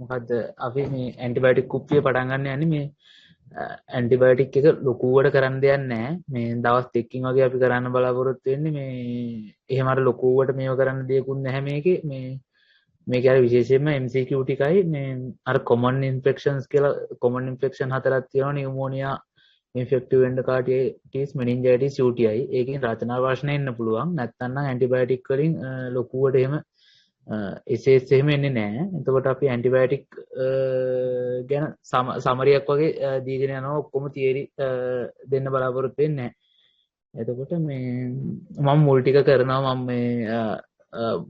මොකද්ද අපි මේ ඇන්ටිබයොටික් කුප්පිය පටන් ගන්න යන්නේ. මේ ඇන්ටිබයොටික් එක ලොකුවට කරන්න දෙයක් නැහැ. මේ දවස් 2කින් වගේ අපි කරන්න බලාපොරොත්තු වෙන්නේ. මේ එහෙම අර ලොකුවට මේව කරන්න දෙයක්වත් නැහැ මේකේ. මේ මේක අර විශේෂයෙන්ම MCQ ටිකයි මේ අර කොමන් ඉන්ෆෙක්ෂන්ස් කියලා කොමන් ඉන්ෆෙක්ෂන් හතරක් තියෙනවා. Pneumonia, infective endocarditis, meningitis, UTI. ඒකෙන් රචනා ප්‍රශ්න එන්න පුළුවන්. නැත්නම් නම් ඇන්ටිබයොටික් වලින් ලොකුවට එහෙම එසේස් එහෙම එන්නේ නැහැ. එතකොට අපි ඇන්ටිබයොටික් ගැන සමරියක් වගේ දීගෙන යනවා. ඔක්කොම තියරි දෙන්න බලාපොරොත්තු වෙන්නේ නැහැ. එතකොට මේ මම මුල් ටික කරනවා. මම මේ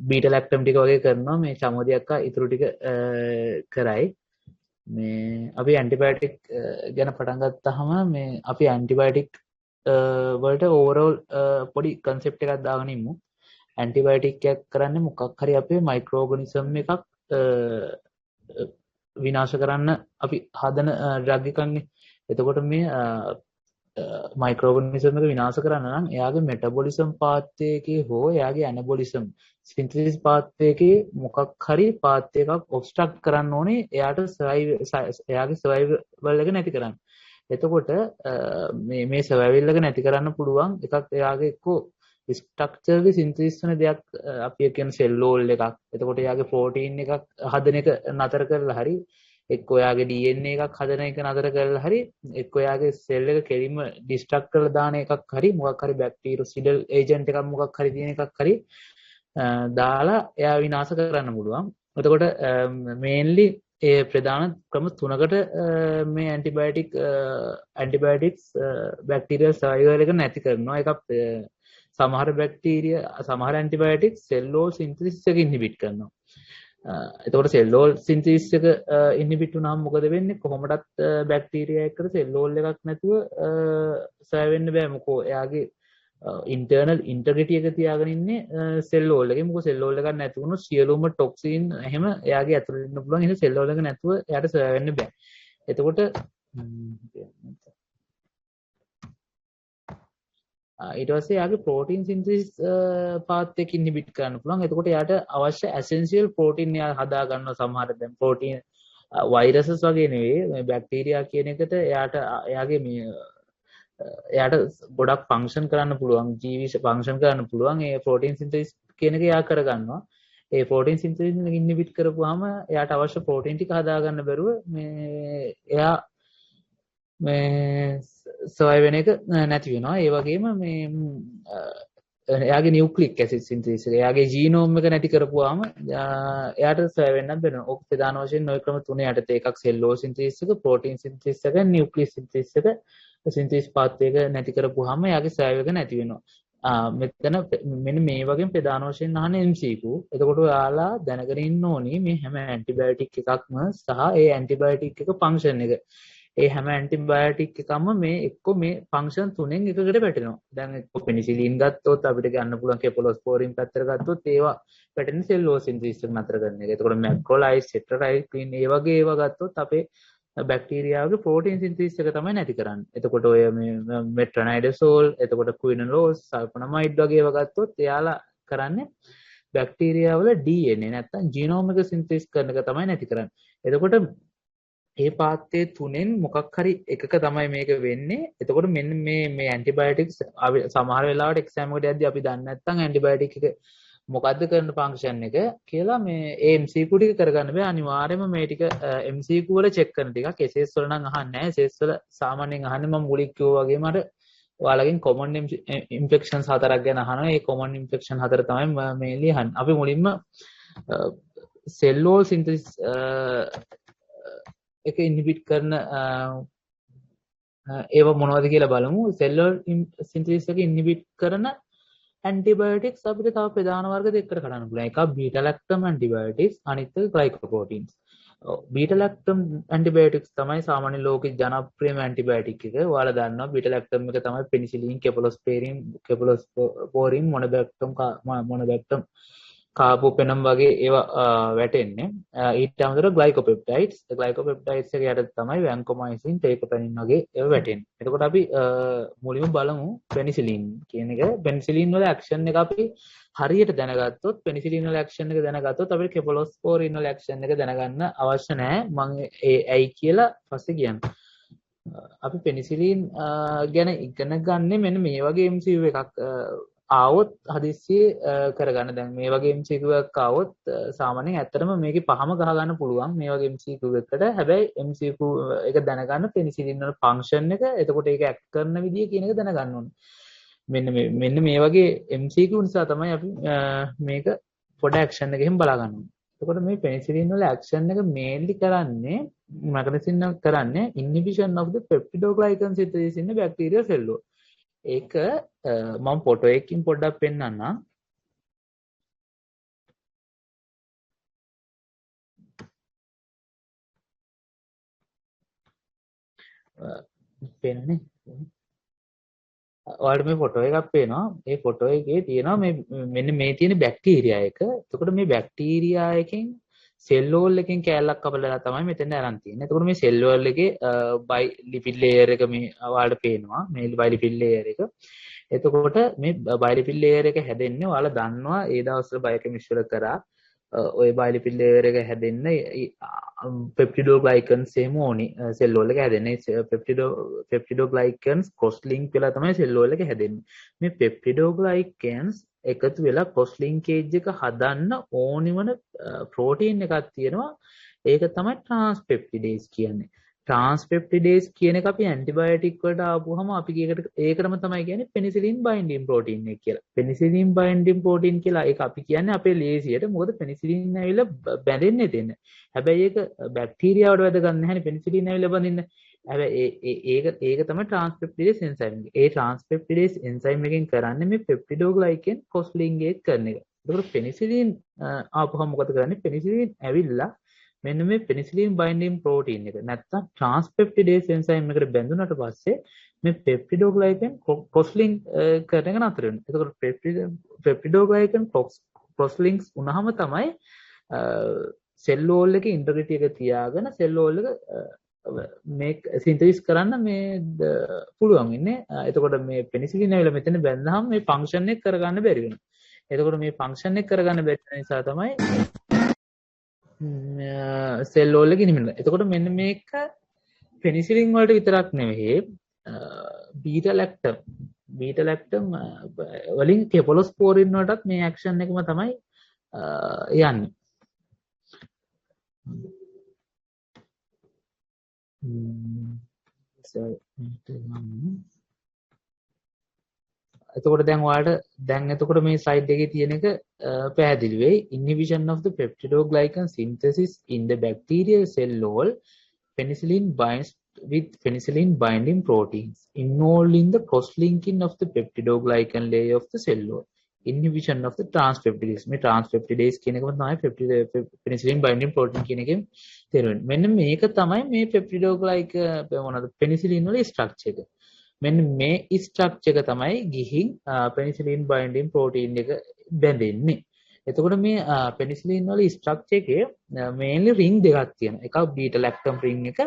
බීටා ලැක්ටම් ටික වගේ කරනවා. මේ චමෝදි අක්කා ඉතුරු ටික කරයි. මේ අපි ඇන්ටිබයොටික් ගැන පටන් ගත්තාම මේ අපි ඇන්ටිබයොටික් වලට ඕවරෝල් පොඩි කන්සෙප්ට් එකක් දාගෙන ඉමු. ඇන්ටිබයොටික් එකක් කරන්නේ මොකක් හරි අපේ මයික්‍රෝ ඕගනිසම් එකක් විනාශ කරන්න අපි හදන ඩ්‍රග් එකක්නේ. එතකොට මේ මයික්‍රෝ ඕගනිසම් එක විනාශ කරන්න නම් එයාගේ මෙටබොලිසම් පාත් එකේ හෝ එයාගේ ඇනබොලිසම් සින්තසිස් පාත් එකේ මොකක් හරි පාත් එකක් ඔබ්ස්ට්‍රක්ට් කරන්න ඕනේ එයාට එයාගේ සර්වයිවල් එක නැති කරන්න. එතකොට මේ මේ සර්වයිවල් එක නැති කරන්න පුළුවන් එකක් එයාගේ එක්කෝ ස්ට්‍රක්චර් සින්තසිස් වෙන දෙයක්, අපි කියන සෙල් වෝල් එකක්. එතකොට එයාගේ ප්‍රෝටීන් එකක් හදන එක නතර කරලා හරි, එක්ක ඔයාගේ DNA එකක් හදන එක නතර කරලා හරි, එක්ක ඔයාගේ සෙල් එක කෙලින්ම ඩිස්ට්‍රක්ට් කරලා දාන එකක් හරි, මොකක් හරි බැක්ටීරියසිඩල් ඒජන්ට් එකක් මොකක් හරි තියෙන එකක් හරි දාලා එයා විනාශ කරන්න පුළුවන්. එතකොට මේන්ලි ඒ ප්‍රධාන ක්‍රම තුනකට මේ ඇන්ටිබයොටික්ස් බැක්ටීරියල් සර්වයිවල් එක නැති කරනවා. එකක් සමහර බැක්ටීරියා සමහර ඇන්ටිබයොටික්ස් සෙල් වෝල් සින්තසිස් එක ඉන්හිබිට් කරනවා. එතකොට සෙල් වෝල් සින්තසිස් එක ඉන්හිබිට් වුණාම මොකද වෙන්නේ? කොහොමඩත් බැක්ටීරියා එක්කට සෙල් වෝල් එකක් නැතුව සර්වයිව් වෙන්න බෑ. මොකෝ එයාගේ ඉන්ටර්නල් ඉන්ටග්‍රිටි එක තියාගෙන ඉන්නේ සෙල් වෝල් එකේ. මොකද සෙල් වෝල් එකක් නැති වුණොත් සියලුම ටොක්සින් එහෙම එයාගේ ඇතුළට එන්න පුළුවන්. එහෙනම් සෙල් වෝල් එක නැතුව එයාට සර්වයිව් වෙන්න බෑ. එතකොට ඊට පස්සේ එයාගේ ප්‍රෝටීන් සින්තසිස් පාත් එක ඉන්හිබිට් කරන්න පුළුවන්. එතකොට එයාට අවශ්‍ය ඇසෙන්ෂියල් ප්‍රෝටීන් එයා හදා ගන්නවා. සමහර දැන් ප්‍රෝටීන් වෛරසස් වගේ නෙවෙයි මේ බැක්ටීරියා කියන එකට එයාට එයාගේ මේ එයාට ගොඩක් ෆන්ක්ෂන් කරන්න පුළුවන්, ජීවි ෆන්ක්ෂන් කරන්න පුළුවන්. ඒ ප්‍රෝටීන් සින්තසිස් කියන එක එයා කරගන්නවා. ඒ ප්‍රෝටීන් සින්තසිස් එක ඉන්හිබිට් කරපුවාම එයාට අවශ්‍ය ප්‍රෝටීන් ටික හදාගන්න බැරුව මේ එයා මේ සර්වයිව් වෙන එක නැති වෙනවා. ඒ වගේම මේ එයාගේ නියුක්ලික් ඇසිඩ් සින්තසිස් එක, එයාගේ ජීනෝම් එක නැති කරපුවාම එයාට සර්වයිව් වෙන්නත් බැහැ. ඔක ප්‍රධාන වශයෙන් ඔය ක්‍රම තුන යටතේ එකක් සෙල් වෝල් සින්තසිස් එක, ප්‍රෝටීන් සින්තසිස් එක, නියුක්ලික් සින්තසිස් එක, සින්තසිස් පාත් එක නැති කරපුවාම එයාගේ සර්වයිව් එක නැති වෙනවා. මෙතන මෙන්න මේ වගේ ප්‍රධාන වශයෙන් අහන MCQ. එතකොට ඔයාලා දැනගෙන ඉන්න ඕනි මේ හැම ඇන්ටිබයොටික් එකක්ම සහ ඒ ඇන්ටිබයොටික් එක ෆන්ක්ෂන් එක. ඒ හැම ඇන්ටිබයොටික් එකම මේ එක්ක මේ ෆන්ක්ෂන් තුනෙන් එකකට වැටෙනවා. දැන් එක්ක පෙනිසිලින් ගත්තොත් අපිට ගන්න පුළුවන් කෙපලොස්පෝරින් පැත්තට ගත්තොත් ඒවා වැටෙන සෙල් වෝල් සින්තසිස් එක නතර කරන එක. එතකොට මැක්‍රෝලයිඩ්, ටෙට්‍රාසයික්ලින් ඒ වගේ ඒවා ගත්තොත් අපේ බැක්ටීරියාවගේ ප්‍රෝටීන් සින්තසිස් එක තමයි නැති කරන්නේ. එතකොට ඔය මේ මෙට්‍රොනයිඩසෝල්, එතකොට ක්විනොලෝස්, සල්ෆොනමයිඩ් වගේ ඒවා ගත්තොත් එයාලා කරන්නේ බැක්ටීරියා වල DNA නැත්තම් ජීනෝම් එක සින්තසිස් කරන එක තමයි නැති කරන්නේ. එතකොට ඒ පාත්තේ තුනෙන් මොකක් හරි එකක තමයි මේක වෙන්නේ. එතකොට මෙන්න මේ මේ ඇන්ටිබයොටික්ස් අපි සමහර වෙලාවට එක්සෑම් එකට යද්දි අපි දන්නේ නැත්නම් ඇන්ටිබයොටික් එක මොකද්ද කරන ෆන්ක්ෂන් එක කියලා මේ ඒ MCQ ටික කරගන්න බෑ. අනිවාර්යයෙන්ම මේ ටික MCQ වල චෙක් කරන ටිකක්. SS වල නම් අහන්නේ නැහැ. SS වල සාමාන්‍යයෙන් අහන්නේ මම මුලින් කිව්වා වගේම අර ඔයාලගෙන් කොමන් ඉන්ෆෙක්ෂන්ස් හතරක් ගැන අහනවා. ඒ කොමන් ඉන්ෆෙක්ෂන් හතර තමයි මේන්ලි අහන්නේ. අපි මුලින්ම සෙල් වෝල් සින්තසිස් එක ඉන්හිබිට් කරන ඒවා මොනවද කියලා බලමු. සෙල් වෝල් සින්තසිස් එක ඉන්හිබිට් කරන ඇන්ටිබයොටික්ස් අපිට තව ප්‍රධාන වර්ග දෙකකට කඩන්න පුළුවන්. එකක් බීටා ලැක්ටම් ඇන්ටිබයොටික්ස්, අනිත් එක ග්ලයිකෝප්‍රෝටීන්ස්. බීටා ලැක්ටම් ඇන්ටිබයොටික්ස් තමයි සාමාන්‍ය ලෝකේ ජනප්‍රියම ඇන්ටිබයොටික් එක. ඔයාලා දන්නවා බීටා ලැක්ටම් එක තමයි පෙනිසිලින්, කෙපලොස්පෝරින්, මොනොබැක්ටම් කාබෝපෙනම් වගේ ඒවා වැටෙන්නේ. ඊට අමතරව ග්ලයිකෝපෙප්ටයිඩ්ස්, ග්ලයිකෝපෙප්ටයිඩ්ස් එක යටතේ තමයි වැන්කොමයිසින්, ටේකෝපැනින් වගේ ඒවා වැටෙන්නේ. එතකොට අපි මුලින්ම බලමු පෙනිසිලින් කියන එක. පෙනිසිලින් වල ඇක්ෂන් එක අපි හරියට දැනගත්තොත්, පෙනිසිලින් වල ඇක්ෂන් එක දැනගත්තොත් අපිට කෙෆලොස්පෝරින් වල ඇක්ෂන් එක දැනගන්න අවශ්‍ය නැහැ. මම ඒ ඇයි කියලා පස්සේ කියන්නම්. අපි පෙනිසිලින් ගැන ඉගෙන ගන්නේ මෙන්න මේ වගේ MCQ එකක් ආවොත් හදිස්සියේ කරගන්න. දැන් මේ වගේ MCQ එකක් ආවොත් සාමාන්‍යයෙන් ඇත්තටම මේකේ පහම ගහ ගන්න පුළුවන් මේ වගේ MCQ එකකට. හැබැයි MCQ එක දැනගන්න පෙනිසිලින් වල ෆන්ක්ෂන් එක, එතකොට ඒක ඇක්ට් කරන විදිය කියන එක දැනගන්න ඕනේ. මෙන්න මේ වගේ MCQ නිසා තමයි අපි මේක පොඩ ඇක්ෂන් එකකින් බලා ගන්න ඕනේ. එතකොට මේ පෙනිසිලින් වල ඇක්ෂන් එක මේන්ලි කරන්නේ මෙකනිසම් එක කරන්නේ inhibition of the peptidoglycan synthesis in the bacterial cell wall. ඒක මම ෆොටෝ එකකින් පොඩ්ඩක් පෙන්නන්නම්. පේනනේ. ඔයාලට මේ ෆොටෝ එකක් පේනවා. මේ ෆොටෝ එකේ තියෙනවා මේ මෙන්න මේ තියෙන බැක්ටීරියා එක. එතකොට මේ බැක්ටීරියා එකෙන් සෙල් වෝල් එකෙන් කෑල්ලක් කපලා තමයි මෙතෙන් අරන් තියෙන්නේ. එතකොට මේ සෙල් වෝල් එකේ බයි ලිපිඩ් ලේයර් එක මේ ඔයාලට පේනවා. මේ බයි ලිපිඩ් ලේයර් එක. එතකොට මේ බයි ලිපිඩ් ලේයර් එක හැදෙන්නේ ඔයාලා දන්නවා ඒ දවස්වල බයෝකෙමිස්ට්‍රි වල කරා ඔය බයි ලිපිඩ් ලේයර් එක හැදෙන්න පෙප්ටිඩෝග්ලයිකන්ස් එහෙම ඕනි සෙල් වෝල් එක හැදෙන්නේ. පෙප්ටිඩෝග්ලයිකන්ස් ක්‍රොස් ලින්ක් වෙලා තමයි සෙල් වෝල් එක හැදෙන්නේ. මේ පෙප්ටිඩෝග්ලයිකන්ස් එකතු වෙලා ක්‍රොස් ලින්කේජ් එක හදන්න ඕනි වන ප්‍රෝටීන් එකක් තියෙනවා. ඒක තමයි ට්‍රාන්ස්පෙප්ටිඩේස් කියන්නේ. ට්‍රාන්ස්පෙප්ටිඩේස් කියන එක අපි ඇන්ටිබයොටික් වලට ආපුවහම අපි ඒකටම තමයි කියන්නේ පෙනිසිලින් බයින්ඩින් ප්‍රෝටීන් එක කියලා. පෙනිසිලින් බයින්ඩින් ප්‍රෝටීන් කියලා ඒක අපි කියන්නේ අපේ ලේසියට. මොකද පෙනිසිලින් ඇවිල්ලා බැඳෙන්නේ එතන. හැබැයි ඒක බැක්ටීරියාවට වැදගත් නැහැනේ පෙනිසිලින් ඇවිල්ලා බඳින්න. හැබැයි ඒක තමයි ට්‍රාන්ස්පෙප්ටිඩේස් එන්සයිම් එක. ඒ ට්‍රාන්ස්පෙප්ටිඩේස් එන්සයිම් එකෙන් කරන්නේ මේ පෙප්ටිඩෝග්ලයිකන් ක්‍රොස් ලින්කේජ් කරන එක. එතකොට පෙනිසිලින් ආපුවම මොකද කරන්නේ? පෙනිසිලින් ඇවිල්ලා මෙන්න මේ පෙනිසිලින් බයින්ඩින් ප්‍රෝටීන් එක නැත්තම් ට්‍රාන්ස්පෙප්ටිඩේස් එන්සයිම් එකට බැඳුනට පස්සේ මේ පෙප්ටිඩෝග්ලයිකන් ක්‍රොස් ලින්ක් කරන එක නතර වෙනවා. එතකොට පෙප්ටිඩෝග්ලයිකන් ක්‍රොස් ලින්ක්ස් වුණාම තමයි සෙල් වෝල් එකේ ඉන්ටග්‍රිටි එක තියාගෙන සෙල් වෝල් එක මේ සින්තසිස් කරන්න මේ පුළුවන් වෙන්නේ. එතකොට මේ පෙනිසිලින් ඇවිල්ලා මෙතන බැඳනහම මේ ෆන්ක්ෂන් එක කරගන්න බැරි වෙනවා. එතකොට මේ ෆන්ක්ෂන් එක කරගන්න බැරි වෙන නිසා තමයි සෙල් වෝල් එක ඉනිමිනවා. එතකොට මෙන්න මේක පෙනිසිලින් වලට විතරක් නෙවෙයි බීටා ලැක්ටම් වලින් කෙෆලොස්පෝරින් වලටත් මේ ඇක්ෂන් එකම තමයි යන්නේ. එතකොට දැන් ඔයාලට දැන් එතකොට මේ ස්ලයිඩ් එකේ තියෙන එක පැහැදිලි වෙයි. Inhibition of the peptidoglycan synthesis in the bacterial cell wall, penicillin binds with penicillin binding proteins involved in the cross-linking of the peptidoglycan layer of the cell wall. Inhibition of the transpeptidase. මේ transpeptidase කියන එකම තමයි penicillin binding protein කියන එකෙන් තේරුම් වෙන්නේ. මෙන්න මේක තමයි මේ peptidoglycan මොනවද penicillin වල ස්ට්‍රක්චර් එක. මෙන්න මේ ස්ට්‍රක්චර් එක තමයි ගිහින් penicillin binding protein එක බැඳෙන්නේ. එතකොට මේ penicillin වල ස්ට්‍රක්චර් එකේ මේන්ලි රින්ග් දෙකක් තියෙනවා. එකක් බීටා ලැක්ටම් රින්ග් එක.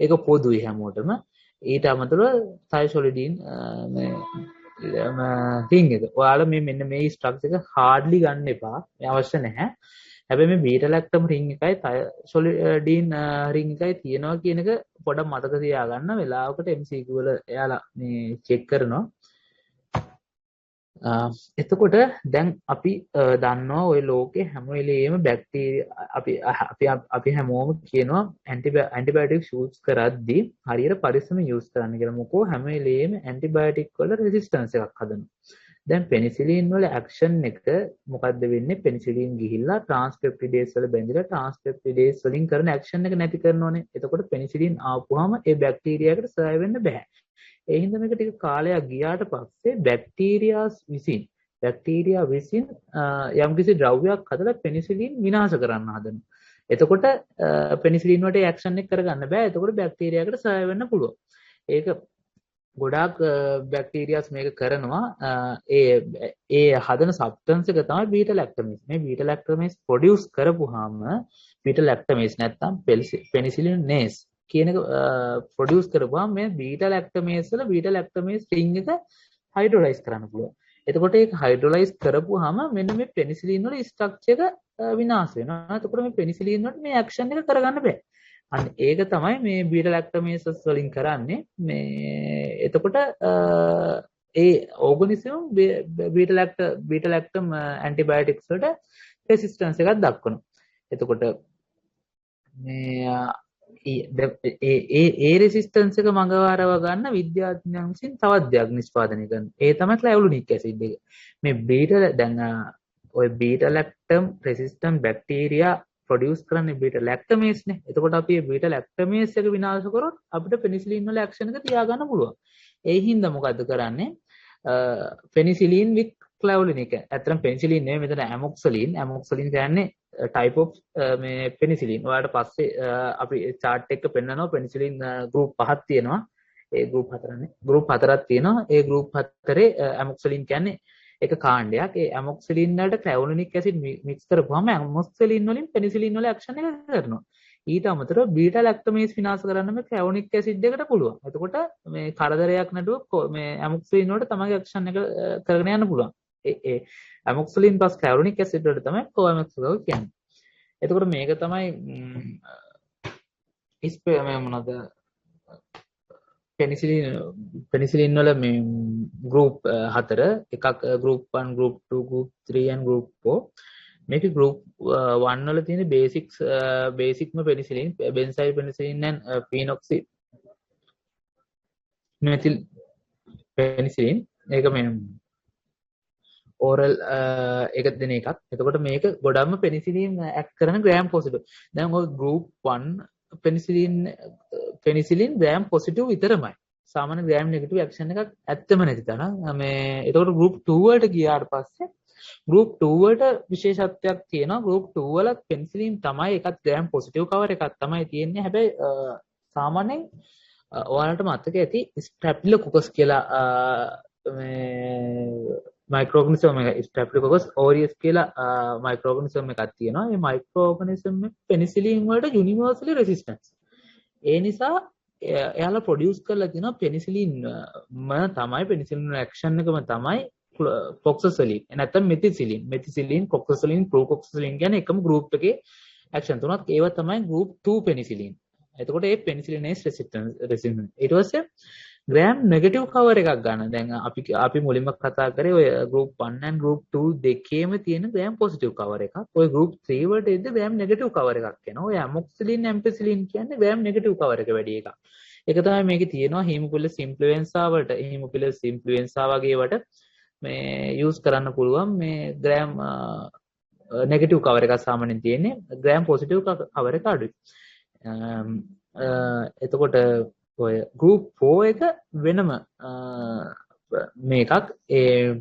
ඒක පොදුයි හැමෝටම. ඊට අමතරව තයසොලිඩින් මේ රින්ග් එක. ඔයාලා මේ මෙන්න මේ ස්ට්‍රක්චර් එක හાર્ඩ්ලි ගන්න එපා. මේ අවශ්‍ය නැහැ. හැබැයි මේ බීටා ලැක්ටම් රින්ග් එකයි තයසොලිඩින් රින්ග් එකයි තියෙනවා කියන එක පොඩක් මතක තියාගන්න. වෙලාවකට MCQ වල එයාලා මේ චෙක් කරනවා. එතකොට දැන් අපි දන්නවා ওই ලෝකේ හැම වෙලේම බැක්ටීරියා අපි අපි අපි හැමෝම කියනවා ඇන්ටිබයොටික්ස් යූස් කරද්දී හරියට පරිස්සම යූස් කරන්න කියලා. මොකෝ හැම වෙලේම ඇන්ටිබයොටික් වල රෙසිස්ටන්ස් එකක් හදනවා. දැන් පෙනිසිලින් වල ඇක්ෂන් එක මොකද්ද වෙන්නේ? පෙනිසිලින් ගිහිල්ලා ට්‍රාන්ස්පෙප්ටිඩේස් වල බැඳිලා ට්‍රාන්ස්පෙප්ටිඩේස් වලින් කරන ඇක්ෂන් එක නැති කරනෝනේ. එතකොට පෙනිසිලින් ආපුවාම ඒ බැක්ටීරියා එකට සර්වයිව් වෙන්න බෑ. ඒ හින්දා මේක ටික කාලයක් ගියාට පස්සේ බැක්ටීරියා විසින් යම්කිසි ද්‍රව්‍යයක් හදලා පෙනිසිලින් විනාශ කරන්න හදනවා. එතකොට පෙනිසිලින් වලට ඇක්ෂන් එක කරගන්න බෑ. එතකොට බැක්ටීරියාකට සර්වයිව් වෙන්න පුළුවන්. ඒක ගොඩාක් බැක්ටීරියාස් මේක කරනවා. ඒ ඒ හදන සබ්ස්ටන්ස් එක තමයි බීටා ලැක්ටමේස්. මේ බීටා ලැක්ටමේස් ප්‍රොඩියුස් කරපුවාම බීටා ලැක්ටමේස් නැත්තම් පෙනිසිලිනේස් කියන එක ප්‍රොඩියුස් කරපුවාම මේ බීටා ලැක්ටමේස් වල බීටා ලැක්ටමේස් රින්ග් එක හයිඩ්‍රොලයිස් කරන්න පුළුවන්. එතකොට ඒක හයිඩ්‍රොලයිස් කරපුවාම මෙන්න මේ පෙනිසිලින් වල ස්ට්‍රක්චර් එක විනාශ වෙනවා. එතකොට මේ පෙනිසිලින් වලට මේ ඇක්ෂන් එක කරගන්න බෑ. අන්න ඒක තමයි මේ බීටා ලැක්ටමේසස් වලින් කරන්නේ. මේ එතකොට ඒ ඕගනිසම් බීටා ලැක්ටම් ඇන්ටිබයොටික්ස් වලට රෙසිස්ටන්ස් එකක් දක්වනවා. එතකොට මේ ඒ ඒ ඒ රෙසිස්ටන්ස් එක මඟහරව ගන්න විද්‍යාඥයන් විසින් තවත් දෙයක් නිෂ්පාදනය කරනවා. ඒ තමයි ක්ලැවුලිනික් ඇසිඩ් එක. මේ බීටා දැන් ඔය බීටා ලැක්ටම් රෙසිස්ටන්ට් බැක්ටීරියා ප්‍රොඩියුස් කරන්නේ බීටා ලැක්ටමේස් නේ. එතකොට අපි මේ බීටා ලැක්ටමේස් එක විනාශ කරොත් අපිට පෙනිසිලින් වල ඇක්ෂන් එක තියාගන්න පුළුවන්. ඒ හින්දා මොකද්ද කරන්නේ? පෙනිසිලින් විත් ක්ලැවුලිනික්. ඇත්තටම පෙනිසිලින් නෙමෙයි මෙතන ඇමොක්සිලින්. ඇමොක්සිලින් කියන්නේ ටයිප් ඔෆ් මේ පෙනිසිලින්. ඔයාලට පස්සේ අපි චාට් එක පෙන්නනවා පෙනිසිලින් ගෲප් පහක් තියෙනවා. ඒ ගෲප් හතරනේ. ගෲප් හතරක් තියෙනවා. ඒ ගෲප් හතරේ ඇමොක්සිලින් කියන්නේ එක කාණ්ඩයක්. ඒ ඇමොක්සිලින් වලට ක්ලැවුලිනික් ඇසිඩ් මික්ස් කරපුවාම ඇමොක්සිලින් වලින් පෙනිසිලින් වල ඇක්ෂන් එක කරනවා. ඊට අමතරව බීටා ලැක්ටමේස් විනාශ කරන්න මේ ක්ලැවුලිනික් ඇසිඩ් එකට පුළුවන්. එතකොට මේ කරදරයක් නැතුව මේ ඇමොක්සිලින් වලට තමගේ ඇක්ෂන් එක කරගෙන යන්න පුළුවන්. ඒ ඒ ඇමොක්සිලින් ප්ලස් ක්ලැවුලිනික් ඇසිඩ් වලට තමයි කෝඇමොක්සිලෝල් කියන්නේ. එතකොට මේක තමයි ඉස්පේ මේ මොනවද පෙනිසිලින් පෙනිසිලින් වල මේ ගෲප් හතර, එකක් group 1, group 2, group 3 and group 4. මේක ගෲප් 1 වල තියෙන බේසික්ස් බේසික්ම පෙනිසිලින් බෙන්සයිල් පෙනිසිලින් and ෆීනොක්සි මෙතිල් පෙනිසිලින්. ඒක මේ ඕරල් එක දෙන එකක්. එතකොට මේක ගොඩක්ම පෙනිසිලින් ඇක්ට් කරන ග්‍රෑම් පොසිටිව්. දැන් ඔය ගෲප් 1 පෙනිසිලින් පෙනිසිලින් ග්‍රෑම් පොසිටිව් විතරමයි. සාමාන්‍ය ග්‍රෑම් නෙගටිව් ඇක්ෂන් එකක් ඇත්තම නැති තරම්. මේ එතකොට ගෲප් 2 වලට ගියාට පස්සේ ගෲප් 2 වලට විශේෂත්වයක් තියෙනවා. ගෲප් 2 වලත් පෙනිසිලින් තමයි, ඒකත් ග්‍රෑම් පොසිටිව් කවර් එකක් තමයි තියෙන්නේ. හැබැයි සාමාන්‍යයෙන් ඔයාලට මතක ඇති ස්ටැෆිලොකොකස් කියලා මේ මයික්‍රෝ ඕගනිසම් එක, ස්ටැෆිලොකොකස් ඕරියස් කියලා මයික්‍රෝ ඕගනිසම් එකක් තියෙනවා. මේ මයික්‍රෝ ඕගනිසම් එක පෙනිසිලින් වලට යුනිවර්සලි රෙසිස්ටන්ස්. ඒ නිසා එයාලා ප්‍රොඩියුස් කරලා තියෙනවා පෙනිසිලින් ම තමයි, පෙනිසිලින් ඇක්ෂන් එකම තමයි ක්ලොක්සසිලින් නැත්නම් මෙතිසිලින්. මෙතිසිලින්, ක්ලොක්සසිලින්, ෆ්ලුකොක්සසිලින් කියන්නේ එකම ගෲප් එකේ ඇක්ෂන් තුනක්. ඒවා තමයි ගෲප් 2 පෙනිසිලින්. එතකොට ඒ පෙනිසිලිනේස් රෙසිස්ටන්ස් රෙසිස්ටන්ස්. ඊට පස්සේ ග්‍රෑම් නෙගටිව් කවර් එකක් ගන්න. දැන් අපි අපි මුලින්ම කතා කරේ ඔය ගෲප් 1 and group 2 දෙකේම තියෙන ග්‍රෑම් පොසිටිව් කවර් එකක්. ඔය ගෲප් 3 වලට එද්දි ග්‍රෑම් නෙගටිව් කවර් එකක් එනවා. ඔය ඇමොක්සිලින් ඇම්පිසිලින් කියන්නේ ග්‍රෑම් නෙගටිව් කවර් එක වැඩි එකක්. ඒක තමයි මේකේ තියෙනවා හීමොෆිලස් ඉන්ෆ්ලුවෙන්සා වලට, හීමොෆිලස් ඉන්ෆ්ලුවෙන්සා වගේ ඒවට මේ යූස් කරන්න පුළුවන් මේ ග්‍රෑම් නෙගටිව් කවර් එකක් සාමාන්‍යයෙන් තියෙන්නේ. ග්‍රෑම් පොසිටිව් කවර් එක අඩුයි. එතකොට ඔය ගෲප් 4 එක වෙනම මේකක්. ඒ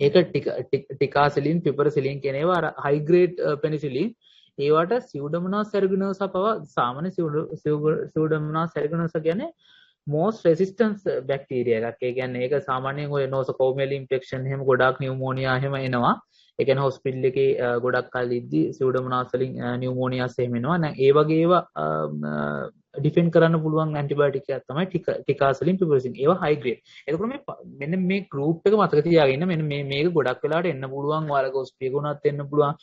ඒක ටික ටිකාසිලින්, පිපරසිලින් කියන ඒවා අර හයි ග්‍රේඩ් පෙනිසිලින්. ඒවට සියුඩොමොනාස් ඇරුගිනෝසා පවා, සාමාන්‍ය සියුඩොමොනාස් ඇරුගිනෝසා කියන්නේ most resistance bacteria එකක්. ඒ කියන්නේ ඒක සාමාන්‍යයෙන් ඔය නොසොකෝමියල් ඉන්ෆෙක්ෂන් එහෙම ගොඩාක් නියුමෝනියා එහෙම එනවා. ඒ කියන්නේ හොස්පිටල් එකේ ගොඩක් කල් ඉද්දි සියුඩොමොනාස් වලින් නියුමෝනියාස් එහෙම එනවා. දැන් ඒ වගේ ඒවා ඩිෆෙන්ඩ් කරන්න පුළුවන් ඇන්ටිබයොටික් එකක් තමයි ටිකාසිලින්, පිපරසිලින්. ඒවා හයි ග්‍රේඩ්. එතකොට මේ මෙන්න මේ ගෲප් එක මතක තියාගන්න. මෙන්න මේ මේක ගොඩක් වෙලාවට එන්න පුළුවන්. ඔයාලගේ හොස්පිටල් එක උනත් එන්න පුළුවන්.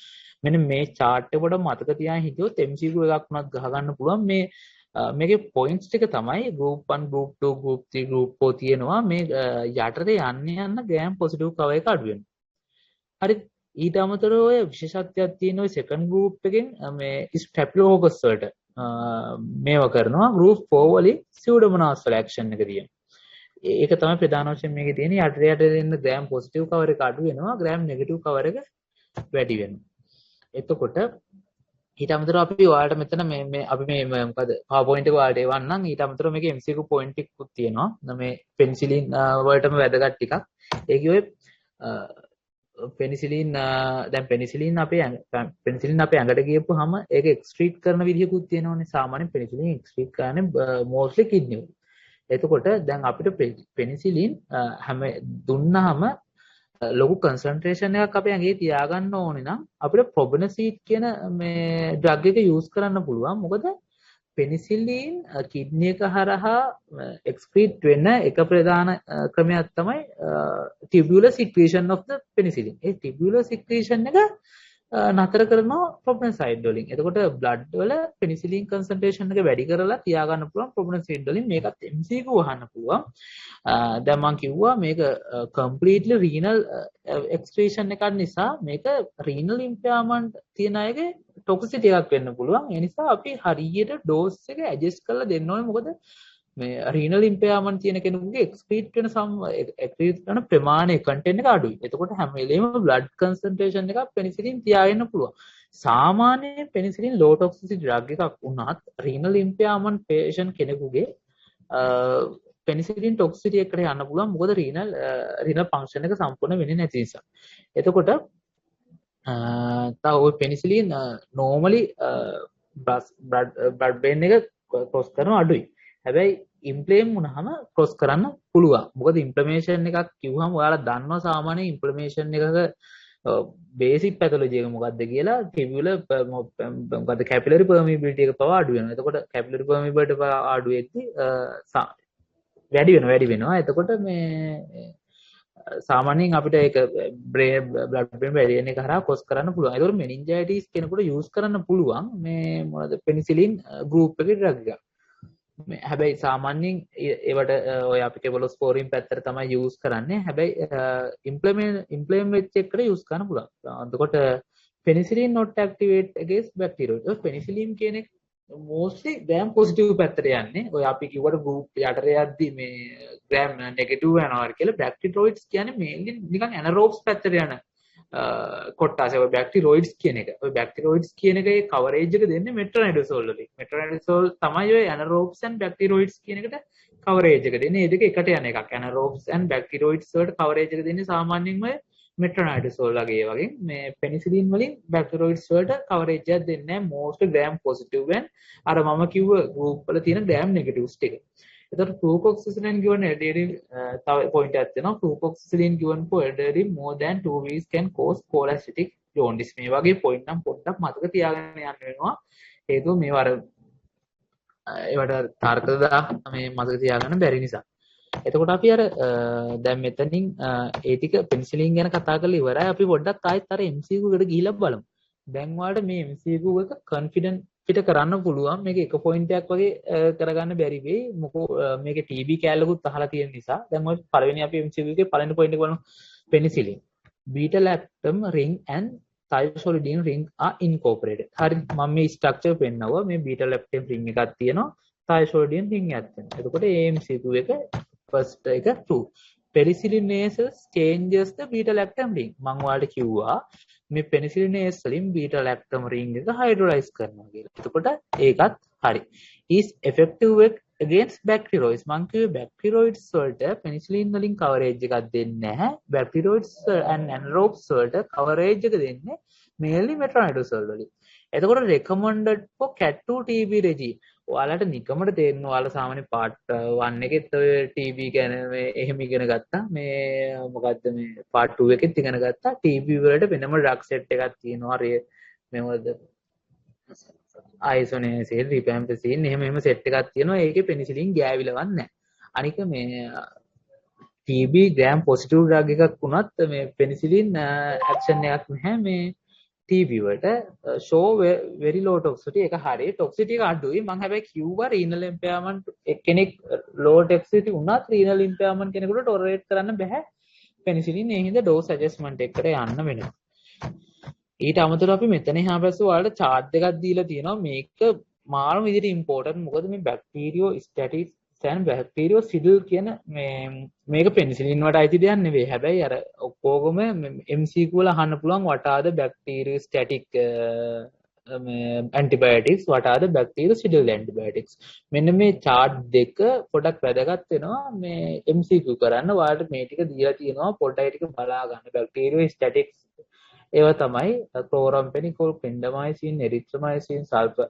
මෙන්න මේ චාට් එක පොඩ මතක තියාගෙන හිටියොත් MCQ එකක් උනත් ගහ ගන්න පුළුවන්. මේ මේකේ පොයින්ට්ස් ටික තමයි ගෲප් 1, ගෲප් 2, ගෲප් 3, ගෲප් 4 තියෙනවා. මේ යටට යන්න යන්න ග්‍රෑම් පොසිටිව් කවර් එක අඩු වෙනවා. හරි, ඊට අමතරව ඔය විශේෂත්වයක් තියෙන ඔය සෙකන්ඩ් ගෲප් එකෙන් මේ ස්ටැෆිලොකොකස් වලට මේවා කරනවා. ගෲප් 4 වලින් සියුඩොමොනාස් වල ඇක්ෂන් එක තියෙනවා. ඒක තමයි ප්‍රධාන වශයෙන් මේකේ තියෙන යටට යටට එන්න ග්‍රෑම් පොසිටිව් කවර් එක අඩු වෙනවා, ග්‍රෑම් නෙගටිව් කවර් එක වැඩි වෙනවා. එතකොට ඊට අමතරව අපි ඔයාලට මෙතන මේ මේ අපි මේ මොකද PowerPoint එක ඔයාලට එවන්නම්. ඊට අමතරව මේකේ MCQ point ටිකකුත් තියෙනවා. මේ පෙනිසිලින් වලටම වැදගත් ටිකක්. ඒකේ ඔය පෙනිසිලින්, දැන් පෙනිසිලින් අපේ ඇඟට ගියපුවාම ඒක එක්ස්ක්‍රීට් කරන විදිහකුත් තියෙනවනේ. සාමාන්‍යයෙන් පෙනිසිලින් එක්ස්ක්‍රීට් කරන්නේ මෝස්ට්ලි කිඩ්නි වලින්. එතකොට දැන් අපිට පෙනිසිලින් හැම දුන්නාම ලොකු කන්සන්ට්‍රේෂන් එකක් අපේ ඇඟේ තියාගන්න ඕනේ නම් අපිට ප්‍රොබෙනසීඩ් කියන මේ ඩ්‍රග් එක යූස් කරන්න පුළුවන්. මොකද පෙනිසිලින් කිඩ්නි එක හරහා එක්ස්ක්‍රීට් වෙන එක ප්‍රධාන ක්‍රමයක් තමයි ටියුබියුලර් සික්‍රීෂන් ඔෆ් the penicillin. ඒ ටියුබියුලර් සික්‍රීෂන් එක නතර කරනවා ප්‍රොබෙනසයිඩ් වලින්. එතකොට බ්ලඩ් වල පෙනිසිලින් කන්සන්ට්‍රේෂන් එක වැඩි කරලා තියාගන්න පුළුවන් ප්‍රොබෙනසයිඩ් වලින්. මේකත් MCQ අහන්න පුළුවන්. දැන් මං කිව්වා මේක කම්ප්ලීට්ලි රීනල් එක්ස්ක්‍රීෂන් එකක් නිසා මේක රීනල් ඉම්පෙයාර්මන්ට් තියෙන අයගේ ටොක්සිසිටි එකක් වෙන්න පුළුවන්. ඒ නිසා අපි හරියට ඩෝස් එක ඇඩ්ජස්ට් කරලා දෙන්න ඕනේ. මොකද මේ රීනල් ඉම්පෙයාර්මන්ට් තියෙන කෙනෙකුගේ එක්ස්ක්‍රීට් වෙන එක්ස්ක්‍රීට් කරන ප්‍රමාණය කන්ටෙන්ට් එක අඩුයි. එතකොට හැම වෙලේම බ්ලඩ් කන්සන්ට්‍රේෂන් එකක් පෙනිසිලින් තියාගෙන පුළුවන්. සාමාන්‍යයෙන් පෙනිසිලින් ලෝ ටොක්සිසිටි ඩ්‍රග් එකක් වුණත් රීනල් ඉම්පෙයාර්මන්ට් පේෂන්ට් කෙනෙකුගේ පෙනිසිලින් ටොක්සිසිටි එකට යන්න පුළුවන්. මොකද රීනල් රීනල් ෆන්ක්ෂන් එක සම්පූර්ණ වෙන්නේ නැති නිසා. එතකොට තව ඔය පෙනිසිලින් නෝමලි බ්ලඩ් බ්‍රේන් එක ක්‍රොස් කරන අඩුයි. හැබැයි ඉන්ෆ්ලේම් වුණාම ක්‍රොස් කරන්න පුළුවන්. මොකද ඉන්ෆ්ලමේෂන් එකක් කිව්වම ඔයාලා දන්නවා සාමාන්‍ය ඉන්ෆ්ලමේෂන් එකක බේසික් පැතොලොජි එක මොකද්ද කියලා. ටියුබියුලර් මොකද්ද කැපිලරි පර්මියබිලිටි එක පවා අඩු වෙනවා. එතකොට කැපිලරි පර්මියබිලිටි පවා අඩු වෙද්දි වැඩි වෙනවා වැඩි වෙනවා. එතකොට මේ සාමාන්‍යයෙන් අපිට ඒක බ්‍රේන් බ්ලඩ් බ්‍රේන් බැරියර් එක හරහා ක්‍රොස් කරන්න පුළුවන්. ඒතකොට මෙනින්ජයිටිස් කෙනෙකුට යූස් කරන්න පුළුවන් මේ මොනවද පෙනිසිලින් ගෲප් එකේ ඩ්‍රග් එකක්. මේ හැබැයි සාමාන්‍යයෙන් ඒවට ඔය අපි කෙෆලොස්පෝරින් පැත්තට තමයි යූස් කරන්නේ. හැබැයි ඉන්ෆ්ලේම් වෙච්ච එකට යූස් කරන්න පුළුවන්. එතකොට penicillin not activate against bacteria. ඔය පෙනිසිලින් කියන එක මෝස්ට්ලි ග්‍රෑම් පොසිටිව් පැත්තට යන්නේ. ඔය අපි කිව්වට ගෲප් යටට යද්දි මේ ග්‍රෑම් නෙගටිව් යනවා කියලා. බැක්ටීරියොයිඩ්ස් කියන්නේ මේන්ලි නිකන් ඇනරෝබ්ස් පැත්තට යන කොට්ටාසය. ඔය බැක්ටීරියොයිඩ්ස් කියන එක. ඔය බැක්ටීරියොයිඩ්ස් කියන එකේ කවරේජ් එක දෙන්නේ මෙට්‍රොනයිඩසෝල් වලින්. මෙට්‍රොනයිඩසෝල් තමයි ඔය ඇනරෝබ්ස් ඇන්ඩ් බැක්ටීරියොයිඩ්ස් කියන එකට කවරේජ් එක දෙන්නේ. මේ දෙක එකට යන එකක්. ඇනරෝබ්ස් ඇන්ඩ් බැක්ටීරියොයිඩ්ස් වලට කවරේජ් එක දෙන්නේ සාමාන්‍යයෙන් ඔය මෙට්‍රොනයිඩසෝල් වගේ වගේ. මේ පෙනිසිලින් වලින් බැක්ටීරියොයිඩ්ස් වලට කවරේජ් එකක් දෙන්නේ නැහැ. මෝස්ට්ලි ග්‍රෑම් පොසිටිව් ඇන්ඩ් අර මම කිව්ව ගෲප් වල තියෙන ග්‍රෑම් නෙගටිව්ස් ටික. එතකොට flucloxacillin given elderly තව පොයින්ට් එකක් තියෙනවා. Flucloxacillin given for elderly more than 2 weeks can cause cholestatic jaundice. මේ වගේ පොයින්ට් නම් පොඩ්ඩක් මතක තියාගන්න යන්න වෙනවා. හේතුව මේවා අර ඒවට තර්ක දා මේ මතක තියාගන්න බැරි නිසා. එතකොට අපි අර දැන් මෙතනින් ඒ ටික පෙනිසිලින් ගැන කතා කරලා ඉවරයි. අපි පොඩ්ඩක් ආයෙත් අර MCQ එකට ගිහිල්ලා බලමු. දැන් ඔයාලට මේ MCQ එක කොන්ෆිඩන්ට් පිට කරන්න පුළුවන්. මේක එක පොයින්ට් එකක් වගේ කරගන්න බැරි වෙයි. මොකෝ මේකේ TB කෑල්ලකුත් අහලා තියෙන නිසා. දැන් ඔය පළවෙනි අපි MCQ එකේ පළවෙනි පොයින්ට් එක බලමු. Penicillin beta lactam ring and thiazolidine ring are incorporated. හරි, මම මේ ස්ට්‍රක්චර් පෙන්නනවා. මේ බීටා ලැක්ටම් රින්ග් එකක් තියෙනවා, thiazolidine ring එකක් තියෙනවා. එතකොට AMCQ එක ෆස්ට් එක true. Penicillinases changes the beta lactam ring. මං ඔයාලට කිව්වා මේ penicillinase වලින් බීටා ලැක්ටම් රින්ග් එක හයිඩ්‍රොලයිස් කරනවා කියලා. එතකොට ඒකත් හරි. Is effective against bacteroids. මං කිව්වේ bacteroids වලට penicillin වලින් කවරේජ් එකක් දෙන්නේ නැහැ. Bacteroids and anaerobes වලට කවරේජ් එක දෙන්නේ mainly metronidazole වලින්. එතකොට recommended for cat 2 TB regime. ඔයාලට නිකමට තේරෙනවා ඔයාලා සාමාන්‍ය පාර්ට් 1 එකෙත් ඔය TB ගැන මේ එහෙම ඉගෙන ගත්තා. මේ මොකද්ද මේ පාර්ට් 2 එකෙත් ඉගෙන ගත්තා. TB වලට වෙනම ඩ්‍රග් සෙට් එකක් තියෙනවා. මේ මොකද්ද අයිසොනියාසිඩ්, රිෆැම්පිසින් එහෙම එහෙම සෙට් එකක් තියෙනවා. ඒකේ පෙනිසිලින් ගෑවිලවත් නැහැ. අනික මේ TB gram positive drug එකක් වුණත් මේ පෙනිසිලින් ඇක්ෂන් එකක් නැහැ මේ TB වලට. Show very low toxicity එක හරි. Toxicity එක අඩුයි. මං හැබැයි කිව්වා renal impairment එක්කෙනෙක් low toxicity වුණත් renal impairment කෙනෙකුට tolerate කරන්න බැහැ පෙනිසිලින්. ඒ හින්දා dose adjustment එකකට යන්න වෙනවා. ඊට අමතරව අපි මෙතන එහා පැස්සේ ඔයාලට චාට් දෙකක් දීලා තියෙනවා. මේක මාරම විදිහට ඉම්පෝටන්ට්. මොකද මේ බැක්ටීරියෝ ස්ටැටික්ස් and බැක්ටීරියෝසිඩල් කියන මේ මේක පෙනිසිලින් වලට අයිති දෙයක් නෙවෙයි. හැබැයි අර ඔක්කොගම MCQ වල අහන්න පුළුවන් what are the bacteriostatic මේ antibiotics, what are the bactericidal antibiotics. මෙන්න මේ චාට් දෙක පොඩක් වැදගත් වෙනවා මේ MCQ කරන්න. ඔයාලට මේ ටික දීලා තියෙනවා, පොඩ්ඩක් ටික බලා ගන්න. බැක්ටීරියෝස්ටැටික්ස් ඒවා තමයි ක්ලෝරාම්ෆෙනිකෝල්, ක්ලින්ඩමයිසින්, එරිත්‍රොමයිසින්, සල්ෆා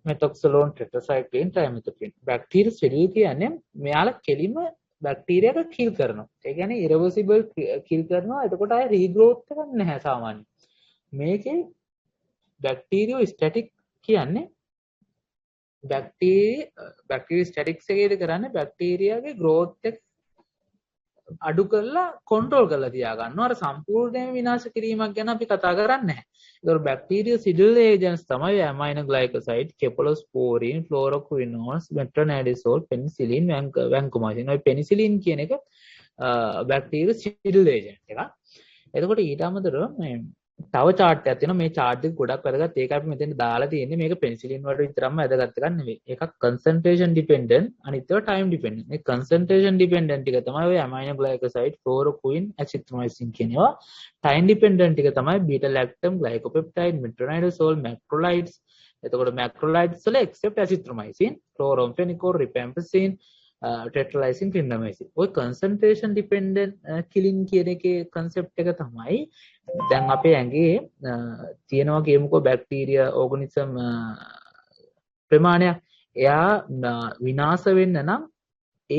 මෙතොක්සලෝන්, ටෙට්‍රාසයික්ලින්, ට්‍රයිමෙතොප්‍රින්. බැක්ටීරියසිඩල් කියන්නේ මෙයාලා කෙලිම බැක්ටීරියා එක කිල් කරනවා. ඒ කියන්නේ ඉරිවර්සිබල් කිල් කරනවා. එතකොට ආය රීග්‍රෝත් එකක් නැහැ සාමාන්‍යයෙන්. මේකේ බැක්ටීරියෝ ස්ටැටික් කියන්නේ බැක්ටීරියා ස්ටැටික්ස් එකේද කරන්නේ බැක්ටීරියාගේ ග්‍රෝත් එක අඩු කරලා කන්ට්‍රෝල් කරලා තියා ගන්නවා. අර සම්පූර්ණයෙන්ම විනාශ කිරීමක් ගැන අපි කතා කරන්නේ නැහැ. ඒතකොට බැක්ටීරියසිඩල් ඒජන්ට්ස් තමයි ඇමයිනෝග්ලයිකෝසයිඩ්, කෙපලොස්පෝරින්, ෆ්ලෝරොක්විනෝන්ස්, මෙට්‍රොනැඩිසෝල්, පෙනිසිලින්, වැන්කොමයිසින්. ඔය පෙනිසිලින් කියන එක බැක්ටීරියසිඩල් ඒජන්ට් එකක්. එතකොට ඊට අමතරව මේ තව චාට් එකක් තියෙනවා. මේ චාට් එක ගොඩක් වැදගත්. ඒක අපි මෙතෙන් දාලා තියෙන්නේ. මේක පෙනිසිලින් වලට විතරක්ම වැදගත් එකක් නෙවෙයි. එකක් කන්සන්ට්‍රේෂන් ඩිපෙන්ඩන්ට්, අනිත් ඒවා ටයිම් ඩිපෙන්ඩන්ට්. මේ කන්සන්ට්‍රේෂන් ඩිපෙන්ඩන්ට් ටික තමයි ඔය ඇමයිනෝග්ලයිකෝසයිඩ්, ක්ලෝරොක්වින්, ඇසිත්‍රොමයිසින් කියන ඒවා. ටයිම් ඩිපෙන්ඩන්ට් ටික තමයි බීටා ලැක්ටම්, ග්ලයිකෝපෙප්ටයිඩ්, මෙට්‍රොනයිඩසෝල්, මැක්‍රොලයිඩ්ස්. එතකොට මැක්‍රොලයිඩ්ස් වල එක්සෙප්ට් ඇසිත්‍රොමයිසින්, ක්ලෝරොම්ෆෙනිකෝල්, රිෆැම්පිසින්, ටෙට්‍රලයිසින්, ක්ලින්ඩමයිසින්. ඔය කන්සන්ට්‍රේෂන් ඩිපෙන්ඩන්ට් කිලින් කියන එකේ කන්සෙප්ට් එක තමයි දැන් අපේ ඇඟේ තියෙනවා කියමුකෝ බැක්ටීරියා ඕගනිසම් ප්‍රමාණයක්. එයා විනාශ වෙන්න නම්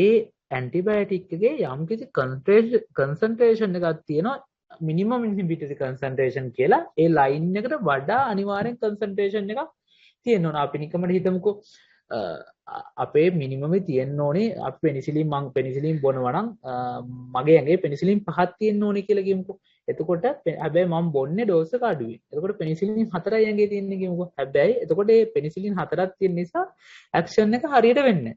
ඒ ඇන්ටිබයොටික් එකේ යම්කිසි කන්සන්ට්‍රේෂන් එකක් තියෙනවා, මිනිමම් ඉන්හිබිටරි කන්සන්ට්‍රේෂන් කියලා. ඒ ලයින් එකට වඩා අනිවාර්යෙන් කන්සන්ට්‍රේෂන් එකක් තියෙන්න ඕන. අපි නිකමට හිතමුකෝ අපේ මිනිමම් තියෙන්න ඕනේ අපි පෙනිසිලින්, මං පෙනිසිලින් බොනවා නම් මගේ ඇඟේ පෙනිසිලින් 5ක් තියෙන්න ඕනේ කියලා කියමුකෝ. එතකොට හැබැයි මං බොන්නේ ඩෝස් එක අඩුයි. එතකොට පෙනිසිලින් 4යි ඇඟේ තියෙන්නේ කියමුකෝ. හැබැයි එතකොට ඒ පෙනිසිලින් 4ක් තියෙන නිසා ඇක්ෂන් එක හරියට වෙන්නේ නැහැ.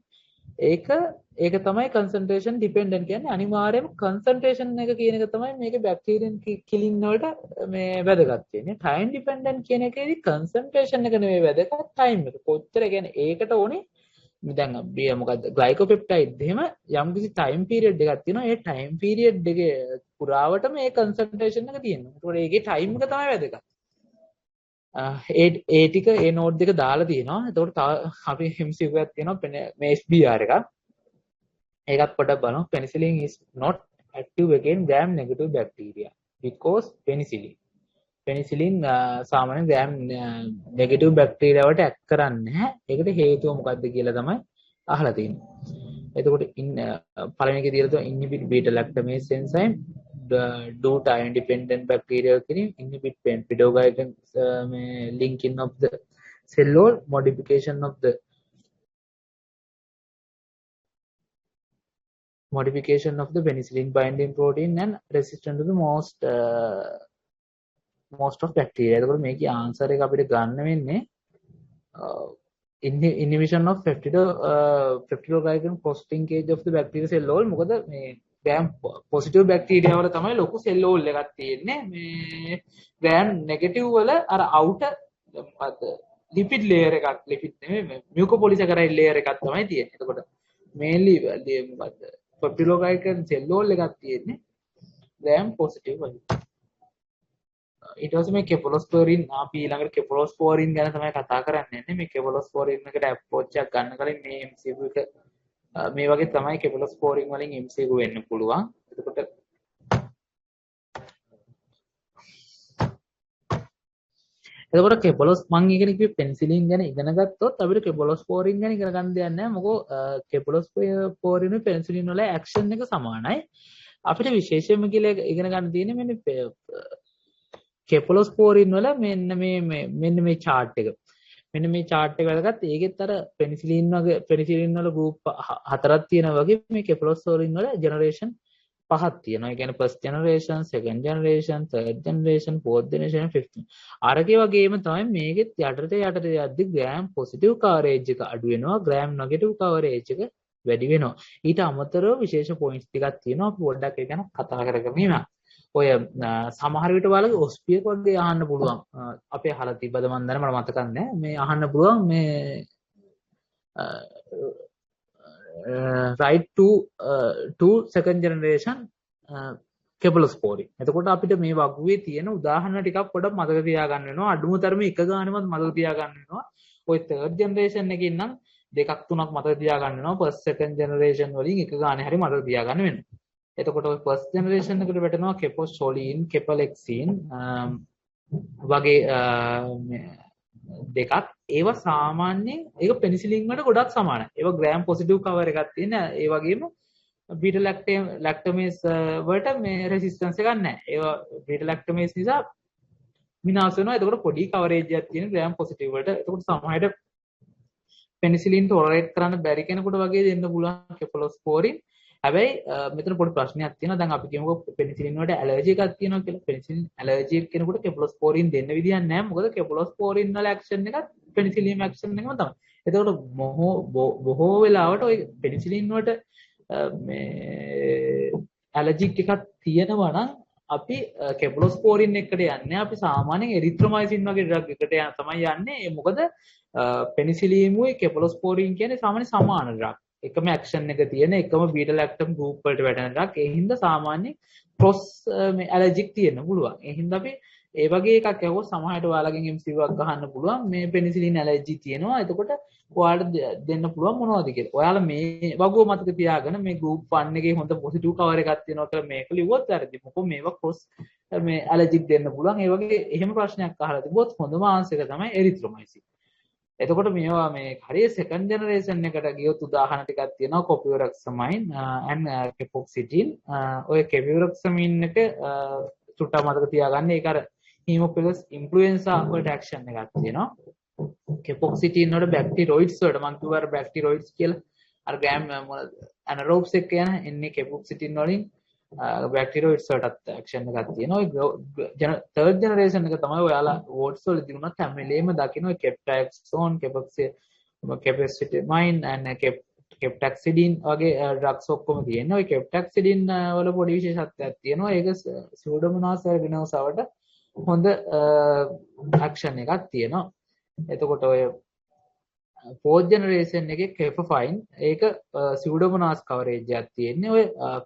ඒක තමයි කන්සන්ට්‍රේෂන් ඩිපෙන්ඩන්ට් කියන්නේ. අනිවාර්යයෙන්ම කන්සන්ට්‍රේෂන් එක කියන එක තමයි මේකේ බැක්ටීරියන් කිලින් වලට මේ වැදගත් වෙන්නේ. ටයිම් ඩිපෙන්ඩන්ට් කියන එකේදී කන්සන්ට්‍රේෂන් එක නෙවෙයි වැදගත්, ටයිම් එක. කොච්චර කියන්නේ ඒකට ඕනේ දැන් මොකද්ද ග්ලයිකෝපෙප්ටයිඩ් එහෙම යම්කිසි ටයිම් පීරියඩ් එකක් තියෙනවා. ඒ ටයිම් පීරියඩ් එකේ පුරාවට මේ කන්සන්ට්‍රේෂන් එක තියෙනවා. ඒකෝට ඒකේ ටයිම් එක තමයි වැදගත්. ඒ ඒ ටික ඒ නෝට් දෙක දාලා තියෙනවා. එතකොට තව අපි MCQ එකක් තියෙනවා මේ SBR එකක්. ඒකත් පොඩ්ඩක් බලමු. Penicillin is not active against gram negative bacteria because penicillin. Penicillin සාමාන්‍යයෙන් ග්‍රෑම් නෙගටිව් බැක්ටීරියා වලට ඇක්ට් කරන්නේ නැහැ. ඒකට හේතුව මොකද්ද කියලා තමයි අහලා තියෙන්නේ. එතකොට පළවෙනි එකේ දීලා තියෙනවා inhibit beta lactamase enzyme, do time dependent bacterial killing, inhibit peptidoglycan මේ linking of the cell wall, modification of the penicillin binding protein and resistant to the most of bacteria. එතකොට මේකේ ආන්සර් එක අපිට ගන්න වෙන්නේ inhibition of peptidoglycan cross linkage of the bacteria cell wall. මොකද මේ gram positive bacteria වල තමයි ලොකු සෙල් වෝල් එකක් තියෙන්නේ. මේ ග්‍රෑම් නෙගටිව් වල අර අවුටර් මොකද්ද ලිපිඩ් ලේයර් එකක්, ලිපිඩ් නෙමෙයි මේ මියුකෝපොලිසැකරයිඩ් ලේයර් එකක් තමයි තියෙන්නේ. එතකොට මේන්ලි මොකද්ද පෙප්ටිඩෝග්ලයිකන් සෙල් වෝල් එකක් තියෙන්නේ ග්‍රෑම් පොසිටිව් වලින්. ඊට පස්සේ මේ කෙපලොස්පෝරින්, අපි ඊළඟට කෙපලොස්පෝරින් ගැන තමයි කතා කරන්න යන්නේ. මේ කෙපලොස්පෝරින් එකට ඇප්‍රෝච් එකක් ගන්න කලින් මේ MCQ එක මේ වගේ තමයි කෙපලොස්පෝරින් වලින් MCQ වෙන්න පුළුවන්. එතකොට කෙපලොස් මං ඉගෙන කිව්වේ පෙනිසිලින් ගැන ඉගෙන ගත්තොත් අපිට කෙපලොස්පෝරින් ගැන ඉගෙන ගන්න දෙයක් නැහැ. මොකෝ කෙපලොස්පෝරින් පෙනිසිලින් වල ඇක්ෂන් එක සමානයි. අපිට විශේෂයෙන්ම කියලා ඉගෙන ගන්න තියෙන්නේ මෙන්න කෙපලොස්පෝරින් වල මෙන්න මේ චාට් එක. මෙන්න මේ චාට් එක වැදගත්. ඒකෙත් අර පෙනිසිලින් වගේ පෙනිසිලින් වල ගෲප් හතරක් තියෙනවා වගේ මේ කෙපලොස්පෝරින් වල ජෙනරේෂන් පහක් තියෙනවා. ඒ කියන්නේ first generation, second generation, third generation, fourth generation, fifth. අරගේ වගේම තමයි මේකෙත් යටට යටට යද්දි ග්‍රෑම් පොසිටිව් කවරේජ් එක අඩු වෙනවා, ග්‍රෑම් නෙගටිව් කවරේජ් එක වැඩි වෙනවා. ඊට අමතරව විශේෂ පොයින්ට්ස් ටිකක් තියෙනවා. අපි පොඩ්ඩක් ඒ ගැන කතා කරගමු ඊළඟ. ඔය සමහර විට ඔයාලගේ ඔස්පියක වගේ අහන්න පුළුවන්. අපේ අහලා තිබ්බද මන් දන්නේ මට මතකත් නෑ. මේ අහන්න පුළුවන් මේ right to second generation cephalosporin. එතකොට අපිට මේ වගුවේ තියෙන උදාහරණ ටිකක් පොඩක් මතක තියාගන්න වෙනවා. අඩුම තරමේ එක ගානෙවත් මතක තියාගන්න වෙනවා. ඔය third generation එකකින් නම් දෙකක් තුනක් මතක තියාගන්න වෙනවා. first second generation වලින් එක ගානේ හරි මතක තියාගන්න වෙනවා. එතකොට ඔය ෆස්ට් ජෙනරේෂන් එකට වැටෙනවා කෙපොසොලින්, කෙපලෙක්සින් වගේ දෙකක්. ඒවා සාමාන්‍යයෙන් ඒක පෙනිසිලින් වලට ගොඩක් සමානයි. ඒවා ග්‍රෑම් පොසිටිව් කවර් එකක් තියෙන. ඒ වගේම බීටා ලැක්ටමේස් වලට මේ රෙසිස්ටන්ස් එකක් නැහැ. ඒවා බීටා ලැක්ටමේස් නිසා විනාශ වෙනවා. එතකොට පොඩි කවරේජ් එකක් තියෙන ග්‍රෑම් පොසිටිව් වලට. එතකොට සමහරවිට පෙනිසිලින් ටොලරේට් කරන්න බැරි කෙනෙකුට වගේ දෙන්න පුළුවන් කෙෆලොස්පෝරින්. හැබැයි මෙතන පොඩි ප්‍රශ්නයක් තියෙනවා. දැන් අපි කියමුකෝ පෙනිසිලින් වලට ඇලර්ජි එකක් තියෙනවා කියලා. පෙනිසිලින් ඇලර්ජි එක කෙනෙකුට කෙෆලොස්පෝරින් දෙන්න විදිහක් නැහැ. මොකද කෙෆලොස්පෝරින් වල ඇක්ෂන් එකත් පෙනිසිලින් ඇක්ෂන් එකම තමයි. එතකොට බොහෝ වෙලාවට ඔය පෙනිසිලින් වලට මේ ඇලර්ජික් එකක් තියෙනවා නම් අපි කෙෆලොස්පෝරින් එකට යන්නේ. අපි සාමාන්‍යයෙන් එරිත්‍රොමයිසින් වගේ ඩ්‍රග් එකට තමයි යන්නේ. මොකද පෙනිසිලිමුයි කෙෆලොස්පෝරින් කියන්නේ සාමාන්‍ය සමාන ඩ්‍රග්. එකම ඇක්ෂන් එක තියෙන එකම බීටා ලැක්ටම් ගෲප් වලට වැටෙන ඩ්‍රග්. ඒ හින්දා සාමාන්‍ය ක්‍රොස් මේ ඇලර්ජික් තියෙන්න පුළුවන්. ඒ හින්දා අපි ඒ වගේ එකක් ඇහුවොත් සමහරවිට ඔයාලගෙන් MCQ එකක් ගහන්න පුළුවන් මේ පෙනිසිලින් ඇලර්ජි තියෙනවා. එතකොට ඔයාලට දෙන්න පුළුවන් මොනවද කියලා. ඔයාලා මේ වගුව මතක තියාගෙන මේ ගෲප් 1 එකේ හොඳ පොසිටිව් කවර් එකක් තියෙනවා කියලා මේක ලිව්වොත් වැරදි. මොකද මේවා ක්‍රොස් මේ ඇලර්ජික් දෙන්න පුළුවන්. ඒ වගේ එහෙම ප්‍රශ්නයක් අහලා තිබ්බොත් හොඳම ආන්සර් එක තමයි එරිත්‍රොමයිසින්. එතකොට මේවා මේ හරිය සෙකන්ඩ් ජෙනරේෂන් එකට ගියොත් උදාහරණ ටිකක් තියෙනවා කොපියොරක්සමයින් ඇන්ඩ් කෙපොක්සිටින්. ඔය කෙපියොරක්සමයින් එක චුට්ටක් මතක තියාගන්න. ඒක අර හීමොෆිලස් ඉන්ෆ්ලුවෙන්සා වලට ඇක්ෂන් එකක් තියෙනවා. කෙපොක්සිටින් වල බැක්ටීරියොයිඩ්ස් වලට මං කිව්වා අර බැක්ටීරියොයිඩ්ස් කියලා අර ග්‍රෑම් මොනවද ඇනරෝබ්ස් එක්ක යන එන්නේ කෙපොක්සිටින් වලින් බැක්ටීරියොයිඩ්ස් වලටත් ඇක්ෂන් එකක් තියෙනවා. ඔය තර්ඩ් ජෙනරේෂන් එක තමයි ඔයාලා වෝඩ්ස් වලදී වුණත් හැම වෙලේම දකින්න ඔය කෙප්ටැක්සෝන්, කෙපෙසිටමයින් ඇන්ඩ් කෙප්ටැක්සිඩින් වගේ ඩ්‍රග්ස් ඔක්කොම තියෙනවා. ඔය කෙප්ටැක්සිඩින් වල පොඩි විශේෂත්වයක් තියෙනවා. ඒක සියුඩොමොනාස් ඇරගිනෝසා වලට හොඳ ඇක්ෂන් එකක් තියෙනවා. එතකොට ඔය ෆෝර්ත් ජෙනරේෂන් එකේ කෙෆෆයින් ඒක සියුඩොමොනාස් කවරේජ් එකක් තියෙන්නේ. ඔය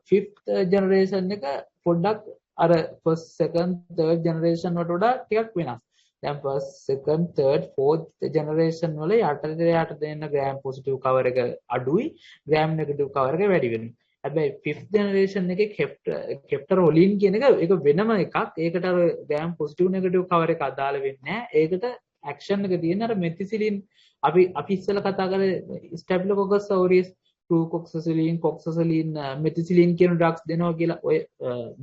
ෆිෆ්ත් ජෙනරේෂන් එක පොඩ්ඩක් අර ෆස්ට් සෙකන්ඩ් තර්ඩ් ජෙනරේෂන් වලට වඩා ටිකක් වෙනස්. දැන් first second third fourth generation වල යටට යට දෙන ග්‍රෑම් පොසිටිව් කවර් එක අඩුයි, ග්‍රෑම් නෙගටිව් කවර් එක වැඩි වෙනවා. හැබැයි ෆිෆ්ත් ජෙනරේෂන් එකේ කෙප්ටරොලින් කියන එක ඒක වෙනම එකක්. ඒකට අර ග්‍රෑම් පොසිටිව් නෙගටිව් කවර් එක අදාළ වෙන්නේ නැහැ. ඒකට ඇක්ෂන් එක තියෙන අර මෙතිසිලින් අපි අපි ඉස්සෙල්ලා කතා කරේ ස්ටැෆිලොකොකස් ඔරියස්, ෆ්ලූකොක්සසිලින්, කොක්සසිලින්, මෙතිසිලින් කියන ඩ්‍රග්ස් දෙනවා කියලා. ඔය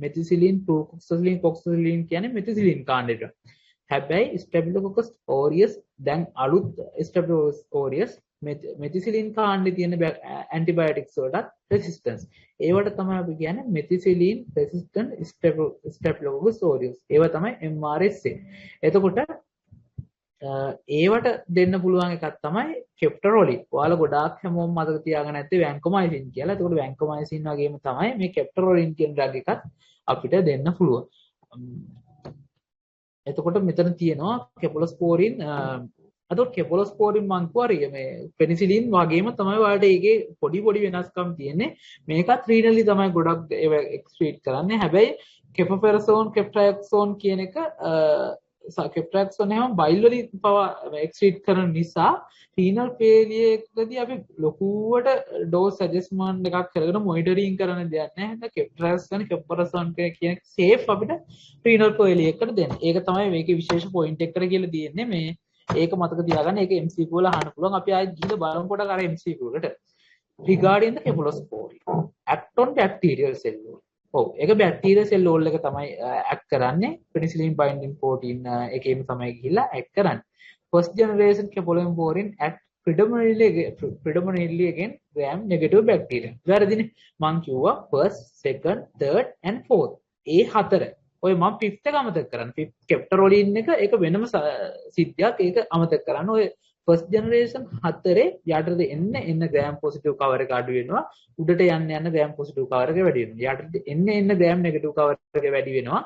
මෙතිසිලින්, ෆ්ලූකොක්සසිලින්, කොක්සසිලින් කියන්නේ මෙතිසිලින් කාණ්ඩෙට. හැබැයි ස්ටැෆිලොකොකස් ඔරියස් දැන් අලුත් ස්ටැෆිලොකොකස් ඔරියස් මෙතිසිලින් කාණ්ඩේ තියෙන ඇන්ටිබයොටික්ස් වලටත් රෙසිස්ටන්ස්. ඒවට තමයි අපි කියන්නේ මෙතිසිලින් රෙසිස්ටන්ට් ස්ටැෆිලොකොකස් ඔරියස්. ඒවා තමයි MRSA. එතකොට ඒවට දෙන්න පුළුවන් එකක් තමයි කෙප්ටරොලින්. ඔයාලා ගොඩාක් හැමෝම මතක තියාගන්න ඇත්තේ වැන්කොමයිසින් කියලා. එතකොට වැන්කොමයිසින් වගේම තමයි මේ කෙප්ටරොලින් කියන ඩ්‍රග් එකත් අපිට දෙන්න පුළුවන්. එතකොට මෙතන තියෙනවා කෙපොලොස්පෝරින්. එතකොට කෙපොලොස්පෝරින් මං කිව්වා හරිය මේ පෙනිසිලින් වගේම තමයි ඔයාලට ඒකේ පොඩි පොඩි වෙනස්කම් තියෙන්නේ. මේකත් රීනලි තමයි ගොඩක් ඒවා එක්ස්ට්‍රීට් කරන්නේ. හැබැයි කෙෆොෆෙරසෝන්, කෙප්ට්‍රැක්සෝන් කියන එක කෙප්ට්‍රැක්සෝන් හැම බයිල් වලින් පවා එක්ස්ට්‍රීට් කරන නිසා රීනල් ෆේලියර් එකකදී අපි ලොකුවට ඩෝස් ඇඩ්ජස්ට්මන්ට් එකක් කරගෙන මොනිටරින් කරන දෙයක් නෑ. එහෙනම් කෙප්ට්‍රැක්සෝන්, කෙප්පරසෝන් කියන එක සේෆ් අපිට රීනල් ෆේලියර් එකට දෙන්න. ඒක තමයි මේකේ විශේෂ පොයින්ට් එකකට කියලා තියෙන්නේ. මේ ඒක මතක තියාගන්න. ඒක MCQ වල අහන්න පුළුවන්. අපි ආයෙත් ගිහලා බලමු පොඩක් අර MCQ එකට. Regarding the cephalosporin act on bacterial cell wall. ඔව් ඒක බැක්ටීරියල් සෙල් වෝල් එක තමයි ඇක්ට් කරන්නේ. පෙනිසිලින් බයින්ඩින් ප්‍රෝටීන් එකේම තමයි ගිහිල්ලා ඇක්ට් කරන්නේ. First generation cephalosporin act predominantly again gram negative bacteria. වැරදිනේ. මං කිව්වා first, second, third and fourth. ඒ හතර. ඔය මං ෆිෆ්ත් එක අමතක කරන්න. ෆිෆ්ත් කෙප්ටරොලින් එක ඒක වෙනම සිද්ධියක්. ඒක අමතක කරන්න. ඔය ෆස්ට් ජෙනරේෂන් හතරේ යටට එන්න එන්න ග්‍රෑම් පොසිටිව් කවර් එක අඩු වෙනවා. උඩට යන්න යන්න ග්‍රෑම් පොසිටිව් කවර් එක වැඩි වෙනවා. යටට එන්න එන්න ග්‍රෑම් නෙගටිව් කවර් එක වැඩි වෙනවා.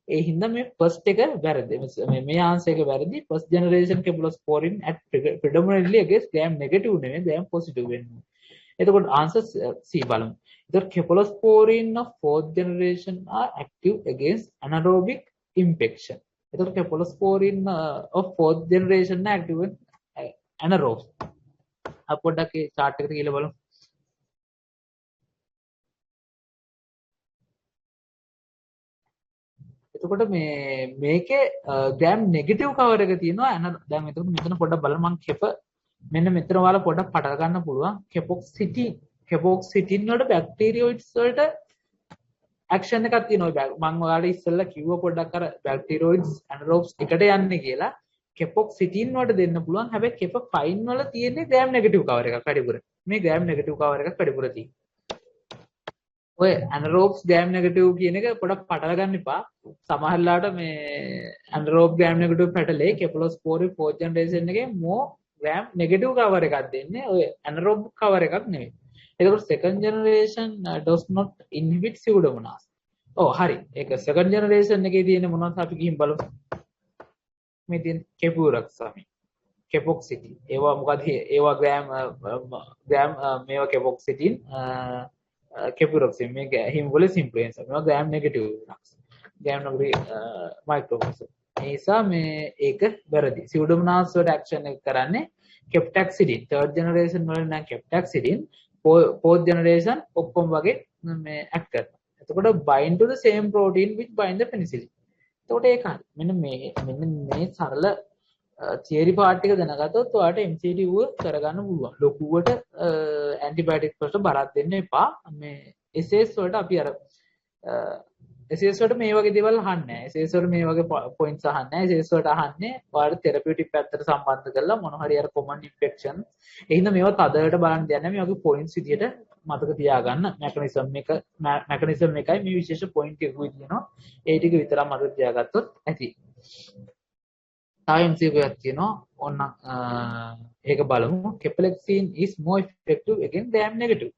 ඒ හින්දා මේ ෆස්ට් එක වැරදි. මේ ආන්සර් එක වැරදි. First generation cephalosporin act predominantly against gram negative නෙමෙයි ග්‍රෑම් පොසිටිව් වෙන්නේ. එතකොට ආන්සර් C බලමු. එතකොට cephalosporin of fourth generation are active against anaerobic infection. එතකොට cephalosporin of fourth generation are active anaerobes. අපි පොඩ්ඩක් ඒ චාට් එකට ගිහලා බලමු. එතකොට මේ මේකේ ග්‍රෑම් නෙගටිව් කවර් එක තියෙනවා. දැන් එතකොට මෙතන පොඩ්ඩක් බලන්න මං කෙප මෙන්න මෙතන ඔයාලා පොඩ්ඩක් පටල ගන්න පුළුවන්. කෙපොක්සිටින් කෙපොක්සිටින් වලට බැක්ටීරියොයිඩ්ස් වලට ඇක්ෂන් එකක් තියෙනවා. මං ඔයාලට ඉස්සෙල්ලා කිව්ව පොඩ්ඩක් අර බැක්ටීරියොයිඩ්ස් ඇනරෝබ්ස් එකට යන්නේ කියලා. කෙපොක්සිටින් වලට දෙන්න පුළුවන්. හැබැයි කෙපෆයින් වල තියෙන්නේ ග්‍රෑම් නෙගටිව් කවර් එකක් වැඩිපුර. මේ ග්‍රෑම් නෙගටිව් කවර් එකක් වැඩිපුර තියෙනවා. ඔය ඇනරෝබ්ස් ග්‍රෑම් නෙගටිව් කියන එක පොඩක් පටල ගන්න එපා. සමහර වෙලාවට මේ ඇනරෝබ් ග්‍රෑම් නෙගටිව් පැටලේ කෙපලොස්පෝරින් ෆෝර්ත් ජෙනරේෂන් එකේ මෝ ග්‍රෑම් නෙගටිව් කවර් එකක් දෙන්නේ. ඔය ඇනරෝබ් කවර් එකක් නෙවෙයි. එතකොට second generation does not inhibit pseudomonas. ඔව් හරි. ඒක සෙකන්ඩ් ජෙනරේෂන් එකේ තියෙන මොනවද අපි ගිහින් බලමු. මේ තියෙන කෙපුරක්සමින්, කෙපොක්සිටින්. ඒවා මොකද ඒවා ග්‍රෑම් ග්‍රෑම් මේවා කෙපොක්සිටින්, කෙපුරොක්සින්, මේ හිමොෆිලස් ඉන්ෆ්ලුවෙන්සා. මේවා gram negative drugs. Gram negative මයික්‍රෝබ්ස්. ඒ නිසා මේ ඒක වැරදි. සියුඩෝමෝනාස් වලට ඇක්ෂන් එක කරන්නේ කෙප්ටැක්සිඩින්. තර්ඩ් ජෙනරේෂන් වල නම් කෙප්ටැක්සිඩින්, ෆෝර්ත් ජෙනරේෂන් ඔක්කොම වගේ මේ ඇක්ට් කරනවා. එතකොට bind to the same protein which bind the penicillin. එතකොට ඒක හරි. මෙන්න මේ සරල තියරි පාර්ට් එක දැනගත්තොත් ඔයාලට MCQ කරගන්න පුළුවන්. ලොකුවට ඇන්ටිබයොටික්ස් වලට බරක් දෙන්න එපා. මේ SS වලට අපි අර SS වලට මේ වගේ දේවල් අහන්නේ නැහැ. SS වලට මේ වගේ පොයින්ට්ස් අහන්නේ නැහැ. SS වලට අහන්නේ ඔයාලට තෙරපියුටික් පැත්තට සම්බන්ධ කරලා මොන හරි අර කොමන් ඉන්ෆෙක්ෂන්. ඒ හින්දා මේවා තදට බලන්න දෙයක් නැහැ. මේ වගේ පොයින්ට්ස් විදියට මතක තියාගන්න. මෙකනිසම් එක මෙකනිසම් එකයි මේ විශේෂ පොයින්ට් එකකුයි තියෙනවා. ඒ ටික විතරක් මතක තියාගත්තොත් ඇති. තව MCQ එකක් තියෙනවා. ඔන්න ඒක බලමු. Cephalexin is more effective against gram negative.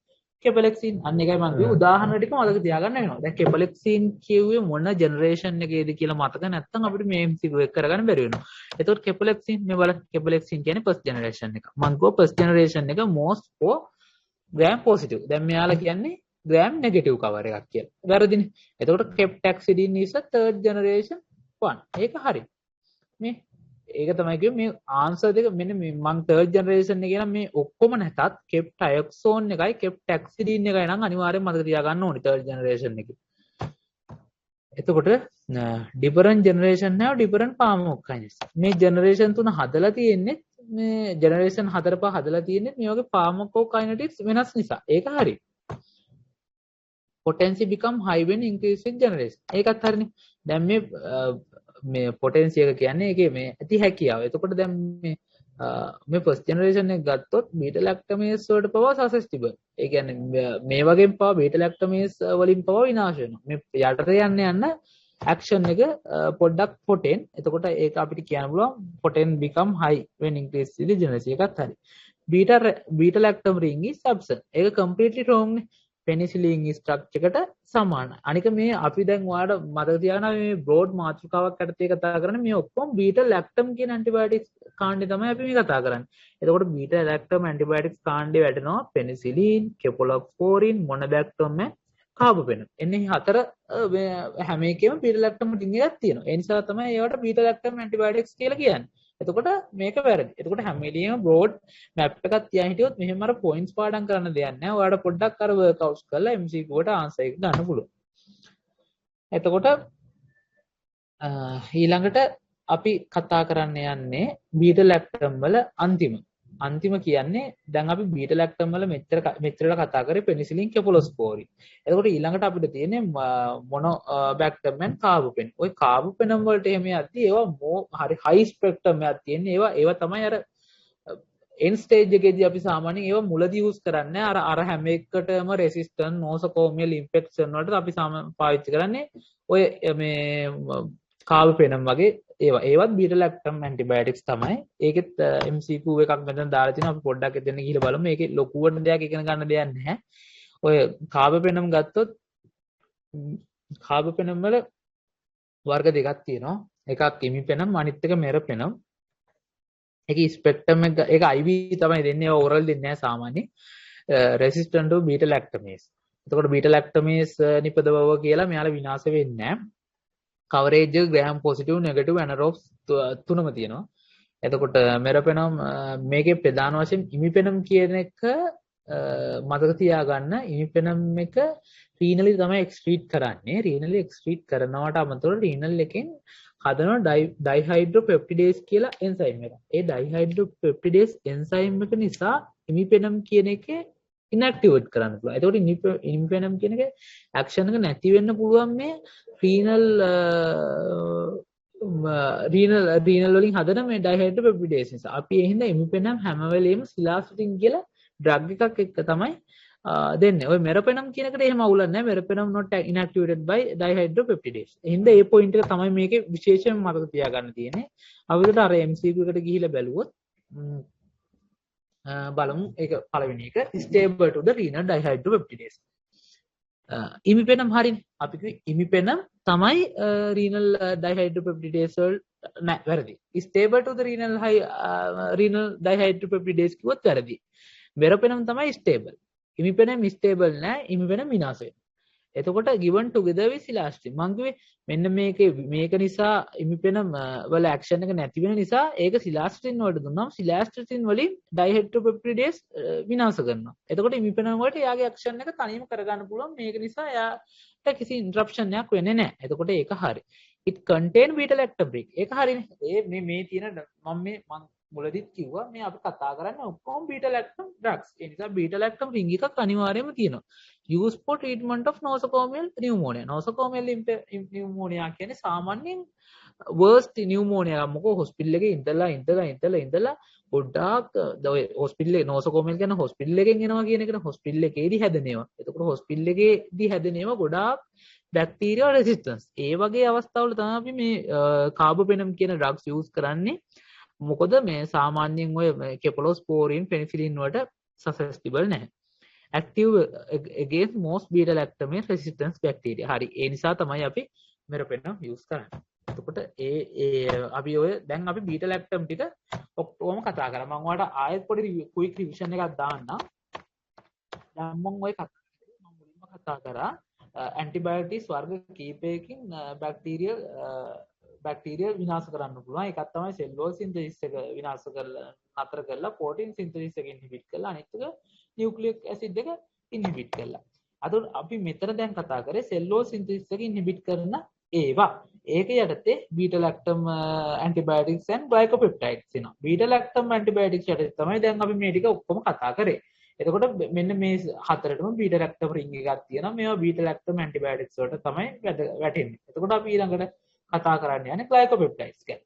කෙපලෙක්සින් අන්න එකයි මං කිව්වේ උදාහරණ ටික මතක තියාගන්න වෙනවා. දැන් කෙපලෙක්සින් කිව්වේ මොන ජෙනරේෂන් එකේද කියලා මතක නැත්නම් අපිට මේ MCQ එක කරගන්න බැරි වෙනවා. එතකොට කෙපලෙක්සින් මේ බලන්න, කෙපලෙක්සින් කියන්නේ ෆස්ට් ජෙනරේෂන් එක. මං කිව්වා ෆස්ට් ජෙනරේෂන් එක most for gram positive. දැන් මෙයාලා කියන්නේ ග්‍රෑම් නෙගටිව් කවර් එකක් කියලා. වැරදිනේ. එතකොට කෙප්ටැක්සිඩින් is a third generation one. ඒක හරි. මේ ඒක තමයි කිව්වේ මේ ආන්සර් දෙක. මෙන්න මේ මං තර්ඩ් ජෙනරේෂන් එකේ නම් මේ ඔක්කොම නැතත් කෙප්ටයොක්සෝන් එකයි කෙප්ටැක්සිඩින් එකයි නම් අනිවාර්යෙන් මතක තියාගන්න ඕනි තර්ඩ් ජෙනරේෂන් එකේ. එතකොට ඩිෆරන්ට් ජෙනරේෂන් have different ෆාමකෝකයිනටික්ස්. මේ ජෙනරේෂන් තුන හදලා තියෙන්නේ, මේ ජෙනරේෂන් හතර පහ හදලා තියෙන්නේ මේ වගේ ෆාමකෝකයිනටික්ස් වෙනස් නිසා. ඒක හරි. Potency become high when increase with generation. ඒකත් හරිනේ. දැන් මේ මේ පොටෙන්සි එක කියන්නේ ඒකේ මේ ඇති හැකියාව. එතකොට දැන් මේ මේ ෆස්ට් ජෙනරේෂන් එක ගත්තොත් බීටා ලැක්ටමේස් වලට පවා සසෙප්ටිබල්. ඒ කියන්නේ මේ වගේ පවා බීටා ලැක්ටමේස් වලින් පවා විනාශ වෙනවා. මේ යටට යන්න යන්න ඇක්ෂන් එක පොඩ්ඩක් පොටෙන්. එතකොට ඒක අපිට කියන්න පුළුවන් potent become high when increase the generation. ඒකත් හරි. Beta lactam ring is absent. ඒක completely wrong නේ. පෙනිසිලින් ස්ට්‍රක්චර් එකට සමානයි. අනික මේ අපි දැන් ඔයාලට මතක තියාගන්න මේ බ්‍රෝඩ් මාතෘකාවක් යටතේ කතා කරන්නේ. මේ ඔක්කොම බීටා ලැක්ටම් කියන ඇන්ටිබයොටික්ස් කාණ්ඩේ තමයි අපි මේ කතා කරන්නේ. එතකොට බීටා ලැක්ටම් ඇන්ටිබයොටික්ස් කාණ්ඩේ වැටෙනවා පෙනිසිලින්, කෙෆලොස්පෝරින්, මොනොබැක්ටම්, කාබපෙනම්. එන්නේ හතර හැම එකෙම බීටා ලැක්ටම් රින්ග් එකක් තියෙනවා. ඒ නිසා තමයි ඒවට බීටා ලැක්ටම් ඇන්ටිබයොටික්ස් කියලා කියන්නේ. එතකොට මේක වැරදි. එතකොට හැම වෙලෙම බ්‍රෝඩ් මැප් එකක් තියන් හිටියොත් මෙහෙම අර පොයින්ට්ස් පාඩම් කරන්න දෙයක් නැහැ. ඔයාලට පොඩ්ඩක් අර වර්ක්අවුට්ස් කරලා MCQ වලට ආන්සර් එක ගන්න පුළුවන්. එතකොට ඊළඟට අපි කතා කරන්න යන්නේ බීටා ලැක්ටම් වල අන්තිම අන්තිම කියන්නේ දැන් අපි බීටා ලැක්ටම් වල මෙච්චර මෙච්චරලා කතා කරේ පෙනිසිලින්, කෙෆලොස්පෝරින්. එතකොට ඊළඟට අපිට තියෙන්නේ මොනෝ බැක්ටම් ඇන්ඩ් කාබපෙනම්. ඔය කාබපෙනම් වලට එහෙම යද්දි ඒවා මෝ හරි හයි ස්පෙක්ට්‍රම් එකක් තියෙන්නේ. ඒවා ඒවා තමයි අර එන්ඩ් ස්ටේජ් එකේදී අපි සාමාන්‍යයෙන් ඒවා මුලදී යූස් කරන්නේ අර අර හැම එකටම රෙසිස්ටන්ට් නෝසොකෝමියල් ඉන්ෆෙක්ෂන් වලට අපි පාවිච්චි කරන්නේ ඔය මේ කාබපෙනම් වගේ ඒවා. ඒවත් බීටා ලැක්ටම් ඇන්ටිබයොටික්ස් තමයි. ඒකෙත් MCQ එකක් මෙතන දාලා තිනවා. අපි පොඩ්ඩක් එතන ගිහලා බලමු. ඒකේ ලොකුවට දෙයක් ඉගෙන ගන්න දෙයක් නැහැ. ඔය කාබපෙනම් ගත්තොත් කාබපෙනම් වල වර්ග දෙකක් තියෙනවා. එකක් ඉමිපෙනම්, අනිත් එක මෙරපෙනම්. ඒකේ ස්පෙක්ට්‍රම් එක, ඒක IV තමයි දෙන්නේ. ඒවා ඕරල් දෙන්නේ නැහැ සාමාන්‍යයෙන්. රෙසිස්ටන්ට් ටු බීටා ලැක්ටමේස්. එතකොට බීටා ලැක්ටමේස් නිපදවව කියලා මෙයාලා විනාශ වෙන්නේ නැහැ. කවරේජ් එක ග්‍රෑම් පොසිටිව්, නෙගටිව්, ඇනරෝබ්ස් තුනම තියෙනවා. එතකොට මෙරපෙනම් මේකේ ප්‍රධාන වශයෙන් ඉමිපෙනම් කියන එක මතක තියාගන්න ඉමිපෙනම් එක රීනලි තමයි එක්ස්ක්‍රීට් කරන්නේ. රීනලි එක්ස්ක්‍රීට් කරනවට අමතරව රීනල් එකෙන් හදනවා ඩයිහයිඩ්‍රෝපෙප්ටිඩේස් කියලා එන්සයිම් එකක්. ඒ ඩයිහයිඩ්‍රෝපෙප්ටිඩේස් එන්සයිම් එක නිසා ඉමිපෙනම් කියන එකේ ඉන්ඇක්ටිවේට් කරන්න පුළුවන්. එතකොට ඉමිපෙනම් කියන එක ඇක්ෂන් එක නැති වෙන්න පුළුවන් මේ රීනල් රීනල් රීනල් වලින් හදන මේ ඩයිහයිඩ්‍රෝපෙප්ටිඩේස් නිසා. අපි ඒ හින්දා ඉමිපෙනම් හැම වෙලෙම සිලාස්ටින් කියලා ඩ්‍රග් එකක් එක්ක තමයි දෙන්නේ. ඔය මෙරපෙනම් කියන එකට එහෙම අවුලක් නැහැ. මෙරපෙනම් not inactivated by dihydropeptidase. ඒ හින්දා ඒ පොයින්ට් එක තමයි මේකේ විශේෂයෙන්ම මතක තියාගන්න තියෙන්නේ. අපි අර MCQ එකට ගිහිල්ලා බැලුවොත් බලමු ඒක පළවෙනි එක stable to the renal dihydropeptidase. ඉමිපෙනම් හරිනේ. අපි කිව්වේ ඉමිපෙනම් තමයි renal dihydropeptidase වල නෑ වැරදි. Stable to the renal renal dihydropeptidase කිව්වොත් වැරදි. මෙරපෙනම් තමයි stable. ඉමිපෙනම් ස්ටේබල් නෑ, ඉමිපෙනම් විනාශ වෙනවා. එතකොට given together with cilastatin මං කිව්වේ මෙන්න මේකේ මේක නිසා ඉමිපෙනම් වල ඇක්ෂන් එක නැති වෙන නිසා ඒක සිලාස්ට්‍රින් වලට දුන්නාම සිලාස්ට්‍රින් වලින් ඩයිහයිඩ්‍රෝපෙප්ටිඩේස් විනාශ කරනවා. එතකොට ඉමිපෙනම් වලට එයාගේ ඇක්ෂන් එක තනියම කරගන්න පුළුවන්. මේක නිසා එයාට කිසි ඉන්ටරප්ෂන් එකක් වෙන්නේ නැහැ. එතකොට ඒක හරි. It contain beta lactam ring. ඒක හරිනේ. ඒ මේ මේ තියෙන මම මේ මං මුලදිත් කිව්වා මේ අපි කතා කරන්නේ ඔක්කොම බීටා ලැක්ටම් ඩ්‍රග්ස්. ඒ නිසා බීටා ලැක්ටම් රින්ග් එකක් අනිවාර්යයෙන්ම තියෙනවා. Use for treatment of nosocomial pneumonia. Nosocomial pneumonia කියන්නේ සාමාන්‍යයෙන් worst pneumonia එකක්. මොකෝ හොස්පිටල් එකේ ඉඳලා ඉඳලා ඉඳලා ඉඳලා ගොඩාක් ඔය හොස්පිටල් එකේ nosocomial කියන්නේ හොස්පිටල් එකෙන් එනවා කියන එකනේ. හොස්පිටල් එකේදී හැදෙන ඒවා. එතකොට හොස්පිටල් එකේදී හැදෙන ඒවා ගොඩාක් බැක්ටීරියා රෙසිස්ටන්ස්. ඒ වගේ අවස්ථාවල තමයි අපි මේ කාබෝපෙනම් කියන ඩ්‍රග්ස් යූස් කරන්නේ. මොකද මේ සාමාන්‍යයෙන් ඔය කෙපලෝස්පෝරින් පෙනිසිලින් වලට සසෙප්ටිබල් නැහැ. Active against most beta lactamase resistance bacteria. හරි. ඒ නිසා තමයි අපි මෙරපෙනම් යූස් කරන්නේ. එතකොට ඒ ඒ අපි ඔය දැන් අපි බීටා ලැක්ටම් ටික ඔක්කොම කතා කරා. මම ඔයාලට ආයෙත් පොඩි ක්වික් රිවිෂන් එකක් දාන්නම්. දැන් මම ඔය කතා මම මුලින්ම කතා කරා ඇන්ටිබයොටික්ස් වර්ග කීපයකින් බැක්ටීරියල් බැක්ටීරියා විනාශ කරන්න පුළුවන්. එකක් තමයි සෙල් වෝල් සින්තසිස් එක විනාශ කරලා නතර කරලා ප්‍රෝටීන් සින්තසිස් එක ඉන්හිබිට් කරලා, අනිත් එක නියුක්ලියක් ඇසිඩ් එක ඉන්හිබිට් කරලා. අද අපි මෙතන දැන් කතා කරේ සෙල් වෝල් සින්තසිස් එක ඉන්හිබිට් කරන ඒවා. ඒක යටතේ බීටා ලැක්ටම් ඇන්ටිබයොටික්ස් ඇන්ඩ් ග්ලයිකෝපෙප්ටයිඩ්ස් එනවා. බීටා ලැක්ටම් ඇන්ටිබයොටික්ස් යටතේ තමයි දැන් අපි මේ ටික ඔක්කොම කතා කරේ. එතකොට මෙන්න මේ හතරටම බීටා ලැක්ටම් රින්ග් එකක් තියෙනවා. මේවා බීටා ලැක්ටම් ඇන්ටිබයොටික්ස් වලට තමයි වැටෙන්නේ. එතකොට අපි ඊළඟට කතා කරන්න යන්නේ ග්ලයිකෝපෙප්ටයිඩ්ස් ගැන.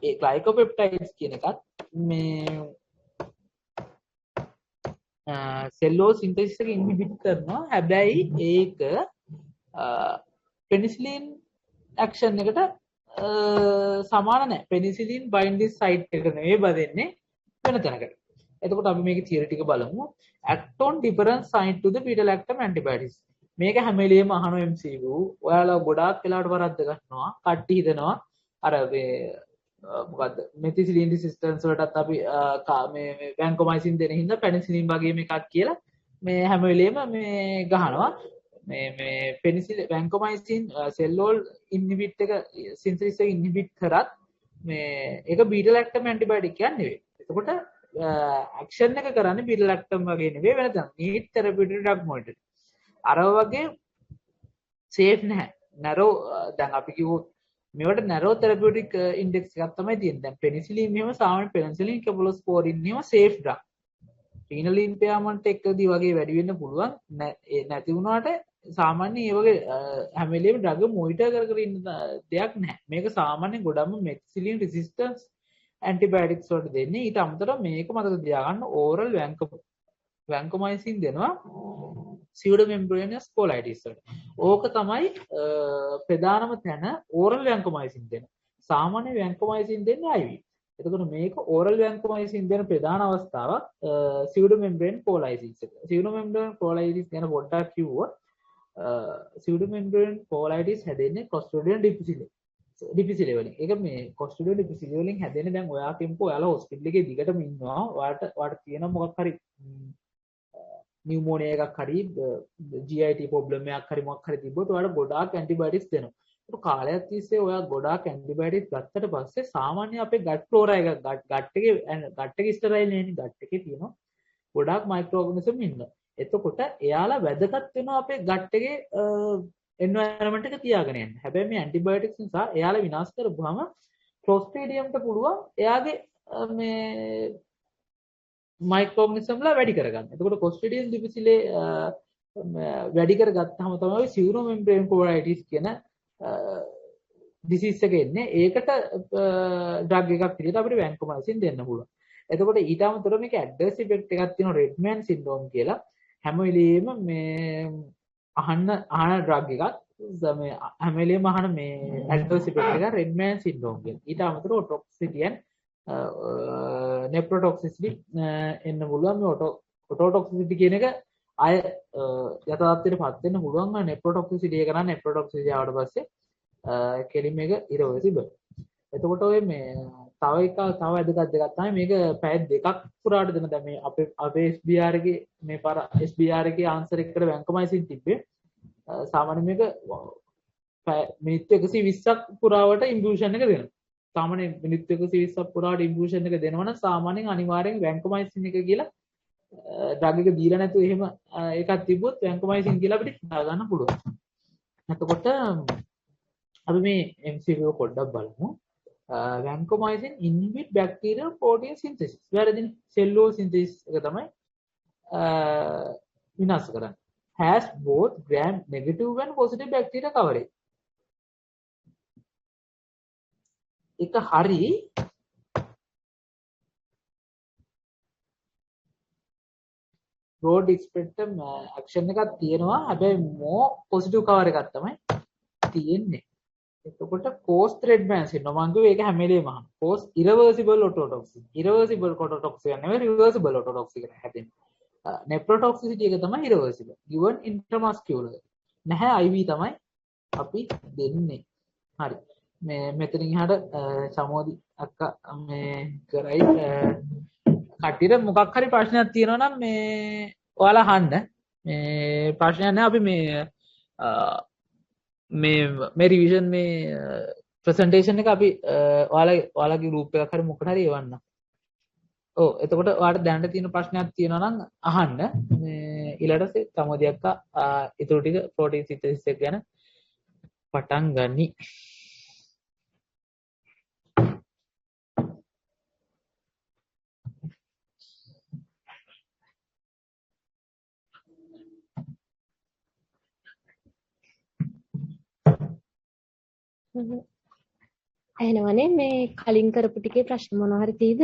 ඒ ග්ලයිකෝපෙප්ටයිඩ්ස් කියන එකත් මේ සෙල් වෝල් සින්තසිස් එක ඉන්හිබිට් කරනවා. හැබැයි ඒක පෙනිසිලින් ඇක්ෂන් එකට සමාන නෑ. පෙනිසිලින් බයින්ඩින් සයිට් එක නෙවෙයි බදින්නේ වෙන තැනකට. එතකොට අපි මේකේ තියරි ටික බලමු. Act on different site to the beta lactam antibiotics. මේක හැම වෙලෙම අහන MCQ. ඔයාලා ගොඩාක් වෙලාවට වරද්ද ගන්නවා. කට්ටි හිතනවා අර මේ මොකද්ද මෙතිසිලින් රෙසිස්ටන්ස් වලටත් අපි මේ මේ වැන්කොමයිසින් දෙන හින්දා පෙනිසිලින් වගේම එකක් කියලා මේ හැම වෙලෙම මේ ගහනවා. මේ මේ පෙනිසිලින් වැන්කොමයිසින් සෙල් වෝල් ඉන්හිබිට් එක සින්තසිස් එක ඉන්හිබිට් කරත් මේ ඒක බීටා ලැක්ටම් ඇන්ටිබයොටික් එකක් නෙවෙයි. එතකොට ඇක්ෂන් එක කරන්නේ බීටා ලැක්ටම් වගේ නෙවෙයි වෙන තැන. Need therapeutic drug monitoring. අර වගේ සේෆ් නැහැ. නැරෝ දැන් අපි කිව්වොත් මේවට නැරෝ තෙරපියුටික් ඉන්ඩෙක්ස් එකක් තමයි තියෙන්නේ. දැන් පෙනිසිලින් මෙහෙම සාමාන්‍ය පෙනිසිලින් කෙපලෝස්පෝරින් එහෙම සේෆ් ඩ්‍රග්. රීනල් ඉම්පෙයාර්මන්ට් එකදී වගේ වැඩි වෙන්න පුළුවන්. නැති වුණාට සාමාන්‍ය ඒ වගේ හැම වෙලේම ඩ්‍රග් මොනිටර් කර කර ඉන්න දෙයක් නැහැ. මේක සාමාන්‍යයෙන් ගොඩක්ම මෙතිසිලින් රෙසිස්ටන්ස් ඇන්ටිබයොටික්ස් වලට දෙන්නේ. ඊට අමතරව මේක මතක තියාගන්න ඕරල් වැන්කොමයිසින් දෙනවා සියුඩෝමෙම්බ්‍රේනස් කොලයිටිස් වලට. ඕක තමයි ප්‍රධානම තැන ඕරල් වැන්කොමයිසින් දෙන. සාමාන්‍ය වැන්කොමයිසින් දෙන්නේ IV. එතකොට මේක ඕරල් වැන්කොමයිසින් දෙන ප්‍රධාන අවස්ථාවක් සියුඩෝමෙම්බ්‍රේන් කොලයිටිස් එක. සියුඩෝමෙම්බ්‍රේන් කොලයිටිස් ගැන පොඩ්ඩක් කිව්වොත් සියුඩෝමෙම්බ්‍රේන් කොලයිටිස් හැදෙන්නේ ක්ලොස්ට්‍රිඩියම් ඩිෆිසිලේ වලින්. ඒක මේ ක්ලොස්ට්‍රිඩියම් ඩිෆිසිලේ වලින් හැදෙන්නේ දැන් ඔයා කියමුකෝ ඔයාලා හොස්පිටල් එකේ දිගටම ඉන්නවා. ඔයාට තියෙන මොකක් හරි නියුමෝනියා එකක් හරි GIT problem එකක් හරි මොකක් හරි තිබ්බොත් ඔයාලට ගොඩාක් ඇන්ටිබයොටික්ස් දෙනවා. ඒක කාලයක් තිස්සේ ඔයා ගොඩාක් ඇන්ටිබයොටික් ගත්තට පස්සේ සාමාන්‍ය අපේ ගට් ෆ්ලෝරා එක ගට් එකේ ගට් එක ස්ටරයිල් නෙවෙයි, ගට් එකේ තියෙනවා ගොඩාක් මයික්‍රෝ ඔර්ගනිසම් ඉන්නවා. එතකොට එයාලා වැදගත් වෙනවා අපේ ගට් එකේ එන්වයරන්මන්ට් එක තියාගෙන යන්න. හැබැයි මේ ඇන්ටිබයොටික්ස් නිසා එයාලා විනාශ කරපුවාම ක්ලොස්ට්‍රීඩියම්ට පුළුවන් එයාගේ මේ මයික්‍රෝ ඔර්ගනිසම්ලා වැඩි කරගන්න. එතකොට ක්ලොස්ට්‍රීඩියම් ඩිෆිසිලේ වැඩි කරගත්තාම තමයි ඔය සියුරෝ මෙම්බ්‍රේන් කොලයිටිස් කියන ඩිසීස් එක එන්නේ. ඒකට ඩ්‍රග් එකක් විදිහට අපිට වැන්කොමයිසින් දෙන්න පුළුවන්. එතකොට ඊට අමතරව මේක ඇඩ්වර්ස් ඉෆෙක්ට් එකක් තියෙනවා රෙඩ්මෑන් සින්ඩ්‍රෝම් කියලා. හැම වෙලෙම මේ අහන්න අහන ඩ්‍රග් එකක් මේ හැම වෙලෙම අහන මේ ඇඩ්වර්ස් ඉෆෙක්ට් එක රෙඩ්මෑන් සින්ඩ්‍රෝම් කියලා. ඊට අමතරව ටොක්සිසිටි ඇන්ඩ් නෙෆ්‍රොටොක්සිසිටි එන්න පුළුවන්. මේ ඔටෝටොක්සිසිටි කියන එක ආය යථාර්ථයට පත් වෙන්න පුළුවන්. නෙෆ්‍රොටොක්සිසිටි එක නම් නෙෆ්‍රොටොක්සිසිටි ආවට පස්සේ කෙලින්ම එක ඉරිවර්සිබල්. එතකොට ඔය මේ තව එක තව වැදගත් දෙකක් තමයි මේක පැය දෙකක් පුරාට දෙන. දැන් මේ අපේ අපේ SBR එකේ මේ පාර SBR එකේ ආන්සර් එකකට වැන්කොමයිසින් තිබ්බේ සාමාන්‍ය මේක මිනිත්තු 120ක් පුරාවට ඉන්ෆියුෂන් එක දෙනවා. සාමාන්‍ය මිනිත්තු 120ක් පුරාවට ඉන්ෆියුෂන් එක දෙනවා නම් සාමාන්‍යයෙන් අනිවාර්යෙන් වැන්කොමයිසින් එක කියලා ඩ්‍රග් එක දීලා නැතුව එහෙම එකක් තිබ්බොත් වැන්කොමයිසින් කියලා අපිට හිතා ගන්න පුළුවන්. එතකොට අපි මේ MCQ පොඩ්ඩක් බලමු. Vancomycin inhibit bacterial protein synthesis. වැරදිනේ. Cellulose synthesis එක තමයි විනාශ කරන්නේ. Has both gram negative and positive bacteria coverage. එක හරි. Broad spectrum action එකක් තියෙනවා. හැබැයි more positive cover එකක් තමයි තියෙන්නේ. එතකොට cause Redman syndrome මං කිව්වේ ඒක හැම වෙලේම අහන. Cause irreversible ototoxic. Irreversible ototoxic නෙවෙයි reversible ototoxic එක හැදෙන්නේ. Nephrotoxicity එක තමයි irreversible. Given intramuscular. නැහැ IV තමයි අපි දෙන්නේ. හරි. මේ මෙතනින් එහාට සමෝදි අක්කා මේ කරයි. කට්ටියට මොකක් හරි ප්‍රශ්නයක් තියෙනවා නම් මේ ඔයාලා අහන්න. මේ ප්‍රශ්නයක් නෑ අපි මේ මේ මේ රිවිෂන් මේ ප්‍රසන්ටේෂන් එක අපි ඔයාලා ඔයාලගේ ගෲප් එකක් හරි මොකට හරි එවන්න. ඔව් එතකොට ඔයාලට දැනට තියෙන ප්‍රශ්නයක් තියෙනවා නම් අහන්න. මේ ඊළඟට සමෝදි අක්කා ඊටු ටික ප්‍රෝටීන් සින්තසිස් එක ගැන පටන් ගනි. ඇහෙනවනේ මේ කලින් කරපු ටිකේ ප්‍රශ්න මොනවා හරි තියෙද?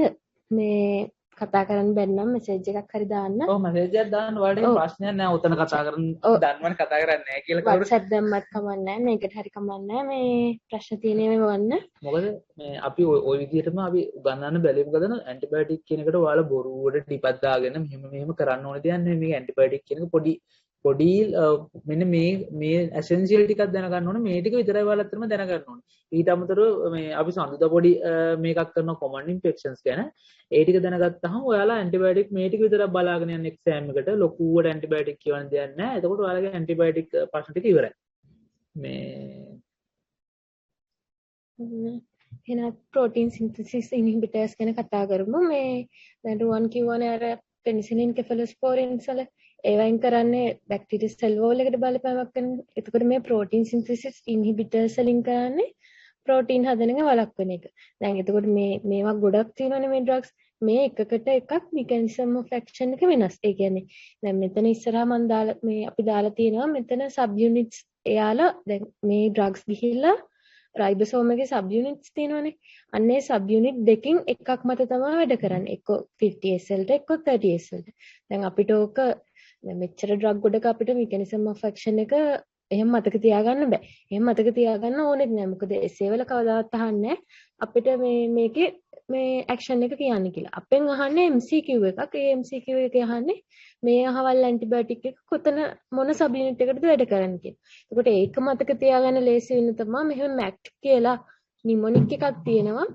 මේ කතා කරන්න බැරි නම් මැසේජ් එකක් හරි දාන්න. ඔව් මැසේජ් එකක් දාන්න ඔයාලට එහෙම ප්‍රශ්නයක් නෑ. උතන කතා කරන්න දන්නවනේ කතා කරන්නේ නෑ කියලා කවුරු WhatsApp දැම්මත් කමක් නෑ. මේකට හරි කමක් නෑ. මේ ප්‍රශ්න තියෙන ඒවා එවන්න. මොකද මේ අපි ඔය විදිහටම අපි උගන්වන්න බැලුවේ මොකද නම් ඇන්ටිබයොටික් කියන එකට ඔයාලා බොරුවට ටිපක් දාගෙන මෙහෙම මෙහෙම කරන්න ඕන දෙයක් නෙමෙයි. මේක ඇන්ටිබයොටික් කියන එක පොඩි පොඩි මෙන්න මේ මේ ඇසෙන්ෂියල් ටිකක් දැනගන්න ඕනේ. මේ ටික විතරයි ඔයාලා අතරම දැනගන්න ඕනේ. ඊට අමතරව මේ අපි සඳුදා පොඩි මේකක් කරන කොමන් ඉන්ෆෙක්ෂන්ස් ගැන ඒ ටික දැනගත්තාම ඔයාලා ඇන්ටිබයොටික් මේ ටික විතරක් බලාගෙන යන එක්සෑම් එකට ලොකුවට ඇන්ටිබයොටික් කියවන දෙයක් නෑ. එතකොට ඔයාලගේ ඇන්ටිබයොටික් ප්‍රශ්න ටික ඉවරයි. මේ එහෙනම් ප්‍රෝටීන් සින්තසිස් ඉන්හිබිටර්ස් ගැන කතා කරමු. මේ දැන් රුවන් කිව්වනේ අර පෙනිසිලින් කෙෆලොස්පෝරින්ස් වල ඒවයින් කරන්නේ බැක්ටීරියා සෙල් වෝල් එකට බලපෑමක් කරන. එතකොට මේ ප්‍රෝටීන් සින්තසිස් ඉන්හිබිටර්ස් වලින් කරන්නේ ප්‍රෝටීන් හදන එක වළක්වන එක. දැන් එතකොට මේ මේවා ගොඩක් තියෙනවනේ මේ ඩ්‍රග්ස්. මේ එකකට එකක් මෙකැනිසම් ඔෆ් ඇක්ෂන් එක වෙනස්. ඒ කියන්නේ දැන් මෙතන ඉස්සරහා මං දාලා මේ අපි දාලා තියෙනවා මෙතන සබ් යුනිට්ස් එයාලා දැන් මේ ඩ්‍රග්ස් ගිහිල්ලා රයිබෝසෝම් එකේ සබ් යුනිට්ස් තියෙනවනේ. අන්න ඒ සබ් යුනිට් දෙකෙන් එකක් මත තමයි වැඩ කරන්නේ. එක්ක 50S වලට එක්ක 30S වලට. දැන් අපිට ඕක දැන් මෙච්චර ඩ්‍රග් ගොඩක අපිට මෙකැනිසම් ඔෆ් ඇක්ෂන් එක එහෙම මතක තියාගන්න බෑ. එහෙම මතක තියාගන්න ඕනෙත් නෑ. මොකද එසේ වල කවදාවත් අහන්නේ අපිට මේ මේකේ මේ ඇක්ෂන් එක කියන්න කියලා. අපෙන් අහන්නේ MCQ එකක්. ඒ MCQ එකේ අහන්නේ මේ අහවල් ඇන්ටිබයොටික් එක කොතන මොන සබ් යුනිට් එකටද වැඩ කරන්නේ කියලා. එතකොට ඒක මතක තියාගන්න ලේසි වෙන්න තමයි මෙහෙම මැක්ට් කියලා නිමොනික් එකක් තියෙනවා.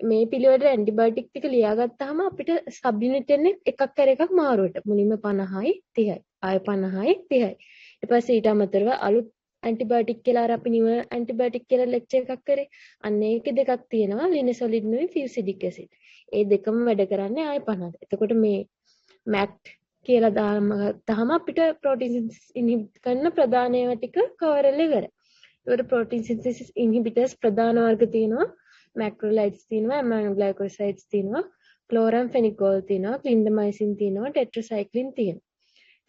මේ පිළිවෙලට ඇන්ටිබයොටික් ටික ලියාගත්තාම අපිට සබ් යුනිට් එන්නේ එකක් කර එකක් මාරුවට. මුලින්ම 50යි 30යි. ආයෙ 50යි 30යි. ඊට පස්සේ ඊට අමතරව අලුත් ඇන්ටිබයොටික් කියලා අර අපි නිව ඇන්ටිබයොටික් කියලා ලෙක්චර් එකක් කරේ. අන්න ඒකේ දෙකක් තියෙනවා, ලිනසොලිඩ් නුයි ෆියුසිඩික් ඇසිඩ්. ඒ දෙකම වැඩ කරන්නේ ආය 50ට. එතකොට මේ මැක්ට් කියලා දාම ගත්තාම අපිට ප්‍රෝටීන් සින්තසිස් ඉන්හිබිට් කරන ප්‍රධාන ඒවා ටික කවර් වෙලා ඉවරයි. ඒකට ප්‍රෝටීන් සින්තසිස් ඉන්හිබිටර්ස් ප්‍රධාන වර්ග තියෙනවා. මැක්‍රෝලයිඩ්ස් තියෙනවා, ඇමයිනෝග්ලයිකෝසයිඩ්ස් තියෙනවා, ක්ලෝරැම්ෆෙනිකෝල් තියෙනවා, ක්ලින්ඩමයිසින් තියෙනවා, ටෙට්‍රසයික්ලින් තියෙනවා.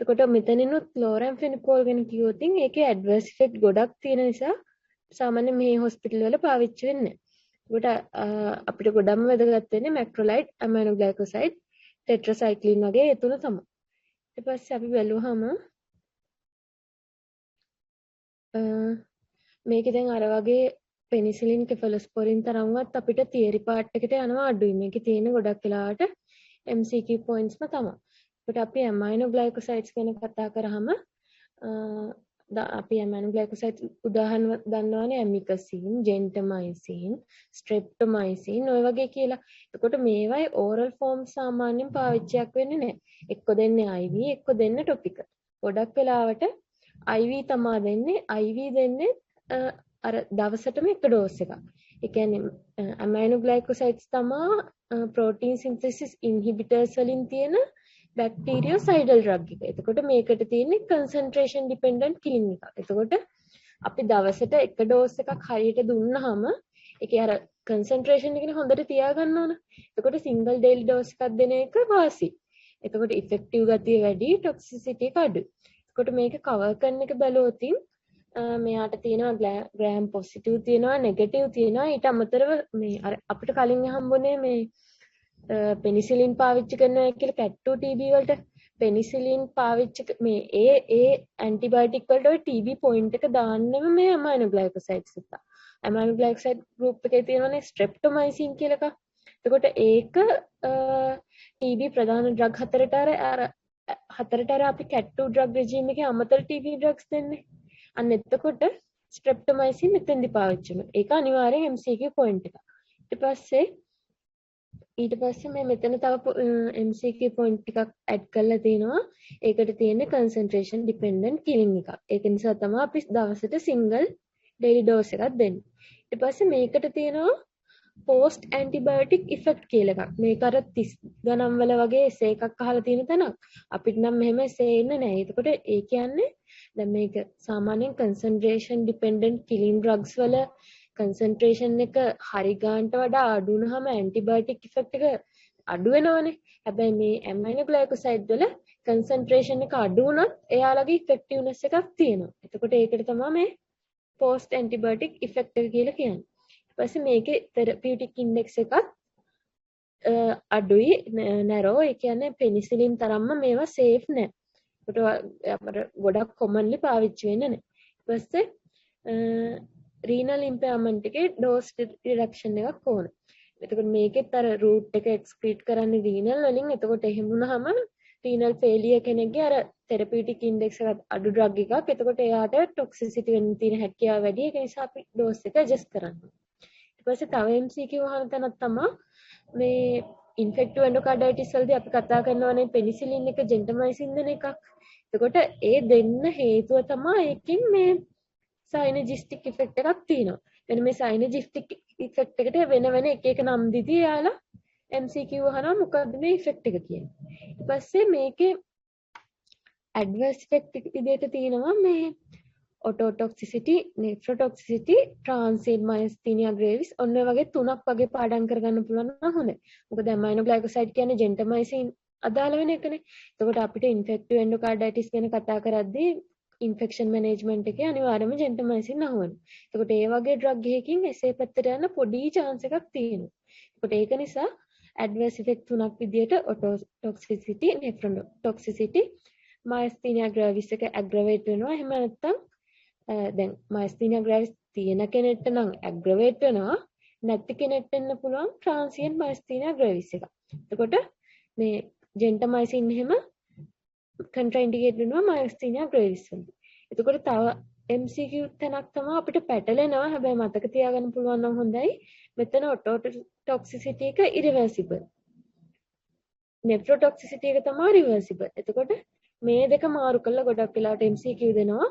එතකොට මෙතනිනුත් ක්ලෝරැම්ෆෙනිකෝල් ගැන කිව්වොත් ඒකේ ඇඩ්වර්ස් ඉෆෙක්ට් ගොඩක් තියෙන නිසා සාමාන්‍ය මේ හොස්පිටල් වල පාවිච්චි වෙන්නේ නැහැ. එතකොට අපිට ගොඩක්ම වැදගත් වෙන්නේ මැක්‍රෝලයිඩ්, ඇමයිනෝග්ලයිකෝසයිඩ්, ටෙට්‍රසයික්ලින් වගේ ඒ තුන තමයි. ඊට පස්සේ අපි බැලුවහම මේකේ දැන් අර වගේ පෙනිසිලින් කෙෆලොස්පොරින් තරම්වත් අපිට තියරි පාර්ට් එකට යනවා අඩුයි. මේකේ තියෙන ගොඩක් වෙලාවට MCQ පොයින්ට්ස්ම තමයි. ඒකට අපි ඇමයිනෝග්ලයිකෝසයිඩ්ස් ගැන කතා කරාම අපි ඇමයිනෝග්ලයිකෝසයිඩ් උදාහරණ දන්නවනේ, ඇමිකසින්, ජෙන්ටමයිසින්, ස්ට්‍රෙප්ටොමයිසින් ඔය වගේ කියලා. එතකොට මේවයි ඕරල් ෆෝම් සාමාන්‍යයෙන් පාවිච්චියක් වෙන්නේ නැහැ. එක්ක දෙන්නේ IV, එක්ක දෙන්න ටොපිකල්. ගොඩක් වෙලාවට IV තමා දෙන්නේ. IV දෙන්නේ අර දවසටම එක ඩෝස් එකක්. ඒ කියන්නේ ඇමයිනෝග්ලයිකෝසයිඩ්ස් තමා ප්‍රෝටීන් සින්තසිස් ඉන්හිබිටර්ස් වලින් තියෙන බැක්ටීරියෝසයිඩල් ඩ්‍රග් එක. එතකොට මේකට තියෙන්නේ කන්සන්ට්‍රේෂන් ඩිපෙන්ඩන්ට් කිලින් එකක්. එතකොට අපි දවසට එක ඩෝස් එකක් හරියට දුන්නාම ඒකේ අර කන්සන්ට්‍රේෂන් එකනේ හොඳට තියාගන්න ඕන. එතකොට සිංගල් ඩේලි ඩෝස් එකක් දෙන එක වාසි. එතකොට ඉෆෙක්ටිව් ගතිය වැඩි, ටොක්සිසිටි එක අඩුයි. එතකොට මේක කවර් කරන එක බැලුවොත් මෙයාට තියෙනවා ග්‍රෑම් පොසිටිව් තියෙනවා, නෙගටිව් තියෙනවා. ඊට අමතරව මේ අර අපිට කලින් හම්බුනේ මේ පෙනිසිලින් පාවිච්චි කරනවා කියලා කැට් 2 TB වලට පෙනිසිලින් පාවිච්චි මේ ඒ ඒ ඇන්ටිබයොටික් වලට ඔය TB point එක දාන්නෙම මේ ඇමයිනෝග්ලයිකෝසයිඩ්ස් එක. ඇමයිනෝග්ලයිකෝසයිඩ් ගෲප් එකේ තියෙනවනේ ස්ට්‍රෙප්ටොමයිසින් කියලා එකක්. එතකොට ඒක TB ප්‍රධාන ඩ්‍රග් හතරට අර අර හතරට අර අපි කැට් 2 ඩ්‍රග් රෙජිම් එකේ අමතර TB drugs දෙන්නේ. අන්න එතකොට ස්ට්‍රෙප්ටොමයිසින් මෙතෙන්දි පාවිච්චි වෙනවා. ඒක අනිවාර්යෙන් MCQ point එකක්. ඊට පස්සේ මේ මෙතන තව MCQ point ටිකක් ඇඩ් කරලා තිනවා. ඒකට තියෙන්නේ කන්සන්ට්‍රේෂන් ඩිපෙන්ඩන්ට් කිලින් එකක්. ඒක නිසා තමයි අපි දවසට සිංගල් ඩේලි ඩෝස් එකක් දෙන්නේ. ඊට පස්සේ මේකට තියෙනවා පෝස්ට් ඇන්ටිබයොටික් ඉෆෙක්ට් කියලා එකක්. මේක අර 30 ගණන් වල වගේ එසේ එකක් අහලා තියෙන තැනක්. අපිට නම් මෙහෙම එසේ එන්නේ නැහැ. එතකොට ඒ කියන්නේ දැන් මේක සාමාන්‍යයෙන් කන්සන්ට්‍රේෂන් ඩිපෙන්ඩන්ට් කිලින් ඩ්‍රග්ස් වල කන්සන්ට්‍රේෂන් එක හරි ගානට වඩා අඩු වුනහම ඇන්ටිබයොටික් ඉෆෙක්ට් එක අඩු වෙනවනේ. හැබැයි මේ ඇමයිනෝග්ලයිකෝසයිඩ් වල කන්සන්ට්‍රේෂන් එක අඩු වුණත් එයාලගේ ඉෆෙක්ටිව්නස් එකක් තියෙනවා. එතකොට ඒකට තමයි මේ පෝස්ට් ඇන්ටිබයොටික් ඉෆෙක්ට් එක කියලා කියන්නේ. ඊට පස්සේ මේකේ තෙරපියුටික් ඉන්ඩෙක්ස් එකත් අඩුයි, නැරෝ. ඒ කියන්නේ පෙනිසිලින් තරම්ම මේවා සේෆ් නෑ. ඒකට අපිට ගොඩක් කොමන්ලි පාවිච්චි වෙන්නේ නෑ. ඊට පස්සේ රීනල් ඉම්පෙයාර්මන්ට් එකේ ඩෝස් රිඩක්ෂන් එකක් ඕන. එතකොට මේකෙත් අර රූට් එක එක්ස්ක්‍රීට් කරන්නේ රීනල් වලින්. එතකොට එහෙම වුණාම රීනල් ෆේලියර් කෙනෙක්ගේ අර තෙරපියුටික් ඉන්ඩෙක්ස් එකත් අඩු ඩ්‍රග් එකක්. එතකොට එයාට ටොක්සිසිටි වෙන්න තියෙන හැකියාව වැඩි. ඒක නිසා අපි ඩෝස් එක ඇඩ්ජස්ට් කරන්න. ඊට පස්සේ තව MCQ අහන තැනක් තමයි මේ ඉන්ෆෙක්ටිව් එන්ඩෝකාඩයිටිස් වලදී අපි කතා කරනවානේ පෙනිසිලින් එක ජෙන්ටමයිසින් දෙන එකක්. එතකොට ඒ දෙන්න හේතුව තමයි ඒකෙන් මේ සයිනර්ජිස්ටික් ඉෆෙක්ට් එකක් තියෙනවා. මෙන්න මේ සයිනර්ජිස්ටික් ඉෆෙක්ට් එකට වෙන වෙන එක එක නම් දීදී එයාලා MCQ අහනවා මොකද්ද මේ ඉෆෙක්ට් එක කියලා. ඊට පස්සේ මේකේ ඇඩ්වර්ස් ඉෆෙක්ට් විදිහට තියෙනවා මේ ඔටෝටොක්සිසිටි, නෙෆ්‍රොටොක්සිසිටි, ට්‍රාන්සියන්ට් මයස්තීනියා ග්‍රේවිස් ඔන්න ඔය වගේ තුනක් වගේ පාඩම් කරගන්න පුළුවන් නම් හොඳයි. මොකද ඇමයිනෝග්ලයිකෝසයිඩ් කියන්නේ ජෙන්ටමයිසින් අදාළ වෙන එකනේ. එතකොට අපිට ඉන්ෆෙක්ටිව් එන්ඩෝකාඩයිටිස් ගැන කතා කරද්දී ඉන්ෆෙක්ෂන් මැනේජ්මන්ට් එකේ අනිවාර්යයෙන්ම ජෙන්ටමයිසින් අහුවෙනවා. එතකොට ඒ වගේ ඩ්‍රග් එකකින් එසේ පැත්තට යන පොඩි චාන්ස් එකක් තියෙනවා. එතකොට ඒක නිසා ඇඩ්වර්ස් ඉෆෙක්ට් තුනක් විදියට ඔටෝටොක්සිසිටි, නෙෆ්‍රොටොක්සිසිටි, මයස්තීනියා ග්‍රේවිස් එක ඇග්‍රවේට් වෙනවා. එහෙම නැත්නම් දැන් මයස්තීනියා ග්‍රේවිස් තියෙන කෙනෙක්ට නම් ඇග්‍රවේට් වෙනවා. නැති කෙනෙක්ට එන්න පුළුවන් ට්‍රාන්සියන්ට් මයස්තීනියා ග්‍රේවිස් එක. එතකොට මේ ජෙන්ටමයිසින් එහෙම කන්ට්‍රාඉන්ඩිකේට් වෙනවා මයස්තීනියා ග්‍රේවිස් වලදී. එතකොට තව MCQ තැනක් තමයි අපිට පැටලෙනවා. හැබැයි මතක තියාගන්න පුළුවන් නම් හොඳයි. මෙතන ඔටෝටොක්සිසිටි එක ඉරිවර්සිබල්. නෙෆ්‍රොටොක්සිසිටි එක තමයි රිවර්සිබල්. එතකොට මේ දෙක මාරු කරලා ගොඩක් වෙලාවට MCQ දෙනවා.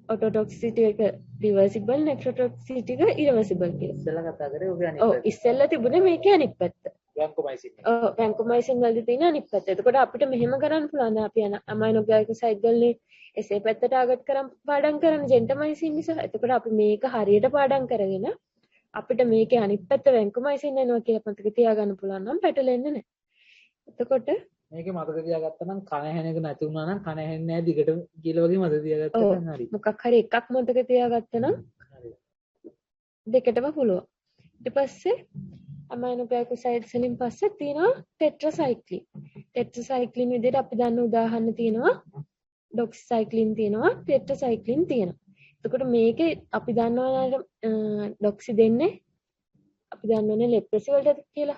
ඔටෝටොක්සිසිටි එක රිවර්සිබල්, නෙෆ්‍රොටොක්සිසිටි එක ඉරිවර්සිබල් කියලා. ඉස්සෙල්ලා කතා කරේ ඔගේ අනිත් ඔව්, ඉස්සෙල්ලා තිබුණේ මේකේ අනිත් පැත්ත. වැන්කොමයිසින්. ඔව්, වැන්කොමයිසින් වලදී තියෙන අනිත් පැත්ත. එතකොට අපිට මෙහෙම කරන්න පුළුවන්. දැන් අපි ඇමයිනෝග්ලයිකෝසයිඩ් වලනේ එසේ පැත්ත ටාගට් කරන් පාඩම් කරන්නේ ජෙන්ටමයිසින් නිසා. එතකොට අපි මේක හරියට පාඩම් කරගෙන අපිට මේකේ අනිත් පැත්ත වැන්කොමයිසින් එනවා කියලා මතක තියාගන්න පුළුවන් නම් පැටලෙන්නේ නැහැ. එතකොට මේකේ මතක තියාගත්තා නම් කන ඇහෙන එක නැති වුණා නම් කන ඇහෙන්නේ නැහැ දිගටම කියලා වගේ මතක තියාගත්තා නම් හරි. මොකක් හරි එකක් මතක තියාගත්තා නම් දෙකටම පුළුවන්. ඊට පස්සේ ඇමයිනෝග්ලයිකෝසයිඩ්ස් වලින් පස්සේ තියෙනවා ටෙට්‍රාසයික්ලින්. ටෙට්‍රාසයික්ලින් විදිහට අපි දන්න උදාහරණ තියෙනවා ඩොක්සිසයික්ලින් තියෙනවා, ටෙට්‍රාසයික්ලින් තියෙනවා. එතකොට මේකේ අපි දන්නවා ඩොක්සි දෙන්නේ අපි දන්නවනේ ලෙප්‍රසි වලට කියලා.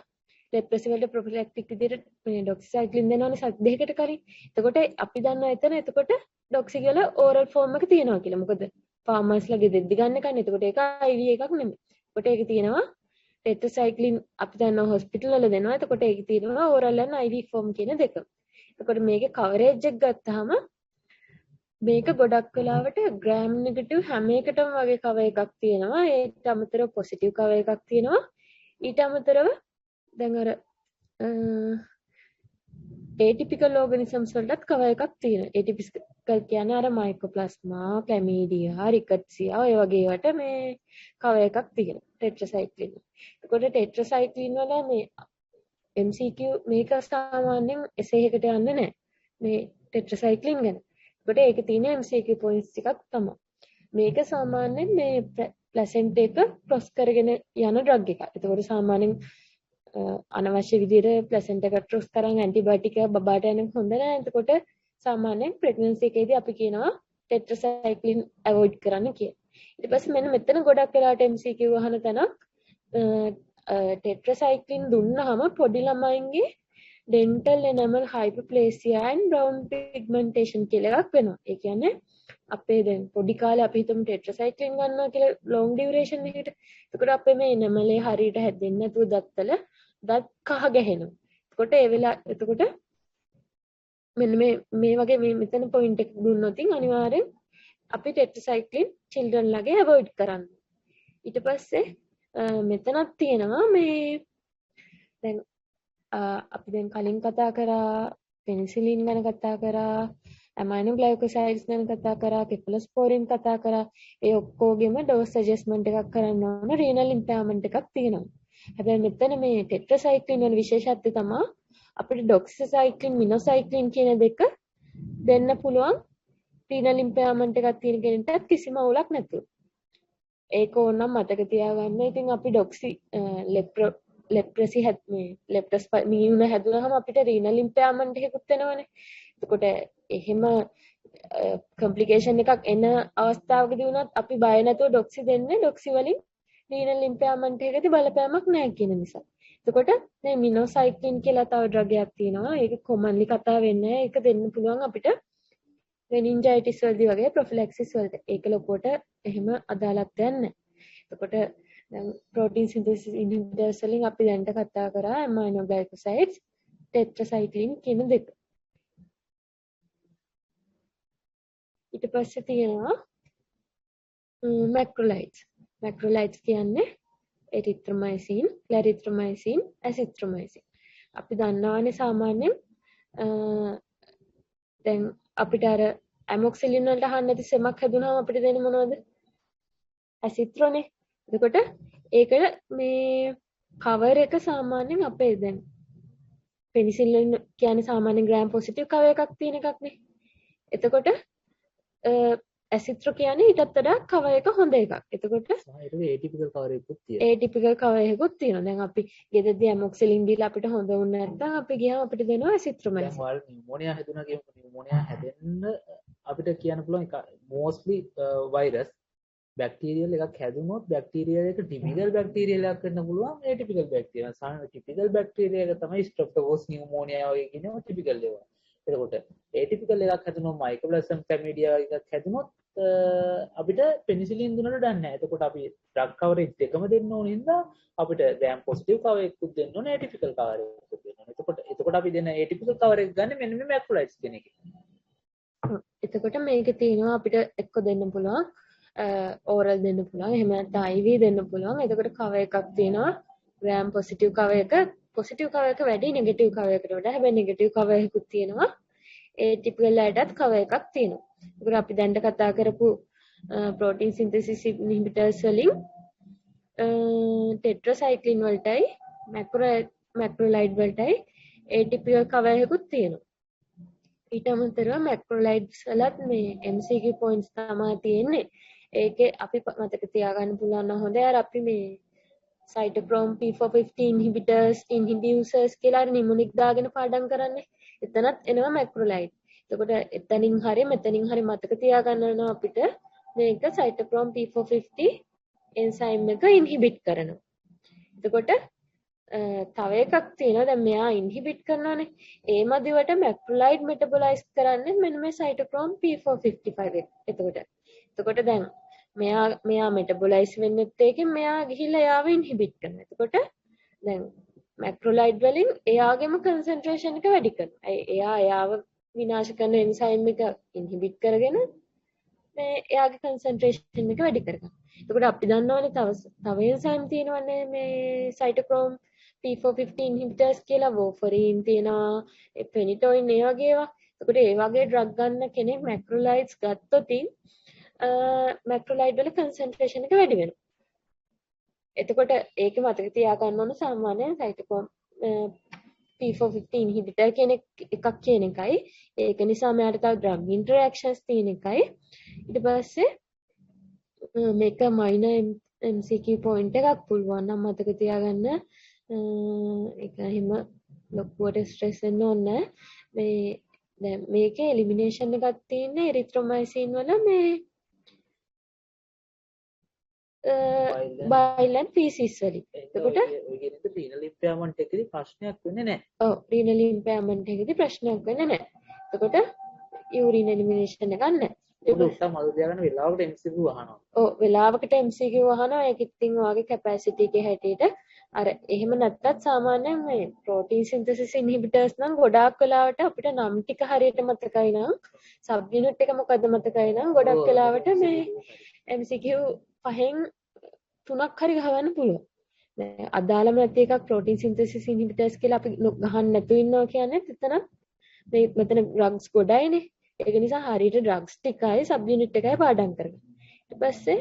ලෙප්‍රසි වලට ප්‍රොෆිලැක්ටික් විදිහට මේ ඩොක්සිසයික්ලින් දෙනවනේ සති දෙකකට කලින්. එතකොට අපි දන්නවා එතන එතකොට ඩොක්සි කියලා ඕරල් ෆෝම් එක තියෙනවා කියලා. මොකද ෆාමර්ස්ලා ගෙදෙද්දි ගන්න එකනේ. එතකොට ඒක IV එකක් නෙමෙයි. එතකොට ඒක තියෙනවා ටෙට්‍රාසයික්ලින් අපි දන්නවා හොස්පිටල් වල දෙනවා. එතකොට ඒක තියෙනවා ඕරල් and IV form කියන දෙක. එතකොට මේකේ කවරේජ් එක ගත්තාම මේක ගොඩක් වෙලාවට ග්‍රෑම් නෙගටිව් හැම එකටම වගේ කවර් එකක් තියෙනවා. ඒට අමතරව පොසිටිව් කවර් එකක් තියෙනවා. ඊට අමතරව දැන් අර ඒටිපිකල් ඕගනිසම්ස් වලටත් කවර් එකක් තියෙනවා. ඒටිපිකල් කියන්නේ අර මයිකෝප්ලාස්මා, ක්ලැමීඩියා, රිකට්සියා ඔය වගේ ඒවාට මේ කවර් එකක් තියෙනවා. ටෙට්‍රාසයික්ලින්. එතකොට ටෙට්‍රාසයික්ලින් වල මේ MCQ මේක සාමාන්‍යයෙන් එසේ එකට යන්නේ නැහැ. මේ ටෙට්‍රාසයික්ලින් ගැන. එතකොට ඒකේ තියෙන MCQ points ටිකක් තමයි. මේක සාමාන්‍යයෙන් මේ ප්ලසෙන්ටා එක ක්‍රොස් කරගෙන යන ඩ්‍රග් එකක්. එතකොට සාමාන්‍යයෙන් අනවශ්‍ය විදිහට ප්ලසෙන්ටා එක ක්‍රොස් කරන් ඇන්ටිබයොටික් එක බබාට යන එක හොඳ නෑ. එතකොට සාමාන්‍යයෙන් ප්‍රෙග්නන්සි එකේදී අපි කියනවා ටෙට්‍රාසයික්ලින් ඇවොයිඩ් කරන්න කියලා. ඊට පස්සේ මෙන්න මෙතන ගොඩක් වෙලාවට MCQ අහන තැනක් ටෙට්‍රාසයික්ලින් දුන්නාම පොඩි ළමයින්ගේ ඩෙන්ටල් එනමල් හයිපර්ප්ලේසියා ඇන්ඩ් බ්‍රවුන් පිග්මන්ටේෂන් කියලා එකක් වෙනවා. ඒ කියන්නේ අපේ දැන් පොඩි කාලේ අපි හිතමු ටෙට්‍රාසයික්ලින් ගන්නවා කියලා ලොං ඩියුරේෂන් එකකට. එතකොට අපේ මේ එනමලේ හරියට හැදෙන්නේ නැතුව දත්වල දත් කහ ගැහෙනවා. එතකොට ඒ වෙලාව එතකොට මෙන්න මේ මේ වගේ මේ මෙතන පොයින්ට් එක දුන්නොත් අනිවාර්යෙන් අපි ටෙට්‍රාසයික්ලින් චිල්ඩ්‍රන් ලගේ අවොයිඩ් කරන්න. ඊට පස්සේ මෙතනක් තියෙනවා මේ දැන් අපි දැන් කලින් කතා කරා පෙනිසිලින් ගැන කතා කරා, ඇමයිනෝග්ලයිකෝසයිඩ්ස් ගැන කතා කරා, කෙෆලොස්පෝරින් කතා කරා. ඒ ඔක්කොගෙම ඩෝස් ඇඩ්ජස්ට්මන්ට් එකක් කරන්න ඕන රීනල් ඉම්පෙයාර්මන්ට් එකක් තියෙනවා. හැබැයි මෙතන මේ ටෙට්‍රාසයික්ලින් වල විශේෂත්වය තමයි අපිට ඩොක්සිසයික්ලින් මිනෝසයික්ලින් කියන දෙක දෙන්න පුළුවන් රීනල් ඉම්පෙයාර්මන්ට් එකක් තියෙන කෙනෙක්ටත් කිසිම අවුලක් නැතුව. ඒක ඕනනම් මතක තියාගන්න. ඉතින් අපි ඩොක්සි ලෙප්‍රසි මේ ලෙප්‍රස් මියුන හැදුනහම අපිට රීනල් ඉම්පෙයාර්මන්ට් එකකුත් වෙනවනේ. එතකොට එහෙම කම්ප්ලිකේෂන් එකක් එන අවස්ථාවකදී වුණත් අපි බය නැතුව ඩොක්සි දෙන්නේ ඩොක්සි වලින් රීනල් ඉම්පෙයාර්මන්ට් එකකදී බලපෑමක් නැහැ කියන නිසා. එතකොට මේ මිනෝසයික්ලින් කියලා තව ඩ්‍රග් එකක් තියෙනවා. ඒක කොමන්ලි කතා වෙන්නේ නැහැ. ඒක දෙන්න පුළුවන් අපිට මෙනින්ජයිටිස් වලදී වගේ ප්‍රොෆිලැක්සිස් වලට. ඒක ලොකුවට එහෙම අදාළත්වයක් නැහැ. එතකොට දැන් ප්‍රෝටීන් සින්තසිස් ඉන්හිබිටර්ස් වලින් අපි දැනට කතා කරා ඇමයිනෝග්ලයිකෝසයිඩ්ස්, ටෙට්‍රාසයික්ලින් කියන දෙක. ඊට පස්සේ තියෙනවා මැක්‍රොලයිඩ්ස්. මැක්‍රොලයිඩ්ස් කියන්නේ එරිත්‍රොමයිසින්, ක්ලැරිත්‍රොමයිසින්, ඇසිත්‍රොමයිසින්. අපි දන්නවානේ සාමාන්‍යයෙන් දැන් අපිට අර ඇමොක්සිලින් වලට අහන්න නැති සෙමක් හැදුනහම අපිට දෙන්නේ මොනවද? ඇසිත්‍රෝනේ. එතකොට ඒක මේ කවර් එක සාමාන්‍යයෙන් අපේ දැන් පෙනිසිලින් කියන්නේ සාමාන්‍යයෙන් ග්‍රෑම් පොසිටිව් කවර් එකක් තියෙන එකක් නේ. එතකොට ඇසිත්‍රෝ කියන්නේ ඊටත් වඩා කවර් එක හොඳ එකක්. එතකොට ඒටිපිකල් කවර් එකකුත් තියෙනවා. ඒටිපිකල් කවර් එකකුත් තියෙනවා. දැන් අපි ගෙදරදී ඇමොක්සිලින් දීලා අපිට හොඳ වුණ නැත්නම් අපි ගියාම අපිට දෙනවා ඇසිත්‍රොමයිසින්. දැන් ඔයාලා නියුමෝනියා හැදුනා කියමුකෝ. නියුමෝනියා හැදෙන්න අපිට කියන්න පුළුවන් එක මොස්ට්ලි වෛරස් බැක්ටීරියල් එකක් හැදුනොත් බැක්ටීරියල් එක ටිපිකල් බැක්ටීරියල් එකක් වෙන්න පුළුවන් ඒටිපිකල් බැක්ටීරියා. සාමාන්‍ය ටිපිකල් බැක්ටීරියා එක තමයි ස්ට්‍රෙප්ටොකෝකස් නියුමෝනියා වගේ කියනවා ටිපිකල් ඒවා. එතකොට ඒටිපිකල් එකක් හැදුනොත් මයිකෝප්ලාස්ම් ක්ලැමීඩියා වගේ එකක් හැදුනොත් අපිට පෙනිසිලින් දුන්නට දන්නේ නැහැ. එතකොට අපි ඩ්‍රග් කවරේජ් දෙකම දෙන්න ඕන හින්දා අපිට ග්‍රෑම් පොසිටිව් කවර් එකකුත් දෙන්න ඕනේ, ඒටිපිකල් කවර් එකකුත් දෙන්න ඕනේ. එතකොට අපි දෙන ඒටිපිකල් කවර් එක ගන්න මෙන්න මේ මැක්‍රොලයිඩ්ස් කියන එකේ. එතකොට මේකේ තියෙනවා අපිට එක්ක දෙන්න පුළුවන් ඕරල් දෙන්න පුළුවන්, එහෙම නැත්නම් IV දෙන්න පුළුවන්. එතකොට කවර් එකක් තියෙනවා ග්‍රෑම් පොසිටිව් කවර් එක, පොසිටිව් කවර් එක වැඩි නෙගටිව් කවර් එකට වඩා. හැබැයි නෙගටිව් කවර් එකකුත් තියෙනවා. ඒ ටිපිකල් අයටත් කවර් එකක් තියෙනවා. ඒකට අපි දැන්ට කතා කරපු ප්‍රෝටීන් සින්තසිස් ඉන්හිබිටර්ස් වලින් ටෙට්‍රාසයික්ලින් වලටයි මැක්‍රෝලයිඩ් වලටයි ඒ ටිපිකල් කවර් එකකුත් තියෙනවා. ඊට අමතරව මැක්‍රෝලයිඩ්ස් වලත් මේ MCQ points තමයි තියෙන්නේ. ඒකේ අපි මතක තියාගන්න පුළුවන් නම් හොඳයි. අර අපි මේ සයිටෝක්‍රෝම් P450 ඉන්හිබිටර්ස් ඉන්හිබියුසර්ස් කියලා අර නිමොනික් දාගෙන පාඩම් කරන්නේ. එතනත් එනවා මැක්‍රෝලයිඩ්. එතකොට එතනින් හරි මෙතනින් හරි මතක තියාගන්න වෙනවා අපිට මේක සයිටෝක්‍රෝම් P450 enzyme එක ඉන්හිබිට් කරනවා. එතකොට තව එකක් තියෙනවා. දැන් මෙයා ඉන්හිබිට් කරනවානේ. ඒ මදිවට මැක්‍රෝලයිඩ් මෙටබොලයිස් කරන්නේ මෙන්න මේ සයිටෝක්‍රෝම් P455 එක. එතකොට දැන් මෙයා මෙයා මෙටබොලයිස් වෙන්නෙත් ඒකෙන්, මෙයා ගිහිල්ලා එයාව ඉන්හිබිට් කරනවා. එතකොට දැන් මැක්‍රෝලයිඩ් වලින් එයාගේම කන්සන්ට්‍රේෂන් එක වැඩි කරනවා. එයා එයාව විනාශ කරන එන්සයිම් එක ඉන්හිබිට් කරගෙන මේ එයාගේ කන්සන්ට්‍රේෂන් එක වැඩි කරගන්නවා. එතකොට අපි දන්නවනේ තව තව එන්සයිම් තියෙනවනේ මේ සයිටෝක්‍රෝම් P450 ඉන්හිබිටර්ස් කියලා, වෝෆරින් තියෙනවා, ෆෙනිටොයින් ඒ වගේ ඒවා. එතකොට ඒ වගේ ඩ්‍රග් ගන්න කෙනෙක් මැක්‍රෝලයිඩ්ස් ගත්තොත් මැක්‍රෝලයිඩ් වල කන්සන්ට්‍රේෂන් එක වැඩි වෙනවා. එතකොට ඒක මතක තියාගන්න ඕන සාමාන්‍යයෙන් සයිටෝක්‍රෝම් P450 ඉන්හිබිටර් කියන එකක් කියන එකයි. ඒක නිසා මෙයාට තව ඩ්‍රග් ඉන්ටරැක්ෂන්ස් තියෙන එකයි. ඊට පස්සේ මේක මයිනර් MCQ point එකක්, පුළුවන් නම් මතක තියාගන්න. ඒක එහෙම ලොකුවට ස්ට්‍රෙස් වෙන්න ඕනේ. මේ දැන් මේකේ එලිමිනේෂන් එකක් තියෙන්නේ එරිත්‍රොමයිසින් වල මේ බයිල් ඇන්ඩ් ෆීසිස් වලින්. එතකොට ඔය කියන එක රීනල් ඉම්පෙයාර්මන්ට් එකේදී ප්‍රශ්නයක් වෙන්නේ නැහැ. ඔව්, රීනල් ඉම්පෙයාර්මන්ට් එකේදී ප්‍රශ්නයක් වෙන්නේ නැහැ. එතකොට යූරින් එලිමිනේෂන් එකක් නැහැ. ඒක උත්තර මතක තියාගන්න වෙලාවකට MCQ අහනවා. ඔව්, වෙලාවකට MCQ අහනවා. ඒක ඉතින් ඔයාගේ කැපැසිටි එකේ හැටියට. අර එහෙම නැත්තත් සාමාන්‍යයෙන් මේ ප්‍රෝටීන් සින්තසිස් ඉන්හිබිටර්ස් නම් ගොඩාක් වෙලාවට අපිට නම් ටික හරියට මතකයි නම්, සබ් යුනිට් එක මොකද්ද මතකයි නම්, ගොඩක් වෙලාවට මේ MCQ පහෙන් තුනක් හරි ගහගන්න පුළුවන්. දැන් අදාළම නැති එකක් ප්‍රෝටීන් සින්තසිස් ඉන්හිබිටර්ස් කියලා අපි ගහන්න නැතුව ඉන්නවා කියන්නේ එතන මේ මෙතන ඩ්‍රග්ස් ගොඩයිනේ. ඒක නිසා හරියට ඩ්‍රග්ස් ටිකයි සබ් යුනිට් එකයි පාඩම් කරගන්න. ඊට පස්සේ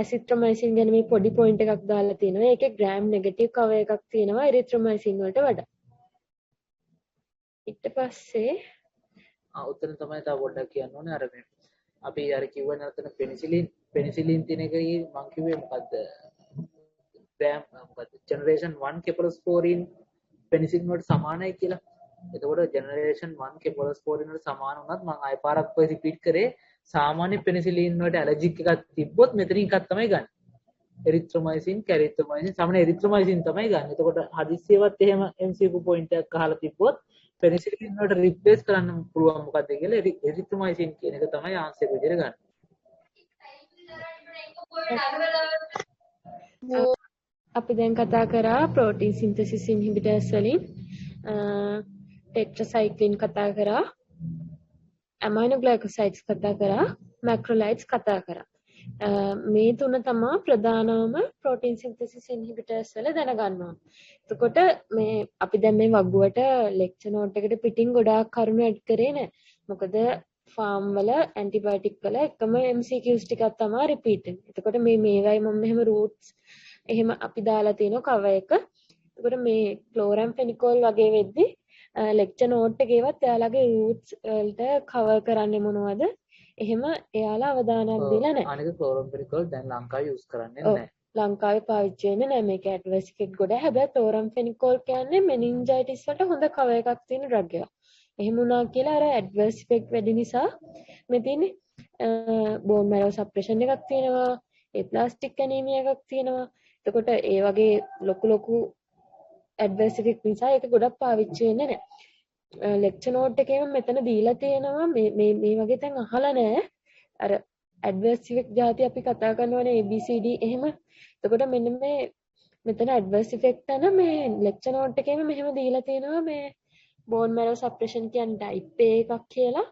ඇසිත්‍රොමයිසින් ගැන මේ පොඩි පොයින්ට් එකක් දාලා තියෙනවා. ඒකේ ග්‍රෑම් නෙගටිව් කවර් එකක් තියෙනවා එරිත්‍රොමයිසින් වලට වඩා. ඊට පස්සේ උත්තර තමයි තව පොඩ්ඩක් කියන්න ඕනේ. අර මේ අපි අර කිව්වනේ අතන පෙනිසිලින් තියෙන එකේ මං කිව්වේ මොකද්ද, ග්‍රෑම් මොකද්ද ජෙනරේෂන් 1 කෙපලොස්පෝරින් පෙනිසිලින් වලට සමානයි කියලා. එතකොට ජෙනරේෂන් 1 කෙපලොස්පෝරින් වලට සමාන වුණත් මං ආයෙ පාරක් ඔය රිපීට් කරේ, සාමාන්‍ය පෙනිසිලින් වලට ඇලර්ජික් එකක් තිබ්බොත් මෙතනින් එකක් තමයි ගන්න. එරිත්‍රොමයිසින්, කැරිත්‍රොමයිසින්, සාමාන්‍ය එරිත්‍රොමයිසින් තමයි ගන්න. එතකොට හදිස්සියවත් එහෙම MCQ point එකක් අහලා තිබ්බොත් පෙනිසිලින් වලට රිප්ලේස් කරන්න පුළුවන් මොකද්ද කියලා එරිත්‍රොමයිසින් කියන එක තමයි ආන්සර් එක විදිහට ගන්න. අපි දැන් කතා කරා ප්‍රෝටීන් සින්තසිස් ඉන්හිබිටර්ස් වලින් ටෙට්‍රාසයික්ලින් කතා කරා, ඇමයිනෝග්ලයිකෝසයිඩ්ස් කතා කරා, මැක්‍රෝලයිඩ්ස් කතා කරා. මේ තුන තමා ප්‍රධානම ප්‍රෝටීන් සින්තසිස් ඉන්හිබිටර්ස් වල දැනගන්න ඕන. එතකොට මේ අපි දැන් මේ වගුවට ලෙක්චර් නෝට් එකට පිටින් ගොඩාක් කරුණු ඇඩ් කරේ නෑ. මොකද ෆාම් වල ඇන්ටිබයොටික් වල එකම MCQs ටිකක් තමා රිපීට් වෙන්නේ. එතකොට මේ මේවයි මම මෙහෙම රූට්ස් එහෙම අපි දාලා තියෙනවා කවර් එක. එතකොට මේ ක්ලෝරැම්ෆෙනිකෝල් වගේ වෙද්දි ලෙක්චර් නෝට් එකේවත් එයාලගේ රූට්ස් වලට කවර් කරන්නේ මොනවද එහෙම එයාලා අවධානයක් දීලා නැහැ. අනික ක්ලෝරැම්ෆෙනිකෝල් දැන් ලංකාවේ යූස් කරන්නේ නැහැ. ලංකාවේ පාවිච්චි වෙන්නේ නැහැ. මේක ඇඩ්වර්ස් ඉෆෙක්ට් ගොඩක්. හැබැයි ක්ලෝරැම්ෆෙනිකෝල් කියන්නේ මෙනින්ජයිටිස් වලට හොඳ කවර් එකක් තියෙන ඩ්‍රග් එකක්. එහෙම වුණා කියලා අර ඇඩ්වර්ස් ඉෆෙක්ට් වැඩි නිසා මේ තියෙන්නේ බෝන් මැරෝ සප්‍රෙෂන් එකක් තියෙනවා, ඒ ප්ලාස්ටික් ඇනීමියා එකක් තියෙනවා. එතකොට ඒ වගේ ලොකු ලොකු ඇඩ්වර්ස් ඉෆෙක්ට් නිසා ඒක ගොඩක් පාවිච්චි වෙන්නේ නැහැ. ලෙක්චර් නෝට් එකේම මෙතන දීලා තියෙනවා මේ මේ මේ වගේ තැන් අහලා නැහැ. අර ඇඩ්වර්ස් ඉෆෙක්ට් ජාති අපි කතා කරනවනේ ABCD එහෙම. එතකොට මෙන්න මේ මෙතන ඇඩ්වර්ස් ඉෆෙක්ට් යන මේ ලෙක්චර් නෝට් එකේම මෙහෙම දීලා තියෙනවා මේ බෝන් මැරෝ සප්‍රෙෂන් කියන්නේ ටයිප් A එකක් කියලා.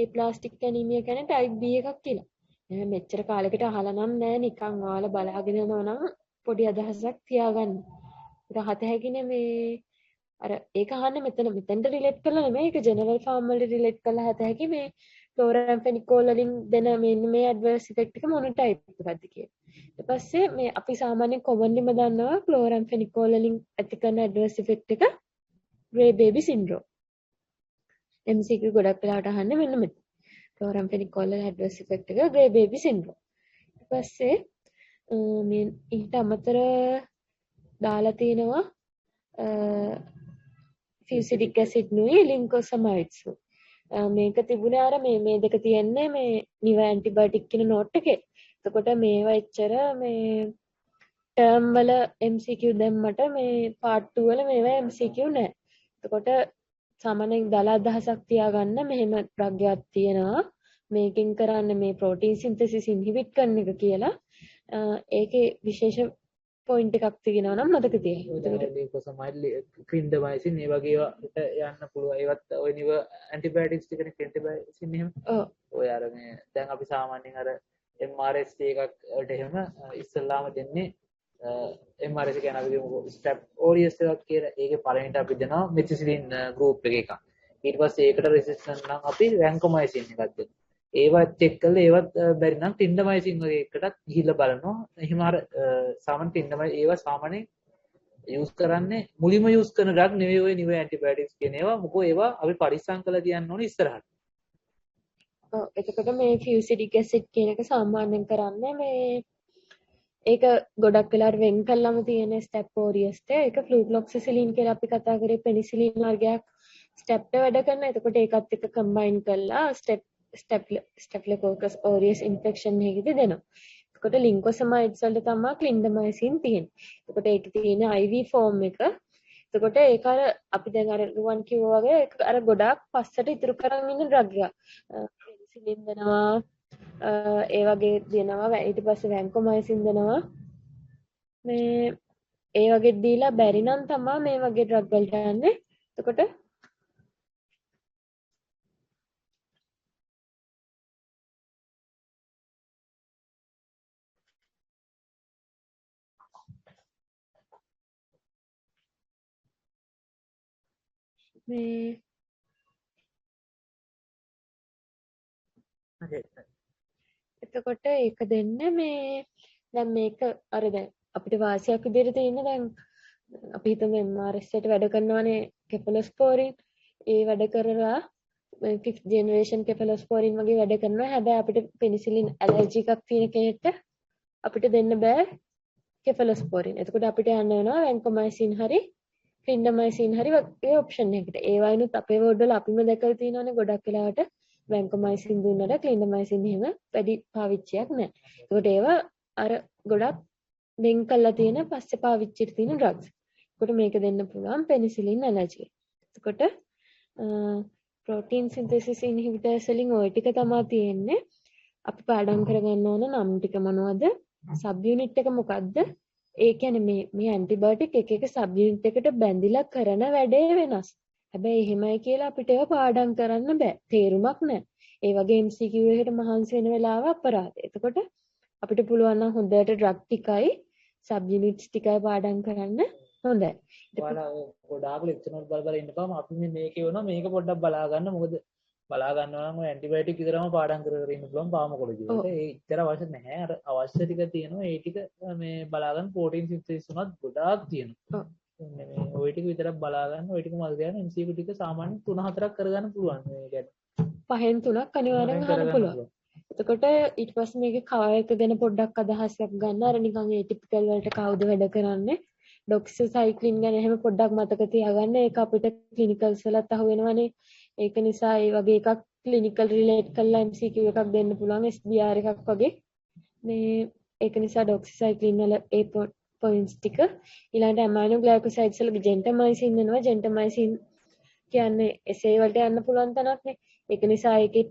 ඒප්ලාස්ටික් ඇනීමියා කියන්නේ ටයිප් B එකක් කියලා. එහෙනම් මෙච්චර කාලයකට අහලා නම් නෑ, නිකන් ඔයාලා බලාගෙන යනවා නම් පොඩි අදහසක් තියාගන්න. ඒක හත හැකිනේ මේ අර ඒක අහන්නේ මෙතන මෙතෙන්ට රිලේට් කරලා නෙමෙයි, ඒක ජෙනරල් ෆාම් වලට රිලේට් කරලා හත හැකි මේ ක්ලෝරැම්ෆෙනිකෝල් වලින් දෙන මෙන්න මේ ඇඩ්වර්ස් ඉෆෙක්ට් එක මොන ටයිප් එකක්ද කියලා. ඊට පස්සේ මේ අපි සාමාන්‍යයෙන් කොමන්ලිම දන්නවා ක්ලෝරැම්ෆෙනිකෝල් වලින් ඇති කරන ඇඩ්වර්ස් ඉෆෙක්ට් එක ග්‍රේ බේබි සින්ඩ්‍රෝම්. MCQ ගොඩක් වෙලාවට අහන්නේ මෙන්න මෙතන. ක්ලෝරැම්ෆෙනිකෝල් වල ඇඩ්වර්ස් ඉෆෙක්ට් එක ග්‍රේ බේබි සින්ඩ්‍රෝම්. ඊට පස්සේ මේ ඊට අමතර දාලා තිනවා ෆියුසිඩික් ඇසිඩ් නුයි ලින්කෝසමයිඩ්ස්. මේක තිබුණේ අර මේ මේ දෙක තියෙන්නේ මේ නිව ඇන්ටිබයොටික් කියන නෝට් එකේ. එතකොට මේවා එච්චර මේ ටර්ම් වල MCQ දැම්මට මේ පාර්ට් 2 වල මේවා MCQ නෑ. එතකොට සාමාන්‍යයෙන් දල අදහසක් තියාගන්න මෙහෙම ඩ්‍රග් එකක් තියෙනවා. මේකෙන් කරන්නේ මේ ප්‍රෝටීන් සින්තසිස් ඉන්හිබිට් කරන එක කියලා. ඒකේ විශේෂ පොයින්ට් එකක් තියෙනවා නම් මතක තියාගන්න. එතකොට ලියුකෝසමයිඩ්, ක්ලින්ඩමයිසින් මේ වගේ ඒවාට යන්න පුළුවන්. ඒවත් ඔය නිව ඇන්ටිබයොටික්ස් ටිකනේ ක්ලින්ඩමයිසින් එහෙම. ඔව්. ඔය අර මේ දැන් අපි සාමාන්‍යයෙන් අර MRSA එකක් වලට එහෙම ඉස්සල්ලාම දෙන්නේ MRSA කියන්නේ අපි කියමුකෝ ස්ටැප් ඕරියස් එකක් කියලා. ඒකේ පළවෙනිට අපි දෙනවා මෙතිසිලින් ගෲප් එක එකක්. ඊට පස්සේ ඒකට රෙසිස්ටන්ට් නම් අපි වැන්කොමයිසින් එකක් දෙනවා. ඒවත් චෙක් කරලා ඒවත් බැරි නම් ක්ලින්ඩමයිසින් වගේ එකටත් ගිහිල්ලා බලනවා. එහෙම අර සාමාන්‍ය ක්ලින්ඩමයි ඒවා සාමාන්‍යයෙන් යූස් කරන්නේ මුලින්ම යූස් කරන ඩ්‍රග් නෙවෙයි ඔය නිව ඇන්ටිබයොටික්ස් කියන ඒවා. මොකෝ ඒවා අපි පරිස්සම් කරලා තියන්න ඕනේ ඉස්සරහට. ඔව්, එතකොට මේ ෆියුසිඩික් ඇසිඩ් කියන එක සාමාන්‍යයෙන් කරන්නේ මේ ඒක ගොඩක් වෙලාවට වෙන් කළාම තියෙන ස්ටැප් ඕරියස්ට. ඒක ෆ්ලූක්ලොක්සිසිලින් කියලා අපි කතා කරේ පෙනිසිලින් වර්ගයක් ස්ටැප්ට වැඩ කරන. එතකොට ඒකත් එක්ක කම්බයින් කරලා ස්ටැෆිලොකෝකස් ඕරියස් ඉන්ෆෙක්ෂන් එකකදී දෙනවා. එතකොට ලින්කෝසමයිඩ්ස් වලට තමයි ක්ලින්ඩමයිසින් තියෙන්නේ. එතකොට ඒකේ තියෙන IV form එක. එතකොට ඒක අර අපි දැන් අර රුවන් කිව්වා වගේ ඒක අර ගොඩාක් පස්සට ඉතුරු කරන් ඉන්න ඩ්‍රග් එකක්. පෙනිසිලින් දෙනවා, ඒ වගේ දෙනවා. ඊට පස්සේ වැන්කොමයිසින් දෙනවා. මේ ඒ වගේ දීලා බැරි නම් තමයි මේ වගේ ඩ්‍රග් වලට යන්නේ. එතකොට මේ එතකොට ඒක දෙන්න මේ දැන් මේක අර දැන් අපිට වාසියක් විදිහට තියෙන්නේ දැන් අපි හිතමු MRSA ට වැඩ කරනවානේ කෙෆලොස්පෝරින්. ඒ වැඩ කරලා මේ ෆිෆ්ත් ජෙනරේෂන් කෙෆලොස්පෝරින් වගේ වැඩ කරනවා. හැබැයි අපිට පෙනිසිලින් ඇලර්ජි එකක් තියෙන කෙනෙක්ට අපිට දෙන්න බෑ කෙෆලොස්පෝරින්. එතකොට අපිට යන්න වෙනවා වැන්කොමයිසින් හරි ක්ලින්ඩමයිසින් හරි වගේ ඔප්ෂන් එකකට. ඒ වයින්ුත් අපේ වෝඩ් වල අපිම දැකලා තියෙනවානේ ගොඩක් වෙලාවට වැන්කොමයිසින් දුන්නට ක්ලින්ඩමයිසින් එහෙම වැඩි පාවිච්චියක් නැහැ. ඒකට ඒවා අර ගොඩක් වෙන් කරලා තියෙන පස්සේ පාවිච්චියට තියෙන ඩ්‍රග්ස්. ඒකට මේක දෙන්න පුළුවන් පෙනිසිලින් ඇලර්ජි. එතකොට ප්‍රෝටීන් සින්තසිස් ඉන්හිබිටර්ස් වලින් ওই ටික තමයි තියෙන්නේ. අපි පාඩම් කරගන්න ඕන නම් ටික මොනවද? සබ් යුනිට් එක මොකද්ද? ඒ කියන්නේ මේ මේ ඇන්ටිබයොටික් එක එක සබ් යුනිට් එකට බැඳිලා කරන වැඩේ වෙනස්. හැබැයි එහෙමයි කියලා අපිට ඒවා පාඩම් කරන්න බෑ. තේරුමක් නෑ. ඒ වගේ MCQ එකට මහන්සි වෙන වෙලාව අපරාධ. එතකොට අපිට පුළුවන් නම් හොඳට ඩ්‍රග් ටිකයි සබ් යුනිට්ස් ටිකයි පාඩම් කරන්න හොඳයි. ඔයාලා ගොඩාක් ලෙක්චර් නෝට් බල බල ඉන්න පාම අපි මේ මේකේ වුණා මේක පොඩ්ඩක් බලා ගන්න. මොකද බලා ගන්නවා නම් ඔය ඇන්ටිබයොටික් විතරම පාඩම් කර කර ඉන්න පුළුවන් ෆාමකොලොජි වලට. ඒ ඉතර අවශ්‍ය නැහැ. අර අවශ්‍ය ටික තියෙනවා. ඒ ටික මේ බලා ගන්න ප්‍රෝටීන් සින්තසිස් උනත් ගොඩාක් තියෙනවා. මේ ඔය ටික විතරක් බලා ගන්න. ඔය ටික මතක තියාගන්න. MCQ ටික සාමාන්‍ය 3-4ක් කරගන්න පුළුවන්. මේ කියන්නේ පහෙන් 3ක් අනිවාර්යෙන් අහන්න පුළුවන්. එතකොට ඊට පස්සේ මේකේ කවර් එක ගැන පොඩ්ඩක් අදහසක් ගන්න. අර නිකන් ඒ ටිපිකල් වලට කවුද වැඩ කරන්නේ? ඩොක්සිසයික්ලින් ගැන එහෙම පොඩ්ඩක් මතක තියාගන්න. ඒක අපිට ක්ලිනිකල්ස් වලත් අහු වෙනවනේ. ඒක නිසා ඒ වගේ එකක් ක්ලිනිකල් රිලේට් කරලා MCQ එකක් දෙන්න පුළුවන් SBR එකක් වගේ. මේ ඒක නිසා ඩොක්සිසයික්ලින් වල ඒ පොයින්ට්ස් ටික. ඊළඟට ඇමයිනෝ ග්ලයිකෝසයිඩ්ස් වල ජෙන්ටමයිසින් වෙනවා. ජෙන්ටමයිසින් කියන්නේ SA වලට යන්න පුළුවන් තැනක් නේ. ඒක නිසා ඒකේ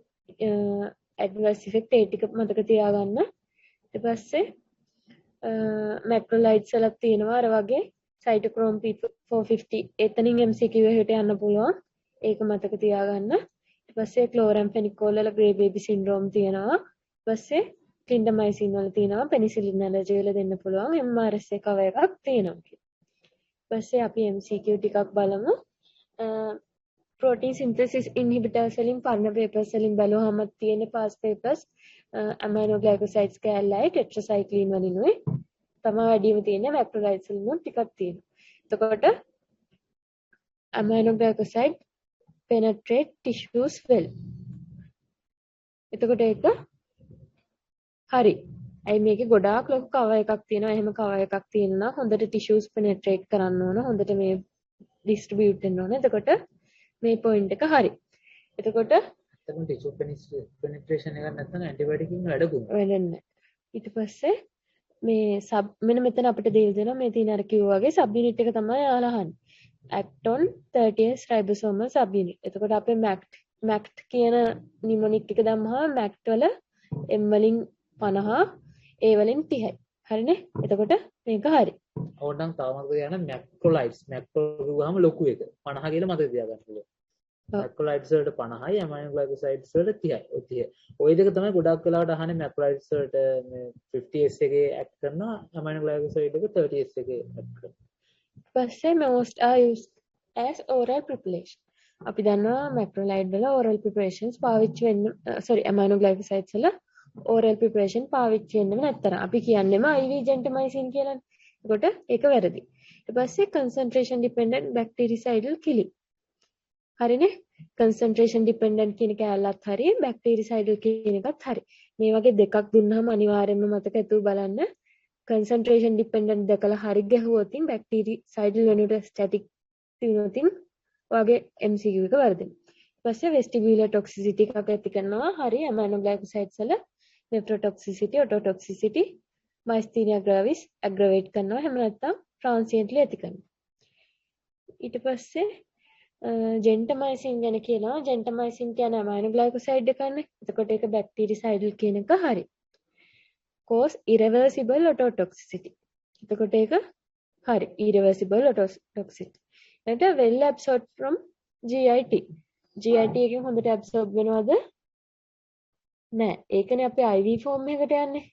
ඇඩ්වර්ස් ඉෆෙක්ට් ඒ ටික මතක තියාගන්න. ඊට පස්සේ මැක්‍රොලයිඩ්ස් වලත් තියෙනවා අර වගේ සයිටෝක්‍රෝම් P450 එතනින් MCQ එකට යන්න පුළුවන්. ඒක මතක තියාගන්න. ඊට ඊට පස්සේ ක්ලෝරැම්ෆෙනිකෝල් වල ග්‍රේ බේබි සින්ඩ්‍රෝම් තියෙනවා. ඊට පස්සේ ක්ලින්ඩමයිසින් වල තියෙනවා පෙනිසිලින් ඇලර්ජි වල දෙන්න පුළුවන් MRSA cover එකක් තියෙනවා කියලා. ඊට පස්සේ අපි MCQ ටිකක් බලමු. ප්‍රෝටීන් සින්තසිස් ඉන්හිබිටර්ස් වලින් පරණ පේපර්ස් වලින් බැලුවහම තියෙන පාස් පේපර්ස් ඇමයිනෝග්ලයිකෝසයිඩ්ස් කෑල්ලයි ටෙට්‍රාසයික්ලින් වලිනුයි තමයි වැඩිම තියෙන්නේ. මැක්‍රෝලයිඩ්ස් වලින් ටිකක් තියෙනවා. එතකොට ඇමයිනෝග්ලයිකෝසයිඩ් penetrate tissues well. එතකොට ඒක හරි. ඇයි මේකේ ගොඩාක් ලොකු කවර් එකක් තියෙනවා. එහෙම කවර් එකක් තියෙනවා නම් හොඳට ටිෂුස් පෙනෙට්‍රේට් කරන්න ඕන. හොඳට මේ ඩිස්ට්‍රිබියුට් වෙන්න ඕන. එතකොට මේ පොයින්ට් එක හරි. එතකොට එතකොට ටිෂු පෙනිට්‍රේෂන් එකක් නැත්නම් ඇන්ටිබයොටික් එකකින් වැඩකුත් වැඩක් නැහැ. ඊට පස්සේ මේ සබ් මෙන්න මෙතන අපිට දීලා දෙනවා මේ තියෙන අර කිව්වා වගේ සබ් යුනිට් එක තමයි ඔයාලා අහන්නේ. Act on 30S ribosomal subunit. එතකොට අපේ MACT MACT කියන නිමොනික් එක දැම්මහම MACT වල M වලින් 50 A වලින් 30යි. හරිනේ? එතකොට මේක හරි. ඕනනම් තව මතක තියාගන්න මැක්‍රෝලයිඩ්ස් මැක්‍රෝ කිව්වහම ලොකු එක 50 කියලා මතක තියාගන්න පුළුවන්. මැක්‍රෝලයිඩ්ස් වලට 50යි ඇමයිනෝග්ලයිකෝසයිඩ්ස් වලට 30යි. ඔය 30. ඔය දෙක තමයි ගොඩක් වෙලාවට අහන්නේ මැක්‍රෝලයිඩ්ස් වලට මේ 50S එකේ ඇක්ට් කරනවා, ඇමයිනෝග්ලයිකෝසයිඩ් එක 30S එකේ ඇක්ට් කරනවා. පස්සේ most are used as oral preparation. අපි දන්නවා මැක්‍රෝලයිඩ් වල oral preparations පාවිච්චි වෙන්න, sorry, ඇමයිනෝග්ලයිකෝසයිඩ්ස් වල oral preparation පාවිච්චි වෙන්නෙම නැත්තර අපි කියන්නේම IV gentamicin කියලානේ. එතකොට ඒක වැරදි. ඊට පස්සේ concentration dependent bactericidal killing. හරිනේ? Concentration dependent කියන කෑල්ලත් හරි, bactericidal කියන එකත් හරි. මේ වගේ දෙකක් දුන්නාම අනිවාර්යයෙන්ම මතක ඇතුව බලන්න, concentration dependent දැකලා හරි ගැහුවොතින් bactericidal වෙනුවට static තියුණොතින් ඔයාගේ MCQ එක වැරදෙනවා. ඊට පස්සේ vestibular toxicity එකක් ඇති කරනවා. හරි, aminoglycosides වල nephrotoxicity, ototoxicity, myasthenia gravis aggravate කරනවා. එහෙම නැත්නම් transiently ඇති කරනවා. ඊට පස්සේ ජෙන්ටමයිසින් ගැන කියනවා. ජෙන්ටමයිසින් කියන්නේ ඇමයිනෝග්ලයිකෝසයිඩ් එකනේ. එතකොට ඒක බැක්ටීරිසයිඩල් කියන එක හරි. Cause irreversible ototoxicity. එතකොට ඒක හරි. Irreversible ototoxicity. ඊට well absorbed from GIT. GIT එකෙන් හොඳට ඇබ්සෝබ් වෙනවද? නෑ. ඒකනේ අපි IV form එකකට යන්නේ.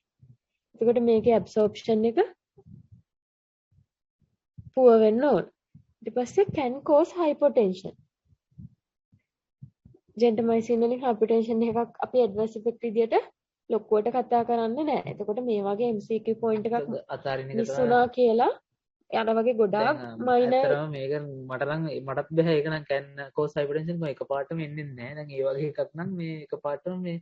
එතකොට මේකේ ඇබ්සෝප්ෂන් එක පුවර් වෙන්න ඕන. ඊට පස්සේ can cause hypotension. ජෙන්ටමයිසින් වලින් හයිපෝටෙන්ෂන් එකක් අපි ඇඩ්වර්ස් ඉෆෙක්ට් විදියට ලොකුවට කතා කරන්නේ නෑ. එතකොට මේ වගේ MCQ point එකක් අතාරින එක මිස් වුණා කියලා අර වගේ ගොඩාක් මයිනර් ඇත්තටම මේක මට නම් මටත් බෑ. ඒක නම් can cause hypertension මම එකපාරටම එන්නේ නෑ. දැන් ඒ වගේ එකක් නම් මේ එකපාරටම මේ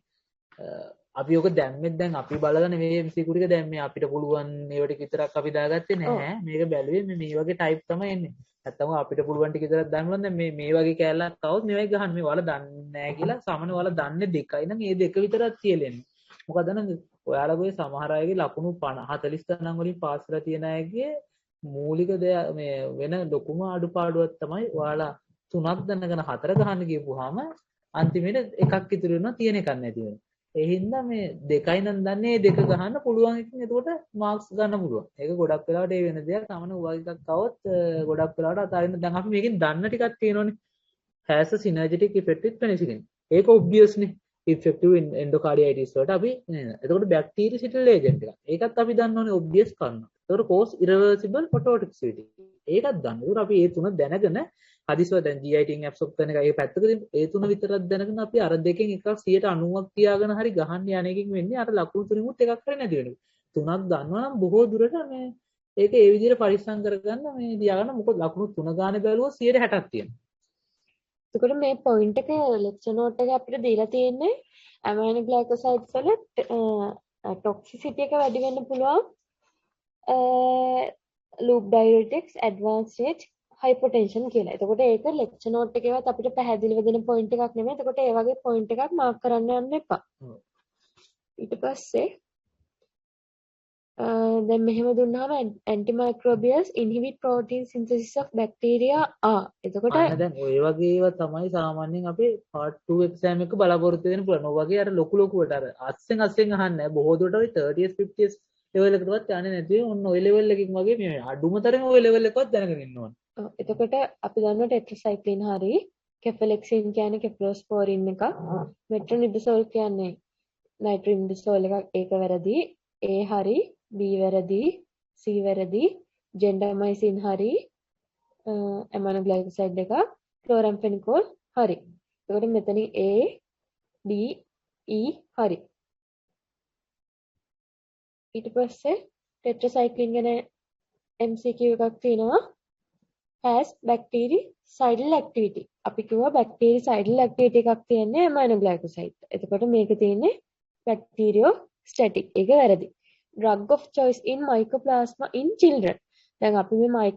අපි ඔක දැම්මෙත් දැන් අපි බලලා නෙවෙයි MCQ ටික දැම්මේ. අපිට පුළුවන් ඒව ටික විතරක් අපි දාගත්තේ නැහැ. මේක බැලුවේ මේ මේ වගේ ටයිප් තමයි එන්නේ. නැත්තම් අපිට පුළුවන් ටික විතරක් දාන්න පුළුවන්. දැන් මේ මේ වගේ කෑල්ලක් આવොත් මේ වගේ ගහන්න. මේ ඔයාලා දන්නේ නැහැ කියලා සාමාන්‍ය ඔයාලා දන්නේ දෙකයි නම් ඒ දෙක විතරක් කියලා එන්නේ. මොකද නම් ඔයාලගේ සමහර අයගේ ලකුණු 50 40 ගණන් වලින් පාස් වෙලා තියෙන අයගේ මූලික දෙය මේ වෙන ලොකුම අඩුපාඩුවක් තමයි ඔයාලා තුනක් දැනගෙන හතර ගහන්න කියපුවාම අන්තිමේට එකක් ඉතුරු වෙනවා, තියෙන එකක් නැති වෙනවා. ඒ හින්දා මේ දෙකයි නම් දන්නේ ඒ දෙක ගහන්න පුළුවන් එකකින් එතකොට මාක්ස් ගන්න පුළුවන්. ඒක ගොඩක් වෙලාවට ඒ වෙන දෙයක්. සාමාන්‍ය ඔය වගේ එකක් આવොත් ගොඩක් වෙලාවට අතාරින්න. දැන් අපි මේකෙන් දන්න ටිකක් තියෙනවනේ. Has a synergetic effect with penicillin. ඒක obvious නේ. Infective endocarditis වලට අපි නේද? එතකොට බැක්ටීරිසිඩල් ඒජන්ට් එකක්. ඒකත් අපි දන්නවනේ, ඔබ්වියස් කරුණ. එතකොට cause irreversible ototoxicity. ඒකත් දන්න. එතකොට අපි ඒ තුන දැනගෙන හදිසිව දැන් GIT එකෙන් ඇබ්සොබ් කරන එක ඒ පැත්තක තියමු. ඒ තුන විතරක් දැනගෙන අපි අර දෙකෙන් එකක් 90ක් තියාගෙන හරි ගහන්න යන එකකින් වෙන්නේ අර ලකුණු තුනෙමුත් එකක් හරි නැති වෙනවා. තුනක් දන්නවා නම් බොහෝ දුරට මේ ඒක ඒ විදිහට පරිස්සම් කරගන්න මේ තියාගන්න. මොකද ලකුණු තුන ගානේ බැලුවොත් 60ක් තියෙනවා. එතකොට මේ පොයින්ට් එක ලෙක්චර් නෝට් එක අපිට දීලා තියෙන්නේ ඇමයිනෝග්ලයිකෝසයිඩ්ස් වල ටොක්සිසිටි එක වැඩි වෙන්න පුළුවන් ලූප් ඩයුරිටික්ස් ඇඩ්වාන්ස් ස්ටේජ් හයිපෝටෙන්ෂන් කියලා. එතකොට ඒක ලෙක්චර් නෝට් එකේවත් අපිට පැහැදිලිව දෙන පොයින්ට් එකක් නෙමෙයි. එතකොට ඒ වගේ පොයින්ට් එකක් මාක් කරන්න යන්න එපා. ඊට පස්සේ දැන් මෙහෙම දුන්නාම antimicrobials inhibit protein synthesis of bacteria ආ එතකොට අන්න දැන් ඔය වගේ ඒවා තමයි සාමාන්‍යයෙන් අපේ පාර්ට් 2 එක්සෑම් එක බලාපොරොත්තු වෙන්න පුළුවන්. ඔය වගේ අර ලොකු ලොකුවට අර අස්සෙන් අස්සෙන් අහන්නේ නැහැ. බොහෝ දුරට ඔය 30s 50s level එකටවත් යන්නේ නැති ඔන්න ඔය ලෙවල් එකකින් වගේ මේ අඩුම තරමේ ඔය ලෙවල් එකවත් දැනගෙන ඉන්න ඕනේ. ඔව්, එතකොට අපි දන්නවා ටෙට්‍රාසයික්ලින් හරි. කෙෆලෙක්සින් කියන්නේ කෙෆලෝස්පෝරින් එකක්. මෙට්‍රොනිඩසෝල් කියන්නේ නයිට්‍රොඉමිඩසෝල් එකක්. ඒක වැරදි. A හරි, B වැරදි, C වැරදි, ජෙන්ටමයිසින් හරි, ඇමයිනෝග්ලයිකෝසයිඩ් එකක්, ක්ලෝරැම්ෆෙනිකෝල් හරි. එතකොට මෙතනින් A, D, E හරි. ඊට පස්සේ ටෙට්‍රාසයික්ලින් ගැන MCQ එකක් තියෙනවා. Has bactericidal activity. අපි කිව්වා bactericidal activity එකක් තියෙන්නේ ඇමයිනෝග්ලයිකෝසයිඩ්. එතකොට මේක තියෙන්නේ bacteriostatic. ඒක වැරදි. Drug of choice in mycoplasma in children. දැන් අපි මේ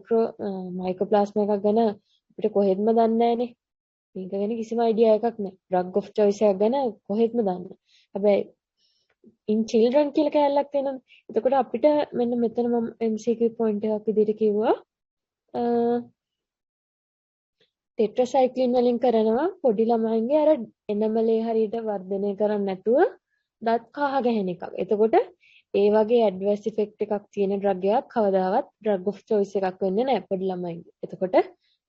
මයිකෝප්ලාස්මා එකක් ගැන අපිට කොහෙත්ම දන්නේ නැහනේ. මේක ගැන කිසිම අයිඩියා එකක් නැහැ. Drug of choice එකක් ගැන කොහෙත්ම දන්නේ නැහැ. හැබැයි in children කියලා කෑල්ලක් තියෙනවනේ. එතකොට අපිට මෙන්න මෙතන මම MCQ point එකක් විදිහට කිව්වා ටෙට්‍රාසයික්ලින් වලින් කරනවා පොඩි ළමයින්ගේ අර එනමලේ හරියට වර්ධනය කරන්නේ නැතුව දත් කහ ගැහෙන එකක්. එතකොට ඒ වගේ ඇඩ්වර්ස් ඉෆෙක්ට් එකක් තියෙන ඩ්‍රග් එකක් කවදාවත් ඩ්‍රග් ඔෆ් චොයිස් එකක් වෙන්නේ නැහැ පොඩි ළමයින්ගේ. එතකොට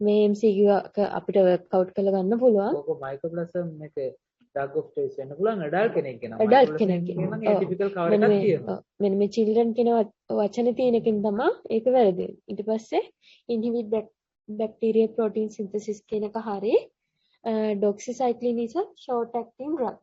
මේ MCQ එක අපිට වර්ක් අවුට් කරලා ගන්න පුළුවන්. ඔක මයිකෝප්ලාසම් එක ඩ්‍රග් ඔෆ් චොයිස් වෙන්න පුළුවන් ඇඩල්ට් කෙනෙක්ගේ නම්. ඇඩල්ට් කෙනෙක්ගේ. නම් ඒ ටිපිකල් කවර් එකක් තියෙනවා. මෙන්න මේ චිල්ඩ්‍රන් කියන වචනේ තියෙන එකෙන් තමයි ඒක වැරදි වෙන්නේ. ඊට පස්සේ ඉන්හිබිට් බැක්ටීරියා ප්‍රෝටීන් සින්තසිස් කියන එක හරි. Doxycycline is a short acting drug.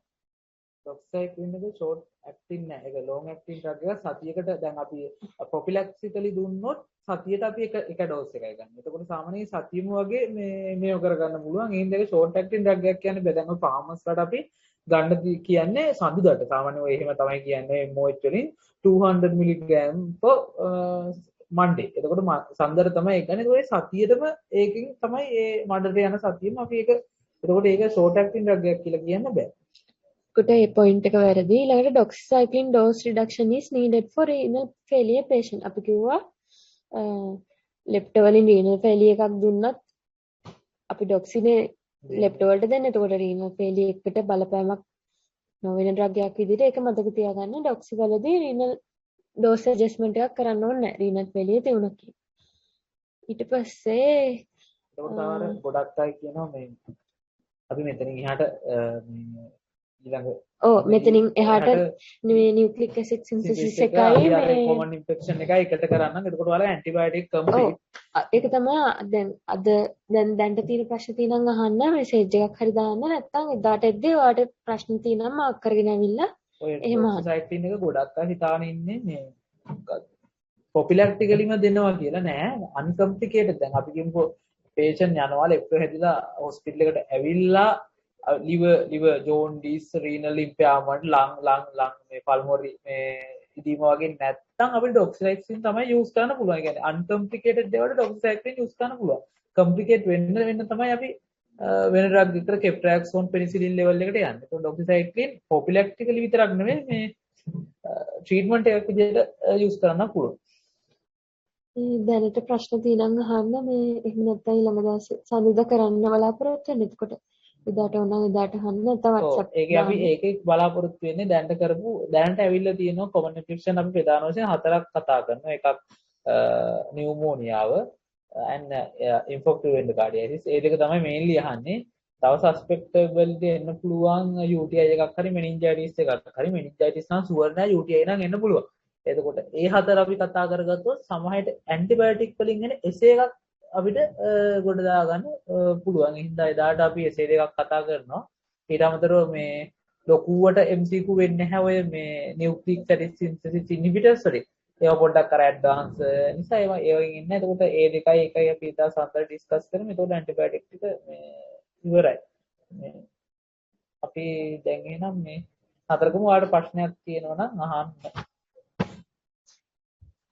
ඩොක්සිසයික්ලින් එක ෂෝට් ඇක්ටින් නෑ. ඒක ලොං ඇක්ටින් ඩ්‍රග් එකක්. සතියකට දැන් අපි ප්‍රොෆිලැක්සිකලි දුන්නොත් සතියට අපි එක එක ඩෝස් එකයි ගන්න. එතකොට සාමාන්‍යයෙන් සතියම වගේ මේ මේව කරගන්න පුළුවන්. ඒ හින්දා ඒක ෂෝට් ඇක්ටින් ඩ්‍රග් එකක් කියන්නේ බෑ. දැන් ඔය ෆාමර්ස්ලාට අපි ගන්න කියන්නේ සඳුදාට. සාමාන්‍යයෙන් ඔය එහෙම තමයි කියන්නේ MOH වලින් 200 mg per Monday. එතකොට සඳුදාට තමයි ඒක ගන්න. එතකොට සතියේටම ඒකෙන් තමයි ඒ මඩට යන සතියෙම අපි ඒක. එතකොට ඒක ෂෝට් ඇක්ටින් ඩ්‍රග් එකක් කියලා කියන්න බෑ. කොට ඒ පොයින්ට් එක වැරදි. ඊළඟට doxycycline dose reduction is needed for renal failure patient. අපි කිව්වා ලෙප්ටෝ වලින් renal failure එකක් දුන්නත් අපි ඩොක්සිනේ ලෙප්ටෝ වලට දෙන්නේ. එතකොට renal failure එකට බලපෑමක් නොවන ඩ්‍රග් එකක් විදිහට ඒක මතක තියාගන්න. ඩොක්සි වලදී renal dose adjustment එකක් කරන්න ඕනේ නැහැ, renal failure තියුණා කියලා. ඊට පස්සේ එතකොට තව අර ගොඩක් අය කියනවා මේ අපි මෙතනින් එහාට මේ ඊළඟ ඔව්, මෙතනින් එහාට මේ නියුක්ලික් ඇසිඩ් සින්තසිස් එකයි මේ කොමන් ඉන්ෆෙක්ෂන් එකයි එකට කරන්නම්. එතකොට ඔයාලා ඇන්ටිබයොටික් කම්ප්ලීට්. ඒක තමයි. දැන් අද දැන් දැන්ට තියෙන ප්‍රශ්න තියෙනම් අහන්න, මෙසේජ් එකක් හරි දාන්න. නැත්නම් එදාට එද්දී ඔයාලට ප්‍රශ්න තියෙනම් මාක් කරගෙන ඇවිල්ලා ඔය එහෙම සයික්ලින් එක ගොඩක් අය හිතාගෙන ඉන්නේ මේ මොකක්ද ප්‍රොෆිලැක්ටිකලිම දෙනවා කියලා. නෑ, අන්කම්ප්ලිකේටඩ්. දැන් අපි කියමුකෝ පේෂන්ට් යනවා ලෙප්ටෝ හැදිලා හොස්පිටල් එකට ඇවිල්ලා liver jaundice, renal impairment, lung lung lung මේ පල්මොනරි මේ ඉඩීම වගේ නැත්තම් අපිට ඩොක්සිසයික්ලින් තමයි යූස් කරන්න පුළුවන්. ඒ කියන්නේ අන්කම්ප්ලිකේටඩ් දේවල් ඩොක්සිසයික්ලින් යූස් කරන්න පුළුවන්. කම්ප්ලිකේට් වෙන්න වෙන්න තමයි අපි වෙන ඩ්‍රග් එකට කෙෆ්ට්‍රියාක්සෝන්, පෙනිසිලින් ලෙවල් එකට යන්නේ. ඒතකොට ඩොක්සිසයික්ලින් ප්‍රොෆිලැක්ටිකලි විතරක් නෙමෙයි, මේ ට්‍රීට්මන්ට් එකක් විදිහට යූස් කරන්න පුළුවන්. දැනට ප්‍රශ්න තියෙනම් අහන්න. මේ එහෙම නැත්නම් ඊළඟ දවසේ සඳුදා කරන්න බලාපොරොත්තු වෙන්න. එතකොට එදාට ඕන නම් එදාට අහන්න, නැත්නම් WhatsApp. ඒකේ අපි ඒකේ බලාපොරොත්තු වෙන්නේ දැනට කරපු දැනට ඇවිල්ලා තියෙනවා කොමන් ඉන්ෆෙක්ෂන් අපි ප්‍රධාන වශයෙන් හතරක් කතා කරනවා. එකක් නියුමෝනියාව and infective endocarditis. ඒ දෙක තමයි මේන්ලි අහන්නේ. තව සස්පෙක්ටබල් එන්න පුළුවන් UTI එකක් හරි මෙනින්ජයිටිස් එකක් හරි. මෙනින්ජයිටිස් නම් ෂුවර් නෑ, UTI නම් එන්න පුළුවන්. එතකොට ඒ හතර අපි කතා කරගත්තොත් සමහරවිට ඇන්ටිබයොටික් වලින් එන එසේ එකක් අපිට ගොඩ දාගන්න පුළුවන්. ඒ හින්දා එදාට අපි එසේ දෙකක් කතා කරනවා. ඊට අමතරව මේ ලොකුවට MCQ වෙන්නේ නැහැ ඔය මේ නියුක්ලික් ඇසිඩ් සින්තසිස් ඉන්හිබිටර්ස් වලින්. ඒවා පොඩ්ඩක් අර ඇඩ්වාන්ස් නිසා ඒවා ඒ වගේ ඉන්නේ. එතකොට ඒ දෙකයි එකයි අපි එදා සඳහන් ඩිස්කස් කරමු. එතකොට ඇන්ටිබයොටික් ටික මේ ඉවරයි. මේ අපි දැන් එහෙනම් මේ හතරකම ඔයාලට ප්‍රශ්නයක් තියෙනවා නම් අහන්න.